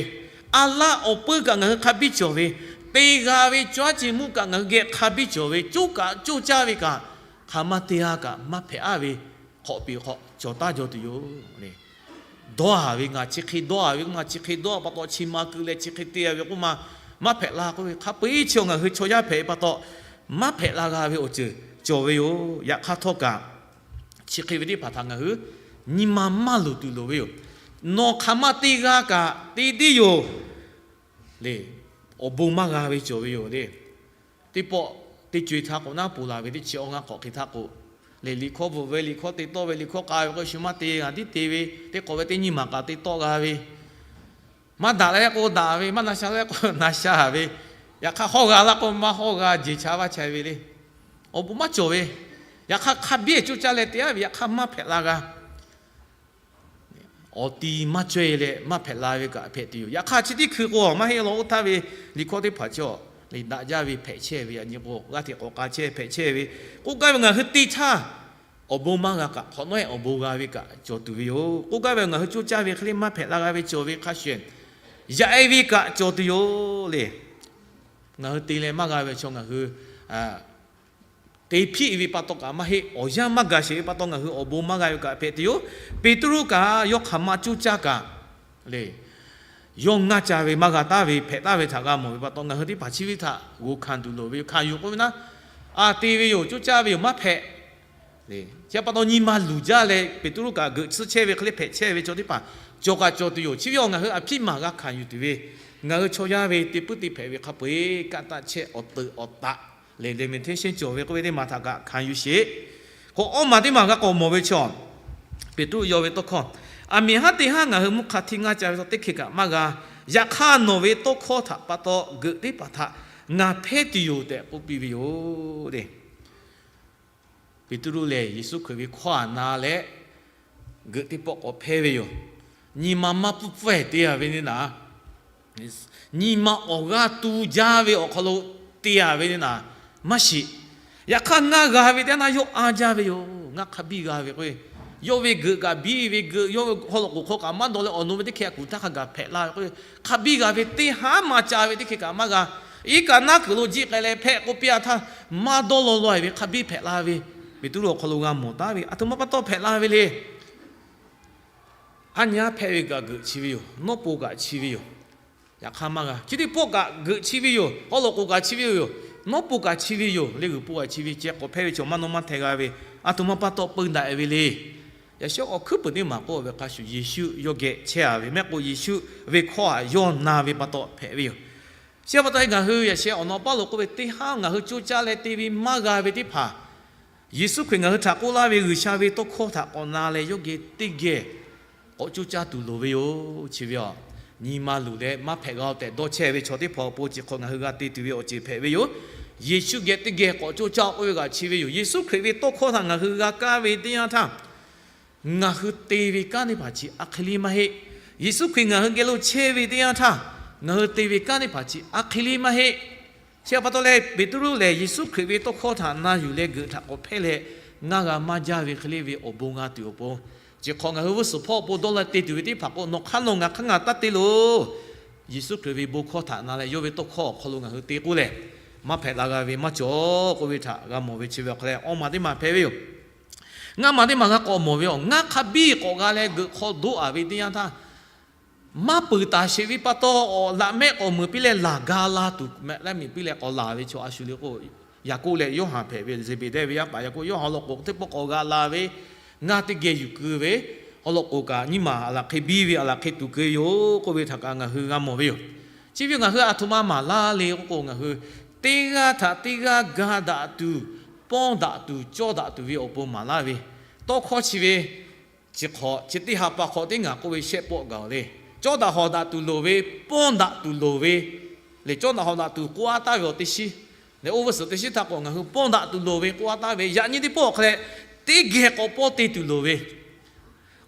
a laˇ awˬ peuˇ kaꞈ ngaˬ hui hk'a biˇ cawˬ ve, te g'a ve caˇ ce mvuhˇ kaꞈ ngaˬ hui geh hk'a biˇ cawˬ ve, coˇ kaꞈ coˇ caˇ ve kaꞈ, hk'aˬ ma te g'a kaꞈ maˇ hpehꞈ aˉ ve hk'awꞈ piˍ hk'aw cawˬ taˇ jaw tuˬ yoˬ le. Dawˇ a ve, ngaˬ chi hk'e dawˇ a ve k'oˆ ma, chi hk'e dawˇ pa taw chi ma keu leh chi hk'e te a ve k'oˆ ma, maˇ hpehꞈ la k'oˆ ve hk'a peu-eˬ chi ngaˬ hui chaw yaˇ hpehꞈ pa taw maˇ hpehꞈ la g'a ve awˬ ceuˬ cawˬ ve yoˬ. Yaꞈ hk'aˇ htawˇ kaꞈ, chi hk'e ve teˇ hpaˍ htaꞈ ngaˬ hui nyi ma maˇ luˬ tuˬ loˍ ve yoˬ. Nawˬ hk'aˬ ma te g'a kaꞈ te tiˉ yoˬ le. Awˬ bon maˇ g'a ve cawˬ ve yoˬ le. Teˇ pawˆ teˇ co-e htaˇ k'o naˉ poˬ laˬ ve teˇ chi awˬ ngaˇ hk'awꞈ hk'e htaˇ k'o, le liꞈ hkawˇ bvuhꞈ ve, liꞈ hkawˇ te tawˆ ve, liꞈ hkawˇ k'a ve k'o shu maˇ te g'a tiˉ te ve, teˇ hk'awꞈ ve teˇ nyi maˬ kaꞈ te tawˆ g'a ve, maˇ daꞈ leh k'o daꞈ ve, maˇ na sha leh k'o na sha ve, yaꞈ hk'aˇ hawˇ g'a laˇ k'o maˇ hawˇ g'a, jeˬ cha vaˇ cha ve le. Awˬ bon maˇ cawˬ ve, yaꞈ hk'aˇ hk'a biˇ coˇ caˇ leh te aˉ ve yaꞈ hk'aˇ maˇ hpehꞈ la g'a. Awˬ ti maˇ caweh leh maˇ hpehꞈ la ve kaꞈ hpehꞈ tuˬ yoˬ. Yaꞈ hk'aˇ chi teˇ hkui k'o maˇ heˆ law, oˇ htaˇ ve liꞈ hkawˇ teˇ hpaˍ chi le daꞈ jaˇ ve hpehꞈ chehˇ ve, yaꞈ nyi k'o g'aˇ hteꞈ k'awꞈ k'a chehˇ hpehꞈ chehˇ ve, k'oˆ gaˇ ve ngaˬ hui te htaˇ awˬ bon maˇ g'a kaꞈ hk'awꞈ nawˉ-e awˬ bon g'a ve kaꞈ cawˬ tuˬ ve yoˬ. K'oˆ gaˇ ve ngaˬ hui coˇ caˇ ve hk'e le maˇ hpehꞈ la g'a ve cawˬ ve hk'a shuˍ, yaꞈ e ve kaꞈ cawˬ tuˬ yoˬ le. Ngaˬ hui te leh maˇ g'a ve chaw ngaˬ hui te hpiˆ ve pa taw kaꞈ maˇ heˆ, awˬ yanˇ maˇ gaˬ sheˍ ve pa taw ngaˬ hui awˬ bon maˇ g'a ve kaꞈ hpehꞈ tuˬ yoˬ. Peˍtruˆ kaꞈ yawˇ hk'aˬ ma coˇ caˇ kaꞈ le, yawˇ ngaˇ ca ve maˇ g'a taˍ ve hpehꞈ taˍ ve htaꞈ g'a mawˬ ve pa taw ngaˬ hui teˇ hpaˍ chi ve htaꞈ g'oˬ hkanˍ tuˬ loˍ ve yoˬ. Hkanˍ yuˬ k'oˆ ve naˉ, a te ve yoˬ, coˇ caˇ ve yoˬ, maˇ hpehꞈ le. Chi pa taw nyi ma luˬ jaˇ leh Peˍtruˆ kaꞈ geuꞈ tsuhˇ chehˇ ve hk'e le hpehꞈ chehˇ ve chaw teˇ hpaˍ cawˬ kaꞈ cawˬ tuˬ yoˬ. Chi ve awˬ ngaˬ hui a hpiˆ maˬ g'a hkanˍ yuˬ tuˬ ve, ngaˬ hui chaw yaˇ ve te puiˉ te hpehꞈ ve hk'a peu-eˬ kaˆ taˆ chehˇ awˬ teuꞈ awˬ taꞈ le, limitation cawˬ ve k'oˆ ve teˇ maˬ htaꞈ kaꞈ hkanˍ yuˬ sheˍ. K'o awˇ maˬ teˇ maˬ g'a k'awꞈ mawˬ ve chaw, Peˍtruˆ yaw ve tawˇ hkawˇ, aˬ miˍ haˉ teˇ haˉ ngaˬ hui mvuhˇ hk'a htiˇ ngaˇ ca ve tawˇ teˇ hkeh kaꞈ maˇ g'a. Yaꞈ hk'aˇ nawˬ ve tawˇ hkawˇ htaꞈ pa taw geuꞈ teˇ hpaˍ htaꞈ ngaˬ hpehˇ tuˬ yoˬ tehꞈ k'oˆ piˇ ve yoˬ le. Peˍtruˆ lehˬ Yeˍsuˆ Hkriꞈ ve hkawˇ htaꞈ na leh geuꞈ teˇ pawˆ k'awꞈ hpehˇ ve yoˬ. Nyi ma maˇ pfuhˇ pfuhˇ-ehˍ te-a ve teˇ naˍ, nyi ma awˬ g'aˇ tu jaˇ ve awˬ hk'aw lo te-a ve teˇ naˍ maˇ shiˍ. Yaꞈ hk'aˇ ngaˇ g'a ve teˇ naˍ yawˇ anˇ jaˇ ve yoˬ. Ngaˇ hk'a biˇ g'a ve k'o, yawˇ ve geuꞈ kaꞈ biˇ ve geuꞈ, yawˇ ve haw loꞈ k'oˍ hk'aw kaꞈ maˇ dawˇ leh awˬ nu ve teˇ hkeh kuˬ htaˇ hk'a gaˬ hpehꞈ la ve k'o, hk'a biˇ g'a ve teˇ haˉ maˇ ca ve teˇ hkeh kaꞈ maˇ g'a. Iˉ kaꞈ naˉ kuiˬ lo jiˆ k'ai leh hpehꞈ k'oˆ piˇ-a htaˇ, maˇ dawˇ law law-e ve hk'a biˇ hpehꞈ la ve, Peˍtruˆ awˬ hk'aw lo g'a mawˬ taˉ ve, aˬ htoꞈ ma pa taw hpehꞈ la ve le. Aˉ nyi aˉ hpehꞈ ve kaꞈ geuꞈ chi ve yoˬ. Nawˉ po kaꞈ chi ve yoˬ. Yaꞈ hk'aˇ maˇ g'a. Chi teˇ pawˆ kaꞈ geuꞈ chi ve yoˬ. Haw loꞈ k'oˍ kaꞈ chi ve yoˬ. Nawˉ po kaꞈ chi ve yoˬ le. G'uiˬ po kaꞈ chi ve ceh k'awꞈ hpehˇ ve chaw maˇ nawˇ maˇ hteh g'a ve, aˬ htoꞈ ma pa taw peu daꞈ ve le. Yaꞈ shawˉ k'awꞈ hkuiˉ peuˬ teˇ maˬ k'oˆ ve hk'a shuˍ Yeˍsuˆ yawˇ geh chehˇ-a ve mehˆ k'o Yeˍsuˆ ve hkawˇ htaꞈ yawˇ na ve pa taw hpehꞈ ve yoˬ. Chi pa taw ngaˬ hui yaꞈ sheh awˬ naw paˉ lo k'oˆ ve teˇ haˉ ngaˬ hui coˇ caˇ leh te ve maˇ g'a ve teˇ hpaˍ, Yeˍsuˆ Hkriꞈ ngaˬ hui htaꞈ k'oˆ laˇ ve G'uiˬsha ve tawˇ hkawˇ htaꞈ k'awꞈ na leh yawˇ geh teˇ geh k'awꞈ coˇ caˇ tuˬ loˍ ve yoˬ. Chi ve a, nyi ma luˬ leh maˇ hpehꞈ g'a-o tehꞈ dawˇ chehˇ ve chaw teˇ hpaˍ awˬ pon chi hk'awꞈ ngaˬ hui g'a te tuˬ ve awˬ ceuˬ hpehꞈ ve yoˬ. Yeˍsuˆ geh teˇ geh k'awꞈ coˇ caˇ k'oˆ ve kaꞈ chi ve yoˬ. Yeˍsuˆ Hkriꞈ ve tawˇ hkawˇ htaꞈ ngaˬ hui g'a kaˇ ve teˇ yanˇ htaˇ, ngaˬ hui te ve kanˉ teˇ hpaˍ chi aˬ hk'e le maˇ heˆ. Yeˍsuˆ Hkriꞈ ngaˬ hui geh lo chehˇ ve teˇ yanˇ htaˇ, ngaˬ hui te ve kanˉ teˇ hpaˍ chi aˬ hk'e le maˇ heˆ. Chi pa taw leh Peˍtruˆ lehˬ Yeˍsuˆ Hkriꞈ ve tawˇ hkawˇ htaꞈ na yuˬ leh geuꞈ htaꞈ k'awꞈ hpehˇ leh, ngaˇ g'a maˇ jaˇ ve hk'e le ve awˬ bon g'a tuˬ awˬ pon, chi hk'awꞈ ngaˬ hui g'uˇ suhˍ hpawˇ awˬ pon dawˇ laˇ te tuˬ ve teˇ hpaˍ k'o, nawˬ hk'aˇ nawˬ ngaˬ hk'aˇ ngaˬ taˇ te loˬ. Yeˍsuˆ Hkriꞈ ve bon hkawˇ htaꞈ na leh yawˇ ve tawˇ hkawˇ awˬ hk'aw lo ngaˬ hui te k'oˆ lehˬ, maˇ hpehꞈ la g'a ve maˇ cawˬ k'oˆ ve htaꞈ g'a mawˬ ve chi ve awˬ hk'aw leh awˇ maˬ teˇ maˬ hpehꞈ ve yoˬ. Ngaˇ maˬ teˇ maˬ g'a k'awꞈ mawˬ ve yoˬ. Ngaˇ hk'a biˇ k'awꞈ g'a leh geuꞈ hk'aw doˆ-a ve teˇ yanˇ htaˇ, maˇ peuˬ taˍ sheˍ ve pa taw awˬ laꞈ mehˆ k'awꞈ meuˍ piˇ leh laˬ ga la tuˬ mehˆ leh miˬ piˇ leh k'awꞈ laˬ ve chaw a shu le k'o, Yaˍkoˆ leh Yoˇhanˬ hpehꞈ ve, Zeˍbeˍdehˇ ve yaˇ paˍ Yaˍkoˆ, Yoˇhanˬ awˬ lawn k'o teˇ pawˆ k'awꞈ g'a la ve, ngaˇ teˇ geh yuˬ keu ve, awˬ lawn k'o kaꞈ nyiˇ maˬ aˬ laˬ hk'e biˇ ve, aˬ laˬ hk'e tuˬ keu ve yoˬ k'oˆ ve htaꞈ kaꞈ ngaˬ hui g'a mawˬ ve yoˬ. Chi ve ngaˬ hui aˬ htoꞈ ma maˍ laˇ le k'o, ngaˬ hui teˇ g'aˇ htaꞈ teˇ g'aˇ ga daꞈ tuˬ, pawˇ daꞈ tuˬ, cawˇ daꞈ tuˬ ve awˬ pon maˍ laˇ ve, tawˇ hkawˇ chi ve chi hk'awꞈ chi teˇ ha pa hk'awꞈ teˇ ngaˬ k'oˆ ve shehˆ pawˆ gaˬ-oˬ le. Cawˇ daꞈ hawˍ daꞈ tuˬ loˍ ve, pawˇ daꞈ tuˬ loˍ ve le. Cawˇ daꞈ hawˍ daꞈ tuˬ k'oˆ-a taˍ ve awˬ teˇ shiˉ leh oˇ ve suhˍ teˇ shiˉ htaˇ k'awꞈ ngaˬ hui pawˇ daꞈ tuˬ loˍ ve k'oˆ-a taˍ ve, yaꞈ nyi teˇ pawˆ awˬ hk'aw leh teˇ geh k'awꞈ pawˇ te tuˬ loˍ ve,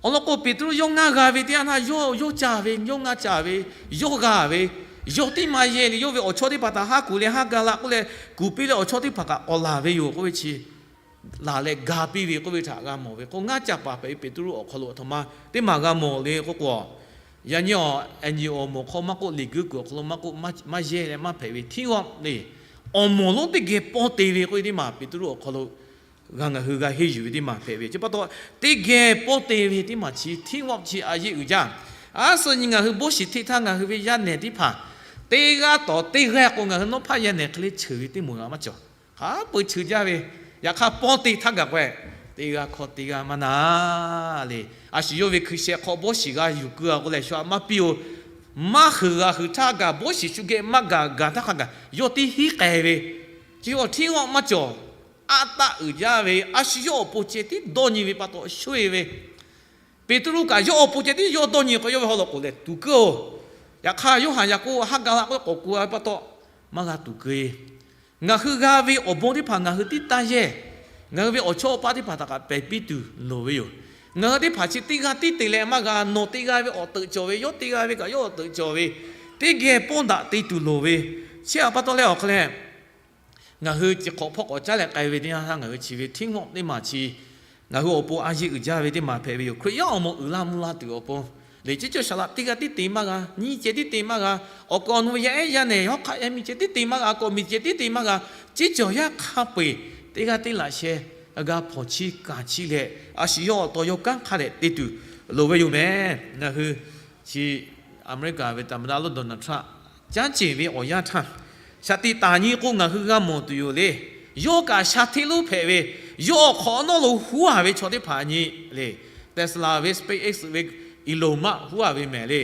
awˬ lawn k'o Peˍtruˆ yawˇ ngaˇ g'a ve teˇ yanˇ htaˇ yawˇ yawˇ ca ve, yawˇ ngaˇ ca ve, yawˇ g'a ve, yawˇ tiˉ maˇ yehˇ le. Yawˇ ve awˬ chawˇ teˇ hpaˍ htaꞈ haˉ kuˬ leh haˉ ga la k'oˆ leh kuˬ piˇ leh awˬ chawˇ teˇ hpaˍ kaꞈ k'awꞈ laˬ ve yoˬ k'oˆ ve chi laˬ leh ga piˇ ve k'oˆ ve htaꞈ g'a mawˬ ve k'o, ngaˇ ca paˍ hpehꞈ ve Peˍtruˆ awˬ hk'aw lo aˬ htoꞈ ma teˇ maˬ g'a mawˬ le k'oˆ k'o, yaꞈ nyi awˬ, yaꞈ nyi awˬ moˍ hk'aw maˇ k'oˆ, liꞈ guiˇ kuiˬ awˬ hk'aw lo maˇ k'oˆ, maˇ yehˇ leh maˇ hpehꞈ ve เทวดา le, awˬ moˍ lonˉ teˇ geh pawˇ te ve k'oˆ ve teˇ maˬ Peˍtruˆ awˬ hk'aw lo g'a ngaˬ hui g'a henˇ yuˬ ve teˇ maˬ hpehꞈ ve. Chi pa taw, teˇ geh pawˇ te ve teˇ maˬ chi เทวดา chi a yeˆ uiˍ jaˇ. A suh nyi ngaˬ hui bon shiˍ hteˇ htaˇ ngaˬ hui ve yaˇ nehˬ teˇ hpaˍ teˇ g'aˇ tawˍ teˇ g'aˇ k'o, ngaˬ hui nawˉ hpaˇ yaˇ nehˬ hk'e le cheuˬ ve teˇ moˍ g'a maˇ cawˬ. Hk'a peu-eˬ cheuˬ jaˇ ve, yaꞈ hk'aˇ pawˇ te htaˇ gaˬ k'o, teˇ g'aˇ hkawˇ teˇ g'aˇ maˇ na le. A shu yawˇ ve hkui sheh hk'aw bon shiˍ g'a yuˬ keu a k'o lehˬ, shu a maˇ piˇ-oˬ. Maˇ heuˬ g'a heuˬ htaˇ gaˬ bon shiˍ shu geh maˇ gaˬ gaˬ htaˇ hk'a gaˬ yawˇ teˇ hinˉ k'ai ve, chi awˬ เทวดา maˇ cawˬ. Aˉ taˆ uiˍ jaˇ ve, a shu yawˇ awˬ pon ceh tiˉ dawˇ nyi ve pa taw shoˇ-e ve, Peˍtruˆ kaꞈ yawˇ awˬ pon ceh tiˉ yawˇ dawˇ nyi k'o, yawˇ ve haw loꞈ k'oˍ lehˬ tuˍ keu-oˬ. Yaꞈ hk'aˇ, Yoˇhanˬ, Yaˍkoˆ, Haˇgaˍlaˆ k'oˆ k'awꞈ ku-a ve pa taw, maˇ g'a tuˍ keu-e. Ngaˬ hui g'a ve awˬ bon teˇ hpaˍ ngaˬ hui tiˉ taˇ yehˇ. Ngaˬ hui ve awˬ chawˇ awˬ paˇ teˇ hpaˍ htaꞈ kaꞈ pehˬ piˇ tuˬ loˍ ve yoˬ. Ngaˬ hui teˇ hpaˍ chi teˇ g'aˇ tiˉ te leh maˇ g'a, nawˬ teˇ g'aˇ ve awˬ teuꞈ cawˬ ve, yawˇ teˇ g'aˇ ve kaꞈ yawˇ awˬ teuꞈ cawˬ ve, teˇ geh pawˇ daꞈ te tuˬ loˍ ve. Chi htaꞈ pa taw leh awˬ hk'aw leh, ngaˬ hui chi hk'awꞈ hpawˇ k'awꞈ caˉ leh k'ai ve teˇ yanˇ htaˇ, ngaˬ hui chi ve เทวดา teˇ maˬ chi ngaˬ hui awˬ pon a yeˆ uiˍ jaˇ ve teˇ maˬ hpehꞈ ve yoˬ. Hkriꞈ yaˇ awˬ moˍ uiˍ la mvuh la tuˬ awˬ pon, lehˬ ceˇ cawˬ shaˍ laꞈ teˇ g'aˇ tiˉ te maˇ g'a, nyiˇ ceh tiˉ te maˇ g'a, awˬ kawꞈ awˬ nu ve yaˇ ehˉ yaˇ nehˬ hawˉ hk'aˆ yaˇ miˇ ceh tiˉ te maˇ g'a, awˬ kawꞈ miˬ ceh tiˉ te maˇ g'a, ceˇ cawˬ yaˇ hk'a peu-eˬ teˇ g'aˇ teˇ laꞈ sheh g'a hpawnˬ chiˇ kanˍ chiˇ leh, a shu yawˇ awˬ taw yawˇ kanˉ hk'a dehꞈ te tuˬ loˍ ve yoˬ meh. Ngaˬ hui chi Aˍmeˍriˆkaˍ ve သမ္မတ lonˉ Donald Trump caˉ ceˬ ve awˬ yanˇ htaˇ, shaˍ tiꞈ taˍ nyi k'o ngaˬ hui g'a mawˬ tuˬ yoˬ le. Yawˇ kaꞈ sha hteˇ lonˉ hpehꞈ ve, yawˇ awˬ hk'awꞈ nawˉ lo huˉ-a ve chaw teˇ hpaˍ nyi le. Tesla ve, SpaceX ve, Elon Musk huˉ-a ve mehˍ le.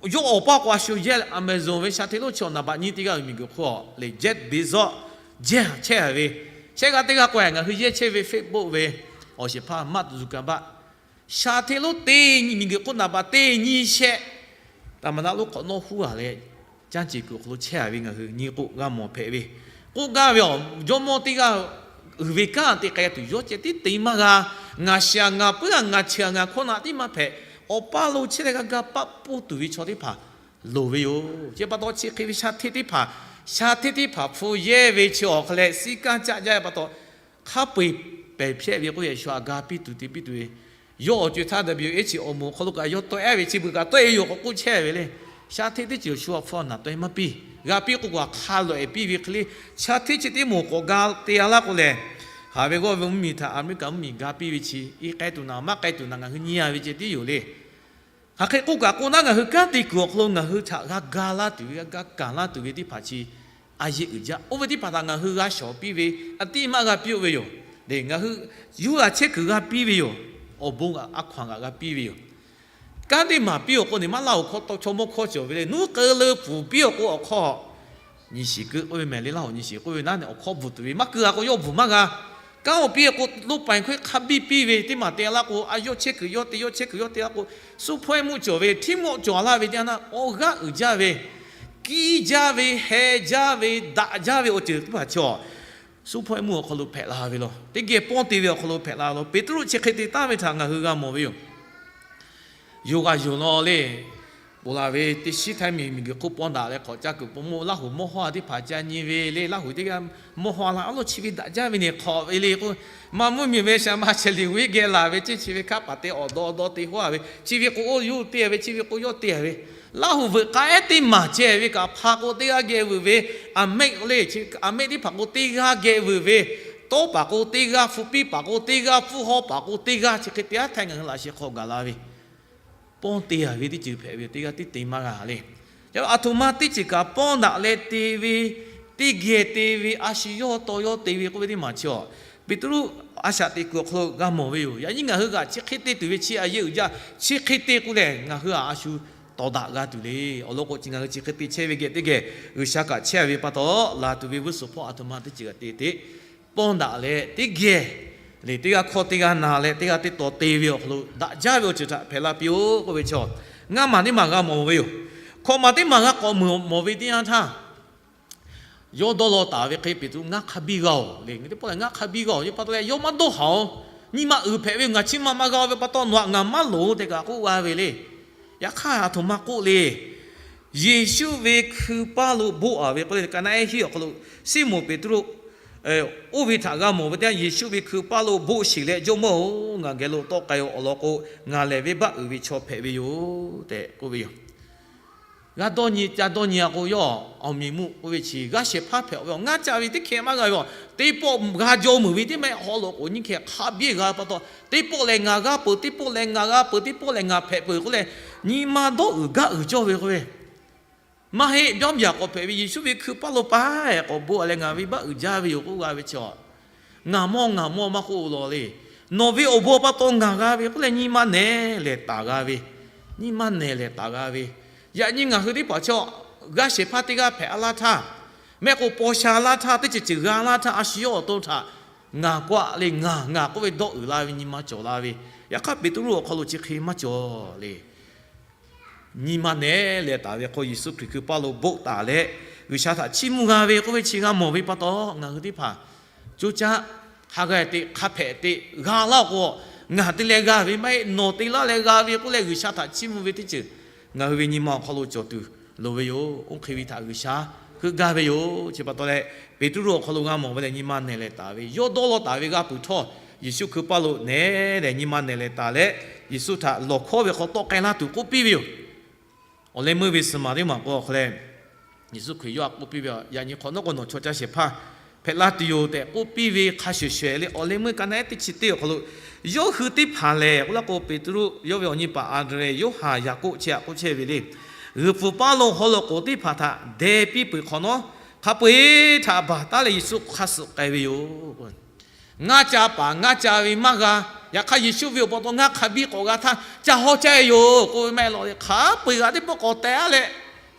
Yawˇ awˬ paˇ k'o a shu yehˇ leh Amazon ve sha hteˇ lonˉ chi awˬ naˍ baꞈ nyi teˇ g'aˇ ve miˬguiˬ hk'oˆ le, Jeff Bezos, jehˇ chehˇ-a ve. Shehˆ g'aˇ teˇ g'aˇ k'o ngaˬ hui yehˇ chehˇ ve Facebook ve awˬ shehˍ hpaˇ Mark Zuckerberg, sha hteˇ lonˉ teˇ nyi miˬguiˬ hk'oˆ naˍ baꞈ teˇ nyi shehˆ သမ္မတ lonˉ hk'awꞈ nawˉ huˉ-a leh, caˉ ceˬ kuiˬ awˬ hk'aw lo chehˇ-a ve ngaˬ hui nyi k'o g'a mawˬ hpehꞈ ve. K'oˆ gaˇ ve awˬ jawˇmawˇ teˇ g'aˇ uiˍ ve kanˉ te k'ai tuˬ yawˇ ceh tiˉ te maˇ g'a. Ngaˬ shiˍ-a ngaˬ puiˉ-a ngaˬ chi-a ngaˬ hkawˇ naꞈ tiˉ maˇ hpehꞈ. Awˬ paˇ lo chehˇ leh g'a ga paˆ poˇ tuˬ ve chaw teˇ hpaˍ loˍ ve yoˬ. Chi pa taw chi hk'e ve sha hteˇ teˇ hpaˍ, sha hteˇ teˇ hpaˍ hpu yehˇ ve chi awˬ hk'a leh siˉ kanˉ caˆ jaˇ ve pa taw, hk'a peu-eˬ pehˬ hpehꞈ ve k'oˆ ve, shu a ga piˇ tuˬ te piˇ tuˬ ve. Yawˇ awˬ co-e htaˇ W H O awˬ moˍ hk'aw lo kaꞈ yawˇ tawˆ-e ve chi beuꞈ kaꞈ tawˆ-e yoˬ k'awꞈ k'oˆ chehˇ ve le. Sha hteˇ teˇ ceuˬ shu awˬ hpfuhˇ naˍ tawˆ-e maˇ piˇ. G'a piˇ k'o kaꞈ hk'a lawꞈ-e piˇ ve hk'e le. Sha hteˇ chi teˇ moˍ k'awꞈ ga te-a laˇ k'o lehˬ, haˍ ve g'awˇ ve mvuhˇmiˬ htaꞈ Aˍmeˍriˆkaˍ mvuhˇmiˬ ga piˇ ve chi, i k'ai tuˬ naˍ maˇ k'ai tuˬ naˍ ngaˬ hui nyi-a ve ceh tiˉ yoˬ le. Hk'aˬ hk'e k'oˆ kaꞈ k'o naˉ, ngaˬ hui kanˉ te kuiˬ awˬ hk'aw lo ngaˬ hui htaꞈ g'a ga laˇ tuˬ ve, g'a ga kanˍ laˇ tuˬ ve teˇ hpaˍ chi a yeˆ uiˍ jaˇ. Oˇ ve teˇ hpaˍ htaꞈ ngaˬ hui g'a shawˍ piˇ ve, a tiˉ maˇ g'a piˇ-oˆ ve yoˬ. Ngaˬ hui yuˇ g'a chehˇ kuiˬ g'a piˇ ve yoˬ. Awˬ bon g'aꞈ a hkaw-anˬ g'aꞈ g'a piˇ ve yoˬ. Kanˉ teˇ maˬ piˇ-oˬ k'o, neˬ maˇ laˇ-oˬ hkawˇ tawˇ chaw mawˇ hkawˇ cawˬ ve le. Nuˉ k'eu leu pfuhˍ piˇ-oˬ k'o awˬ hk'aw nyi shiˍ keu k'oˆ ve mehˍ le. Laˇ-oˬ nyi shiˍ k'oˆ ve naˉ neˬ awˬ hkawˇ bvuhˬ tuˬ ve maˇ keu-a k'o, yawˇ bvuhˬ maˇ g'a. Kanˉ-oˬ piˇ-e k'o, loˇ paˍ-eˬ hk'e hk'a biˇ piˇ ve teˇ maˬ te laˇ k'o, a yawˇ chehˇ kuiˬ yawˇ te, yawˇ chehˇ kuiˬ yawˇ te laˇ k'o, suˉ hpawehˇ mvuhˇ cawˬ ve, hteˇ mvuhˇ cawˬ laˇ ve teˇ yanˇ naˆ, awˬ g'aˇ uiˍ jaˇ ve, kiˇ jaˇ ve, heh jaˇ ve, daꞈ jaˇ ve awˬ ceuˬ teˇ hpaˍ chaw suˉ hpawehˇ mvuhˇ awˬ hk'aw lo hpehꞈ la ve law. Teˇ geh pawˇ te ve awˬ hk'aw lo hpehꞈ la ve law. Peˍtruˆ chi hk'e te taˍ ve htaꞈ ngaˬ hui g'a mawˬ ve yoˬ. Yoˬ g'a yoˬ law le. Ponˬ laˬ ve teˇ shiˉ htaiˇ miˬ miˬguiˬ hk'oˆ pawˇ daꞈ leh hk'awꞈ caˇ kuiˬ pon mawˇ Laˇ huˍ mawˇ hawˇ-a teˇ hpaˍ ca nyi ve le. Laˇ huˍ teˇ g'aˇ mawˇ hawˇ-a la a lo chi ve daꞈ jaˇ ve neˬ hk'awꞈ ve le k'o, maˇ mvuhˇmiˬ ve shaˍ ma chehˇ liꞈ g'uiˇ geh laˬ ve ceˇ chi ve hkaˆ paˍ te awˬ dawˇ dawˇ te hawˇ-a ve, chi ve k'o oˇ yuˇ te-a ve, chi ve k'o yawˇ te-a ve, Laˇ huˍ veuꞈ k'aˉ ehˉ teˇ maˬ ceh ve kaꞈ hpa k'o teˇ g'aˇ geh vuiˬ ve, aˍmeˆ le, aˍmeˆ teˇ hpaˍ k'o teˇ g'aˇ geh vuiˬ ve, tawˇ paˍ k'o teˇ g'aˇ, hpu piˇ paˍ k'o teˇ g'aˇ, pfuhˇ hawˇ paˍ k'o teˇ g'aˇ, chi hk'e te aˉ htaˇ ngaˬ hui laꞈ sheh hk'aw gaˬ la ve pawˇ te-a ve teˇ ceuˬ hpehꞈ ve yoˬ. Teˇ g'aˇ tiˉ te maˇ g'a le. Aˬ htoꞈ ma teˇ ceuˬ kaꞈ pawˇ daꞈ leh te ve, teˇ geh te ve, a shu yawˇ taw yawˇ te ve k'oˆ ve teˇ maˬ chi-a, Peˍtruˆ a shaꞈ teꞈ kuiˬ awˬ hk'aw lo g'a mawˬ ve yoˬ. Yaꞈ nyi ngaˬ hui g'aꞈ chi hk'e te tuˬ ve chi a yeˆ uiˍ jaˇ. Chi hk'e te k'o lehˬ, ngaˬ hui-a a shu tawˍ daꞈ g'a tuˬ le. Awˬ lawn k'o, ngaˬ hui chi hk'e te chehˇ ve geh teˇ geh G'uiˬsha kaꞈ chehˇ ve pa taw, laˬ tuˬ ve vuiˇ suhˍ hpawˇ aˬ htoꞈ ma teˇ ceuˬ kaꞈ te te pawˇ daꞈ leh teˇ geh le, teˇ g'aˇ hkawˇ teˇ g'aˇ na leh teˇ g'aˇ teˇ taw te ve awˬ hk'aw lo daꞈ jaˇ ve awˬ ceuˬ htaꞈ hpehꞈ la piˇ-oˆ k'oˆ ve chaw, ngaˇ maˬ teˇ maˬ g'a mawˬ ve yoˬ. Hkawꞈ maˬ teˇ maˬ g'a k'awꞈ meuˍ mawˬ ve teˇ yanˇ htaˇ, yawˇ dawˇ law taˍ ve hk'e Peˍtruˆ ngaˇ hk'a biˇ g'a-oˬ le. Teˇ pawˆ lehˬ ngaˇ hk'a biˇ g'a-oˬ ve pa taw leh, yawˇ maˇ dawˇ haˍ-oˬ. Nyi ma uiˍ hpehꞈ ve, ngaˬ chi ma ma g'a ve pa taw nawˬ htaꞈ ngaˬ maˇ loˍ tehꞈ kaꞈ k'oˆ g'a ve le. Yaꞈ hk'aˇ aˬ htoꞈ ma k'oˆ le. Yeˍsuˆ ve hkui paˇ lo boˆ-a ve k'oˆ le, ka naˆ ehˉ hiˆ awˬ hk'aw lo Siˉmonˍ Peˍtruˆ oˇ ve htaꞈ g'a mawˬ ve teˇ yanˇ, Yeˍsuˆ ve hkui paˇ lo boˆ sheˬ leh, Jawˇmawˇ-oˬ, ngaˬ geh lo tawˆ k'ai-oˬ. Awˬ lawn k'o, ngaˬ lehˬ venˇbaˆ uiˍ ve chaw hpehꞈ ve yoˬ tehꞈ k'oˆ ve yoˬ. G'a dawˇ nyi ca dawˇ nyi-a k'o, yawˇ awˬ miˬ meuˆ k'oˆ ve chi g'aˇ shehˍ hpaˇ hpehꞈ ve, ngaˇ ca ve teˇ hkeh maˇ g'a ve. Teˇ pawˆ g'a jaw meuˬ ve teˇ mehˆ haw lo k'o, nyiˇ hkeh hk'a biˇ g'a pa taw, teˇ pawˆ lehˬ ngaˬ g'a peuˬ, teˇ pawˆ lehˬ ngaˬ g'a peuˬ, teˇ pawˆ lehˬ ngaˬ hpehꞈ peuˬ k'oˆ leh, nyi ma dawˇ uiˍ gaˇ uiˍ cawˇ ve k'oˆ ve, maˇ heˆ, Jawˇmawˇ yaꞈ k'awꞈ hpehꞈ ve Yeˍsuˆ ve hkui paˇ lo paˇ k'awꞈ boˆ leh, ngaˬ venˇbaˆ uiˍ jaˇ ve yoˬ k'oˆ g'a ve chi, ngaˬ mawˇ ngaˬ mawˇ maˇ k'oˆ law le. Nawˬ ve awˬ bon pa taw ngaˬ g'a ve k'oˆ leh, nyi ma nehˬ lehˬ taˍ g'a ve, nyi ma nehˬ lehˬ taˍ g'a ve. Yaꞈ nyi ngaˬ hui teˇ hpaˍ chaw, g'aˇ shehˍ hpaˇ teˇ g'aˇ hpehꞈ laˇ htaˇ, mehˆ k'o paw sha laˇ htaˇ, teˇ ceuˬ ceuˬ g'a laˇ htaˇ, a shu yawˇ awˬ to htaꞈ ngaˬ k'oˆ leh, ngaˬ ngaˬ k'oˆ ve dawˇ uiˍ la ve, nyi ma cawˬ la ve. Yaꞈ hk'aˇ Peˍtruˆ awˬ hk'aw lo chi hk'e maˇ cawˬ le. Nyi ma nehˬ lehˬ taˍ ve hk'aw Yeˍsuˆ Hkriꞈ hkui paˇ lo boˆ taˍ leh, G'uiˬsha htaꞈ chiˇ mvuh g'a ve k'oˆ ve chi g'a mawˬ ve pa taw, ngaˬ hui teˇ hpaˍ coˇ caˇ hk'a g'a te hk'a hpehꞈ te g'a laˇ k'o, ngaˬ te leh g'a ve maˇ heˆ, nawˬ te laˇ leh g'a ve k'oˆ leh G'uiˬsha htaꞈ chiˇ mvuh ve teˇ ceuˬ ngaˬ hui ve nyi ma awˬ hk'aw lo cawˬ tuˬ loˍ ve yoˬ. Oˇ hk'e ve htaꞈ G'uiˬsha heuˆ gaˇ ve yoˬ. Chi pa taw leh, Peˍtruˆ awˬ hk'aw lo g'a mawˬ ve lehˬ, nyi ma nehˬ lehˬ taˍ ve, yawˇ dawˇ law taˍ ve g'a peuˬ htawˇ, Yeˍsuˆ hkui paˇ lo nehˬ lehˬ nyi ma nehˬ lehˬ taˍ leh, Yeˍsuˆ htaꞈ lawˬ hkawˇ ve hk'aw tawˆ k'ai laˇ tuˬ k'oˆ piˇ ve yoˬ. Awˬ leh meuˇ ve suhˍ maˬ teˇ maˬ k'o awˬ hk'aw leh, Yeˍsuˆ Hkriꞈ yawˇ htaꞈ k'oˆ piˇ ve, Yaꞈ nyi hk'awꞈ nawˉ k'o nawˬ chaw caˇ shehˍ hpaˇ hpehꞈ la tuˬ yoˬ tehꞈ k'oˆ piˇ ve hk'a shuˍ shuˍ leh, awˬ leh meuˇ ka naˉ ehˉ teˇ chi teˇ awˬ hk'aw lo, yawˇ hui teˇ hpaˍ lehˬ k'oˆ laˇ k'o, Peˍtruˆ, yawˇ ve awˬ nyi paˍ Anˍdrehˍ, Yoˇhanˬ, Yaˍkoˆ chi htaꞈ k'oˆ chehˇ ve le. G'uiˬ pfuhˍ paˇ lo haw loꞈ k'oˍ teˇ hpaˍ htaꞈ deh piˇ peuˬ hk'awꞈ nawˉ, hk'a peu-eˬ htaꞈ baˬ taˉ leh Yeˍsuˆ hk'aˇ suh k'ai ve yoˬ. Ngaˇ ca paˍ ngaˇ ca ve maˇ g'a. Yaꞈ hk'aˇ Yeˍsuˆ ve awˬ pa taw ngaˇ hk'a biˇ k'awꞈ g'a htaˇ, ca hawˇ caˇ ve yoˬ k'oˆ ve maˇ heˆ law le. Hk'a peu-eˬ g'aꞈ teˇ pawˆ k'awꞈ teh-a leh,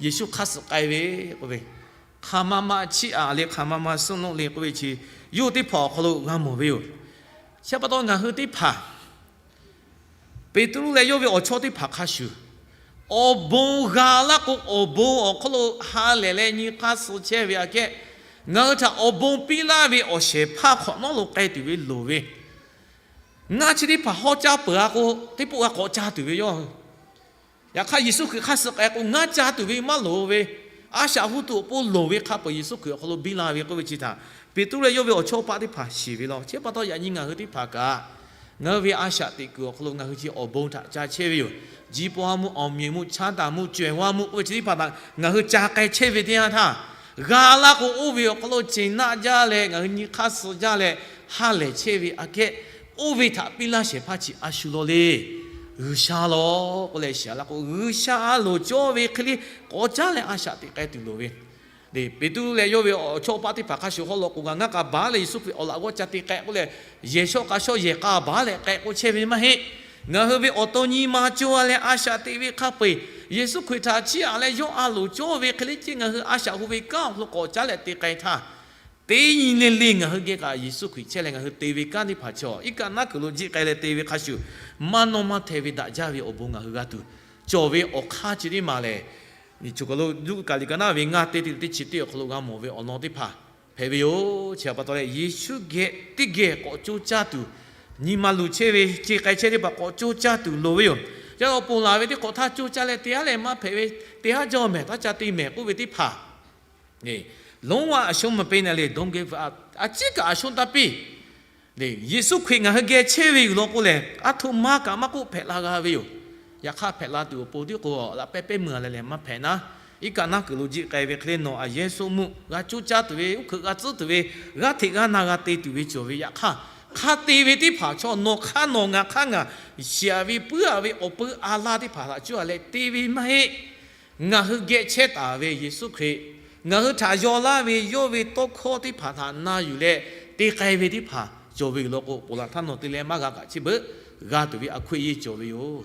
Yeˍsuˆ hk'aˇ suh k'ai ve k'oˆ ve, hk'aˬ ma ma chiˇ aꞈ le, hk'aˬ ma ma suhˉ nuˆ le k'oˆ ve chi, yawˇ hui teˇ hpaˍ awˬ hk'aw lo g'a mawˬ ve yoˬ. Chi pa taw ngaˬ hui teˇ hpaˍ Peˍtruˆ leh yawˇ ve awˬ chawˇ teˇ hpaˍ hk'a shuˍ, awˬ bon g'a laˇ k'o, awˬ bon awˬ hk'aw lo ha lehˬ leh nyi hk'aˇ suh chehˇ ve aꞈ kehˉ, ngaˬ hui htaꞈ awˬ bon piˇ laˇ ve awˬ shehˍ hpaˇ hk'awꞈ nawˉ lo k'ai tuˬ ve loˍ ve, ngaˇ chi teˇ hpaˍ hawˇ caˇ peuˬ-a k'o, teˇ pawˆ g'a k'awꞈ ca tuˬ ve yawˇ hui. Yaꞈ hk'aˇ Yeˍsuˆ Hkriꞈ hk'aˇ suh k'ai k'o, ngaˇ ca tuˬ ve maˇ loˍ ve, a shaꞈ hu tuˬ awˬ pon loˍ ve hk'a peu-eˬ Yeˍsuˆ Hkriꞈ awˬ hk'aw lo biˇ la ve k'oˆ ve chi htaꞈ Peˍtruˆ leh yawˇ ve awˬ chawˇ paˆ teˇ hpaˍ shiˍ ve law. Chi pa taw yaꞈ nyi ngaˬ hui teˇ hpaˍ kaꞈ, ngaˬ hui ve a shaꞈ teꞈ kuiˬ awˬ hk'aw lo ngaˬ hui chi awˬ bon htaꞈ ca chehˇ ve yoˬ. Ji paw ha mvuhˇ, awˬ mvuhˇmiˬ mvuhˇ, chaˇ taˍ mvuhˇ, cawehˬ g'aˇ mvuhˇ k'oˆ ve chi teˇ hpaˍ htaꞈ ngaˬ hui ca k'ai chehˇ ve teˇ yanˇ htaˇ, g'a laˇ k'o oˇ ve awˬ hk'aw lo ceˬ naˆ jaˇ leh ngaˬ hui nyi hk'aˇ suh jaˇ leh ha lehˬ chehˇ ve aꞈ kehˉ, oˇ ve htaꞈ piˇ laˇ shehˍ hpaˇ chi a shu law le. G'uiˬsha law k'oˆ leh shiˍ-a laˇ k'o, G'uiˬsha a loˍ cawˇ ve hk'e le k'awꞈ caˉ leh a shaꞈ teꞈ k'ai tuˬ loˍ ve Peˍtruˆ leh yawˇ ve awˬ chawˇ paˆ teˇ hpaˍ hk'a shuˍ haw loꞈ k'oˍ kaꞈ ngaˇ k'a baˬ leh Yeˍsuˆ Hkriꞈ awˬ laꞈ g'awˇ ca te k'ai k'oˆ leh, yehˬ shawˉ k'a shawˉ yehˬ k'a baˬ leh k'ai k'oˆ chehˇ ve maˇ heˆ. Ngaˬ hui ve awˬ to nyi ma co-a leh a shaꞈ teꞈ ve hk'a peu-eˬ, Yeˍsuˆ Hkriꞈ htaꞈ chiˇ aꞈ leh yawˇ a loˍ cawˇ ve hk'e le ceh ngaˬ hui a shaꞈ hu ve kanˉ awˬ hk'aw lo k'awꞈ caˉ leh te k'ai htaˇ, teˇ nyi le le ngaˬ hui geh kaꞈ Yeˍsuˆ Hkriꞈ chehˇ leh ngaˬ hui te ve kanˉ teˇ hpaˍ chaw iˉ kaˆ naˉ kuiˬ lo jiˆ k'ai leh te ve hk'a shuˍ, maˇ nawˇ maˇ hteh ve daꞈ jaˇ ve awˬ bon ngaˬ hui g'a tuˬ cawˬ ve awˬ hk'aˇ chi teˇ maˬ lehˬ, Liꞈ hk'aw lo Luˉkaꞈ liꞈ ka naˉ ve ngaˇ teˇ teˇ chi teˇ awˬ hk'aw lo g'a mawˬ ve awˬ lawn teˇ hpaˍ hpehꞈ ve yoˬ. Chi pa taw leh Yeˍsuˆ geh teˇ geh k'awꞈ coˇ caˇ tuˬ, nyi ma luˬ chehˇ ve ce k'ai chehˇ teˇ hpaˍ k'awꞈ coˇ caˇ tuˬ loˍ ve yoˬ. Ca awˬ ponˬ laˬ ve teˇ hk'awꞈ htaˇ coˇ caˇ leh te haˉ leh maˇ hpehꞈ ve, te haˉ jaw mehˬ, taˇ ca te mehˬ k'oˆ ve teˇ hpaˍ လုံးဝ အရှုံးမပေးနဲ့ လေ ဒုက္ခ အ အ a ciˉ kaꞈ a shonˉ taˇ piˇ. Yeˍsuˆ Hkriꞈ ngaˬ hui geh chehˇ ve yoˬ law k'o lehˬ, a htoꞈ ma kaꞈ maˇ k'oˆ hpehꞈ la g'a ve yoˬ. Yaꞈ hk'aˇ hpehꞈ la tuˬ awˬ pon tiˉ k'o, laꞈ pehˉ pehˉ meuˇ a leh lehˬ maˇ hpehꞈ naˉ. Iˉ kaˆ naˉ kuiˬ lo jiˆ k'ai ve hk'e le nawˬ a yehˉ soˆ muˆ g'a coˇ caˇ tuˬ ve, uˉ hkeuꞈ g'a tcuhˉ tuˬ ve, g'aˇ hteꞈ g'aˇ na g'a te tuˬ ve cawˬ ve. Yaꞈ hk'aˇ, hk'a te ve teˇ hpaˍ chaw nawˬ hk'aˇ nawˬ ngaˬ hk'aˇ ngaˬ shiˍ-a ve puiˉ-a ve awˬ peu a laˇ teˇ hpaˍ htaꞈ cuˇ-a leh te ve maˇ heˆ. Ngaˬ hui geh chehˇ taˍ ve Yeˍsuˆ Hkriꞈ, ngaˬ hui htaꞈ yaw laˇ ve yawˇ ve tawˇ hkawˇ teˇ hpaˍ htaꞈ na yuˬ leh te k'ai ve teˇ hpaˍ cawˬ ve yoˬ law k'o, ponˬ laˬ htaˇ nawˬ te leh maˇ g'a kaꞈ chi beuꞈ g'a tuˬ ve a hkoˆ yeˇ cawˬ ve yoˬ.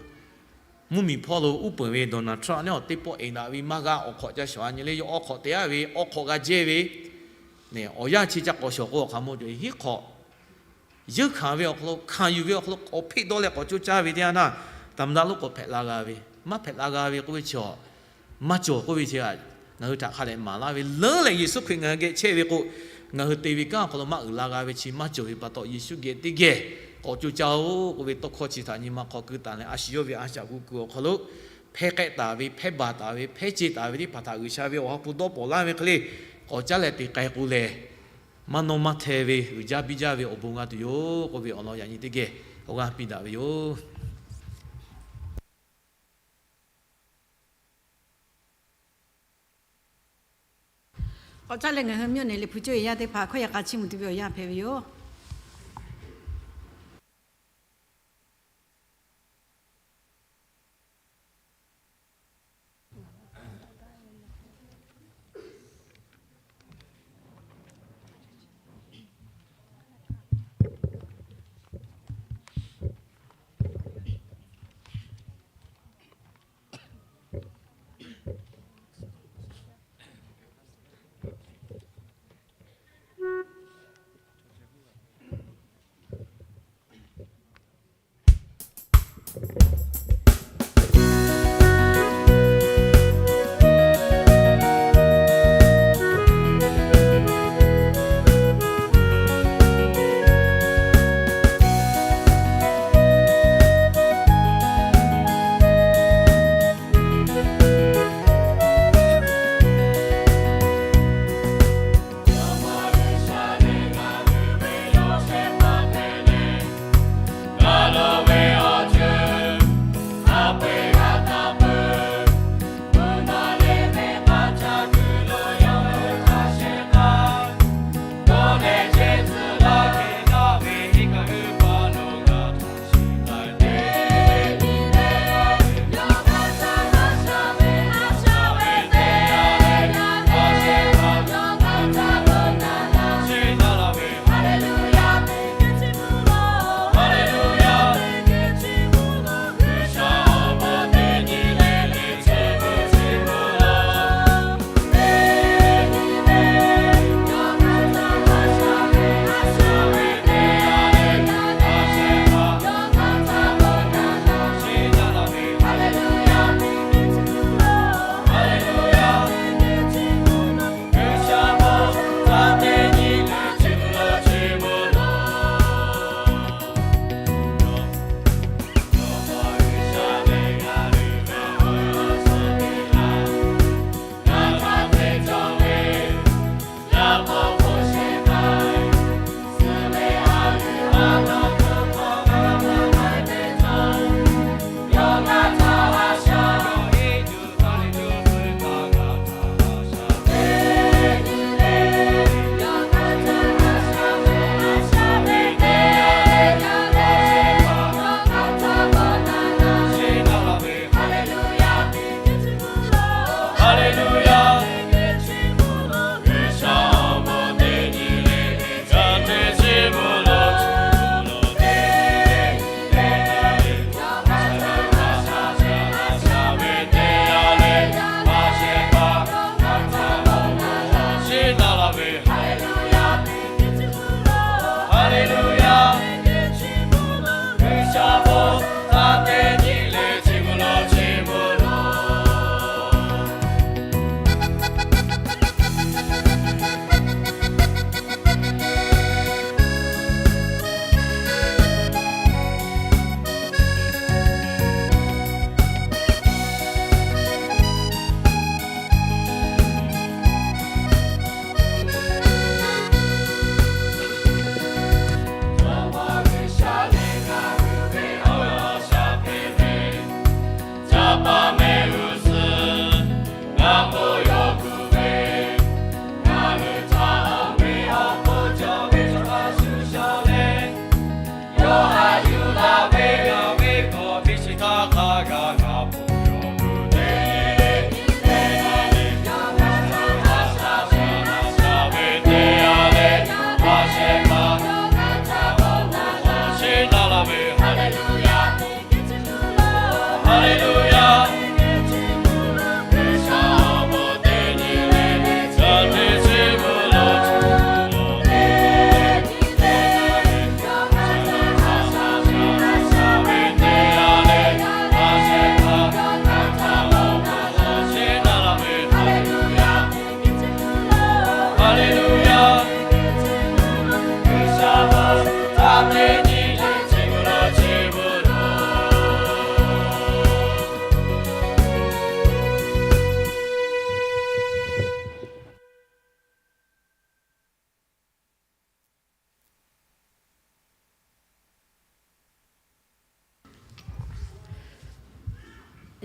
Mvuhˇmiˬ hpawˇ lo uˉ peunˍ ve Donald Trump lehˬ, awˬ teˇ pawˆ eˍ daꞈ ve maˇ g'a awˬ hk'awꞈ ca shawˍ-a nyi le, yawˇ awˬ hk'awꞈ te-a ve awˬ hk'awꞈ g'a jehˇ ve, awˬ yanˇ chi ca k'awꞈ shawˍ k'o, awˬ hk'aˬ mawˇ cawˬ hiˉ hk'awꞈ yeunˇ hkanˍ ve awˬ hk'aw lo, hkanˍ yuˬ ve awˬ hk'aw lo k'awꞈ hpeˆ dawˇ leh k'awꞈ coˇ caˇ ve teˇ yanˇ htaˇ, taˍ ma daꞈ lonˉ k'awꞈ hpehꞈ la g'a ve, maˇ hpehꞈ la g'a ve k'oˆ ve chi, maˇ cawˬ k'oˆ ve chi, ngaˬ hui htaꞈ hk'a dehꞈ maˍ laˇ ve leuˉ leh, Yeˍsuˆ Hkriꞈ ngaˬ hui geh chehˇ ve k'o, ngaˬ hui te ve kanˉ awˬ hk'aw lo maˇ uiˍ la g'a ve chi maˇ cawˬ ve pa taw, Yeˍsuˆ geh teˇ geh k'awꞈ coˇ caˇ-oˆ k'oˆ ve tawˇ hkawˇ chi htaꞈ nyi ma hk'aw keu taˍ leh, a shu yawˇ ve a shaꞈ hu kuiˬ awˬ hk'aw lo hpehˇ k'ehˆ taˍ ve, hpehˇ baˬ taˍ ve, hpehˇ ce taˍ ve teˇ hpaˍ htaꞈ G'uiˬsha ve awˬ ha hpu dawˇ pawnˍ laˇ ve hk'e le k'awꞈ caˉ leh te k'ai k'o lehˬ, Maˇ nawˇ maˇ hteh ve uiˍ jaˇ biˇ jaˇ ve awˬ bon g'a tuˬ yoˬ k'oˆ ve awˬ lawn yaꞈ nyi teˇ geh awˬ g'aˇ piˇ daꞈ ve yoˬ. K'awꞈ caˇ leh ngaˬ hui mvuhˇ miˬ Liꞈ hpu cawˇ ve yaˇ teˇ hpaˍ hkawˇ yaꞈ k'a chiˇ mvuh tuˬ ve awˬ yanˇ hpehꞈ ve yoˬ.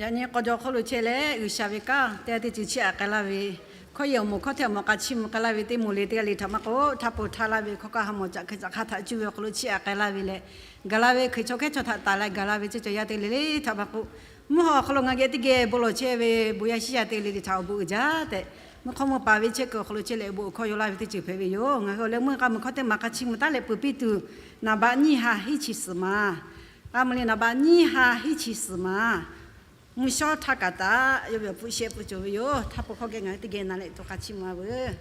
Yaꞈ nyi k'aw jaw hk'oˆ lo chehˇ leh G'uiˬsha ve kanˉ teˇ g'aˇ teˇ ceuˬ chiˇ aꞈ k'ai laˇ ve, hkawˇ yehˬ awˬ moˍ hkawˇ hteˇ awˬ moˍ k'a chiˇ mvuh k'ai laˇ ve teˇ moˍ le teˇ g'aˇ le htaꞈ maˇ k'o, htaˇ po htaˇ laˇ ve hkawˇ kaˇ ha mawˬ caꞈ hk'e caꞈ hk'aˇ htaꞈ cuˇ ve awˬ hk'aw lo chiˇ aꞈ k'ai laˇ ve leh, gaˬ la ve Hkriꞈ chaw hkehˉ chaw htaꞈ taˍ leh gaˬ la ve ceˇ cawˬ yaˇ teˇ le le htaꞈ maˇ k'o, mvuhˇ haw awˬ hk'aw lo ngaˬ geh teˇ geh bon lawˬ chehˇ ve bon yaˇ shiˉ yaˇ teˇ le le htaꞈ awˬ bon uiˍ jaˇ tehꞈ, mvuhˇ hk'aw mvuhˇ paˍ ve chehˇ kuiˬ awˬ hk'aw lo chehˇ leh awˬ bon awˬ hkawˇ yaw laˇ ve teˇ ceuˬ hpehꞈ ve yoˬ. Ngaˬ hui awˬ leh mvuhˇ k'a muiˬ hkawˇ teˇ maˬ k'a chiˇ mvuh taˉ leh peuˬ piˇ tuˬ, naˍ baꞈ nyiˇ ha hiˉ chi suhˍ maˍ. K'a mvuh le naˍ baꞈ nyiˇ ha hiˉ chi suhˍ maˍ. Mvuhˇ shawˉ htaˇ kaꞈ taꞈ yawˇ ve awˬ hpfuhˇ shehˆ pfuhˇ cawˬ ve yoˬ. Htaˇ po hkawˇ geh ngaˬ hui teˇ geh na leh to k'a chiˇ mvuh a veuˬ.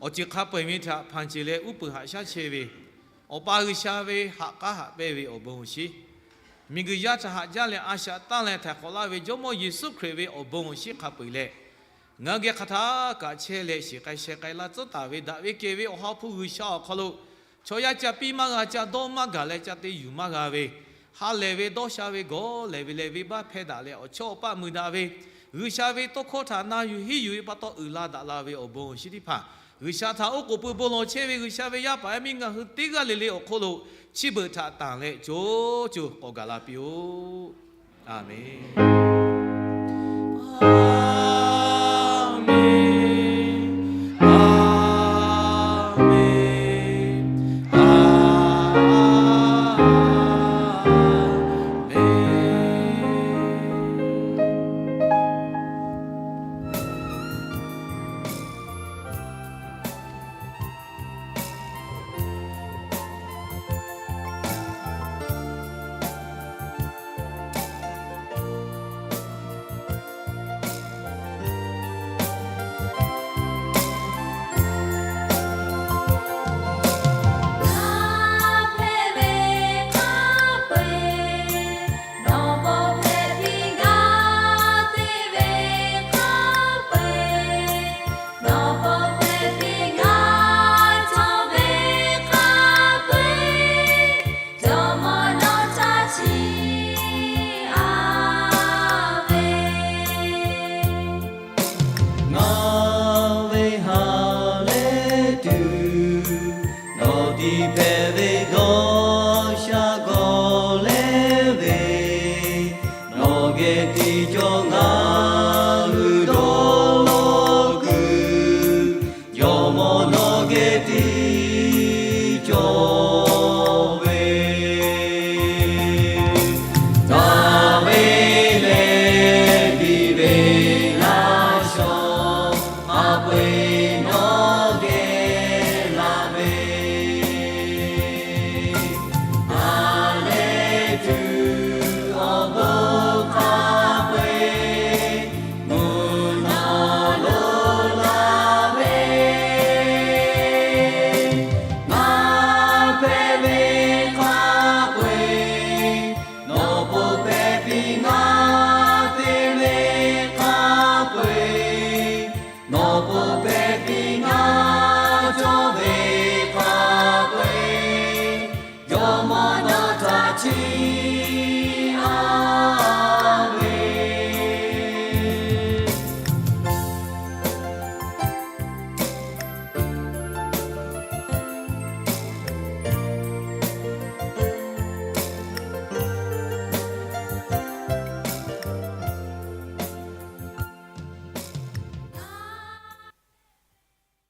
Awˬ ceuˬ hk'a peu-eˬ ve htaꞈ hpanˍ ceˬ leh uˉ peunˍ haꞈ shaˉ chehˇ ve Awˬ pa G'uiˬsha ve haꞈ k'aˉ haꞈ pehnˇ ve awˬ bon awˬ shinˉ, miˬguiˬ yaˇ htaꞈ haꞈ jaˇ leh a shaꞈ tanˇ leh htaiˍ hk'awꞈ laˇ ve Jawˇmawˇ Yeˍsuˆ Hkriꞈ ve awˬ bon awˬ shinˉ hk'a peu-eˬ leh, ngaˬ hui geh hk'aˬ htaˇ kaꞈ chehˇ leh shiˍ k'ai sheh k'ai laˇ tcuhˉ taˍ ve daꞈ ve kehˬ ve Awˬ ha hpu G'uiˬsha awˬ hk'aw lo, chaw yaˇ ca piˇ maˇ g'a, ca dawˇ maˇ gaˬ leh ca te yuˬ maˇ g'a ve, ha lehˬ ve dawˇ sha ve gawˬ lehˬ ve leh venˇbaˆ hpehˇ daꞈ leh awˬ chawˇ awˬ paˆ mui daꞈ ve, G'uiˬsha ve tawˇ hkawˇ htaꞈ na yuˬ hiˉ yuˬ ve pa taw uiˍ la daꞈ la ve awˬ bon awˬ shinˉ teˇ hpaˍ, G'uiˬsha htaꞈ oˉ k'oˍ pui bon lawˬ chehˇ ve G'uiˬsha ve yaˇ paˍ yaˇ miˇ ngaˬ hui teˇ g'aˇ le le awˬ hk'oˆ lo chi beuꞈ htaꞈ tanˬ leh co co k'awꞈ gaˬ la piˇ-oˆ. A menˬ.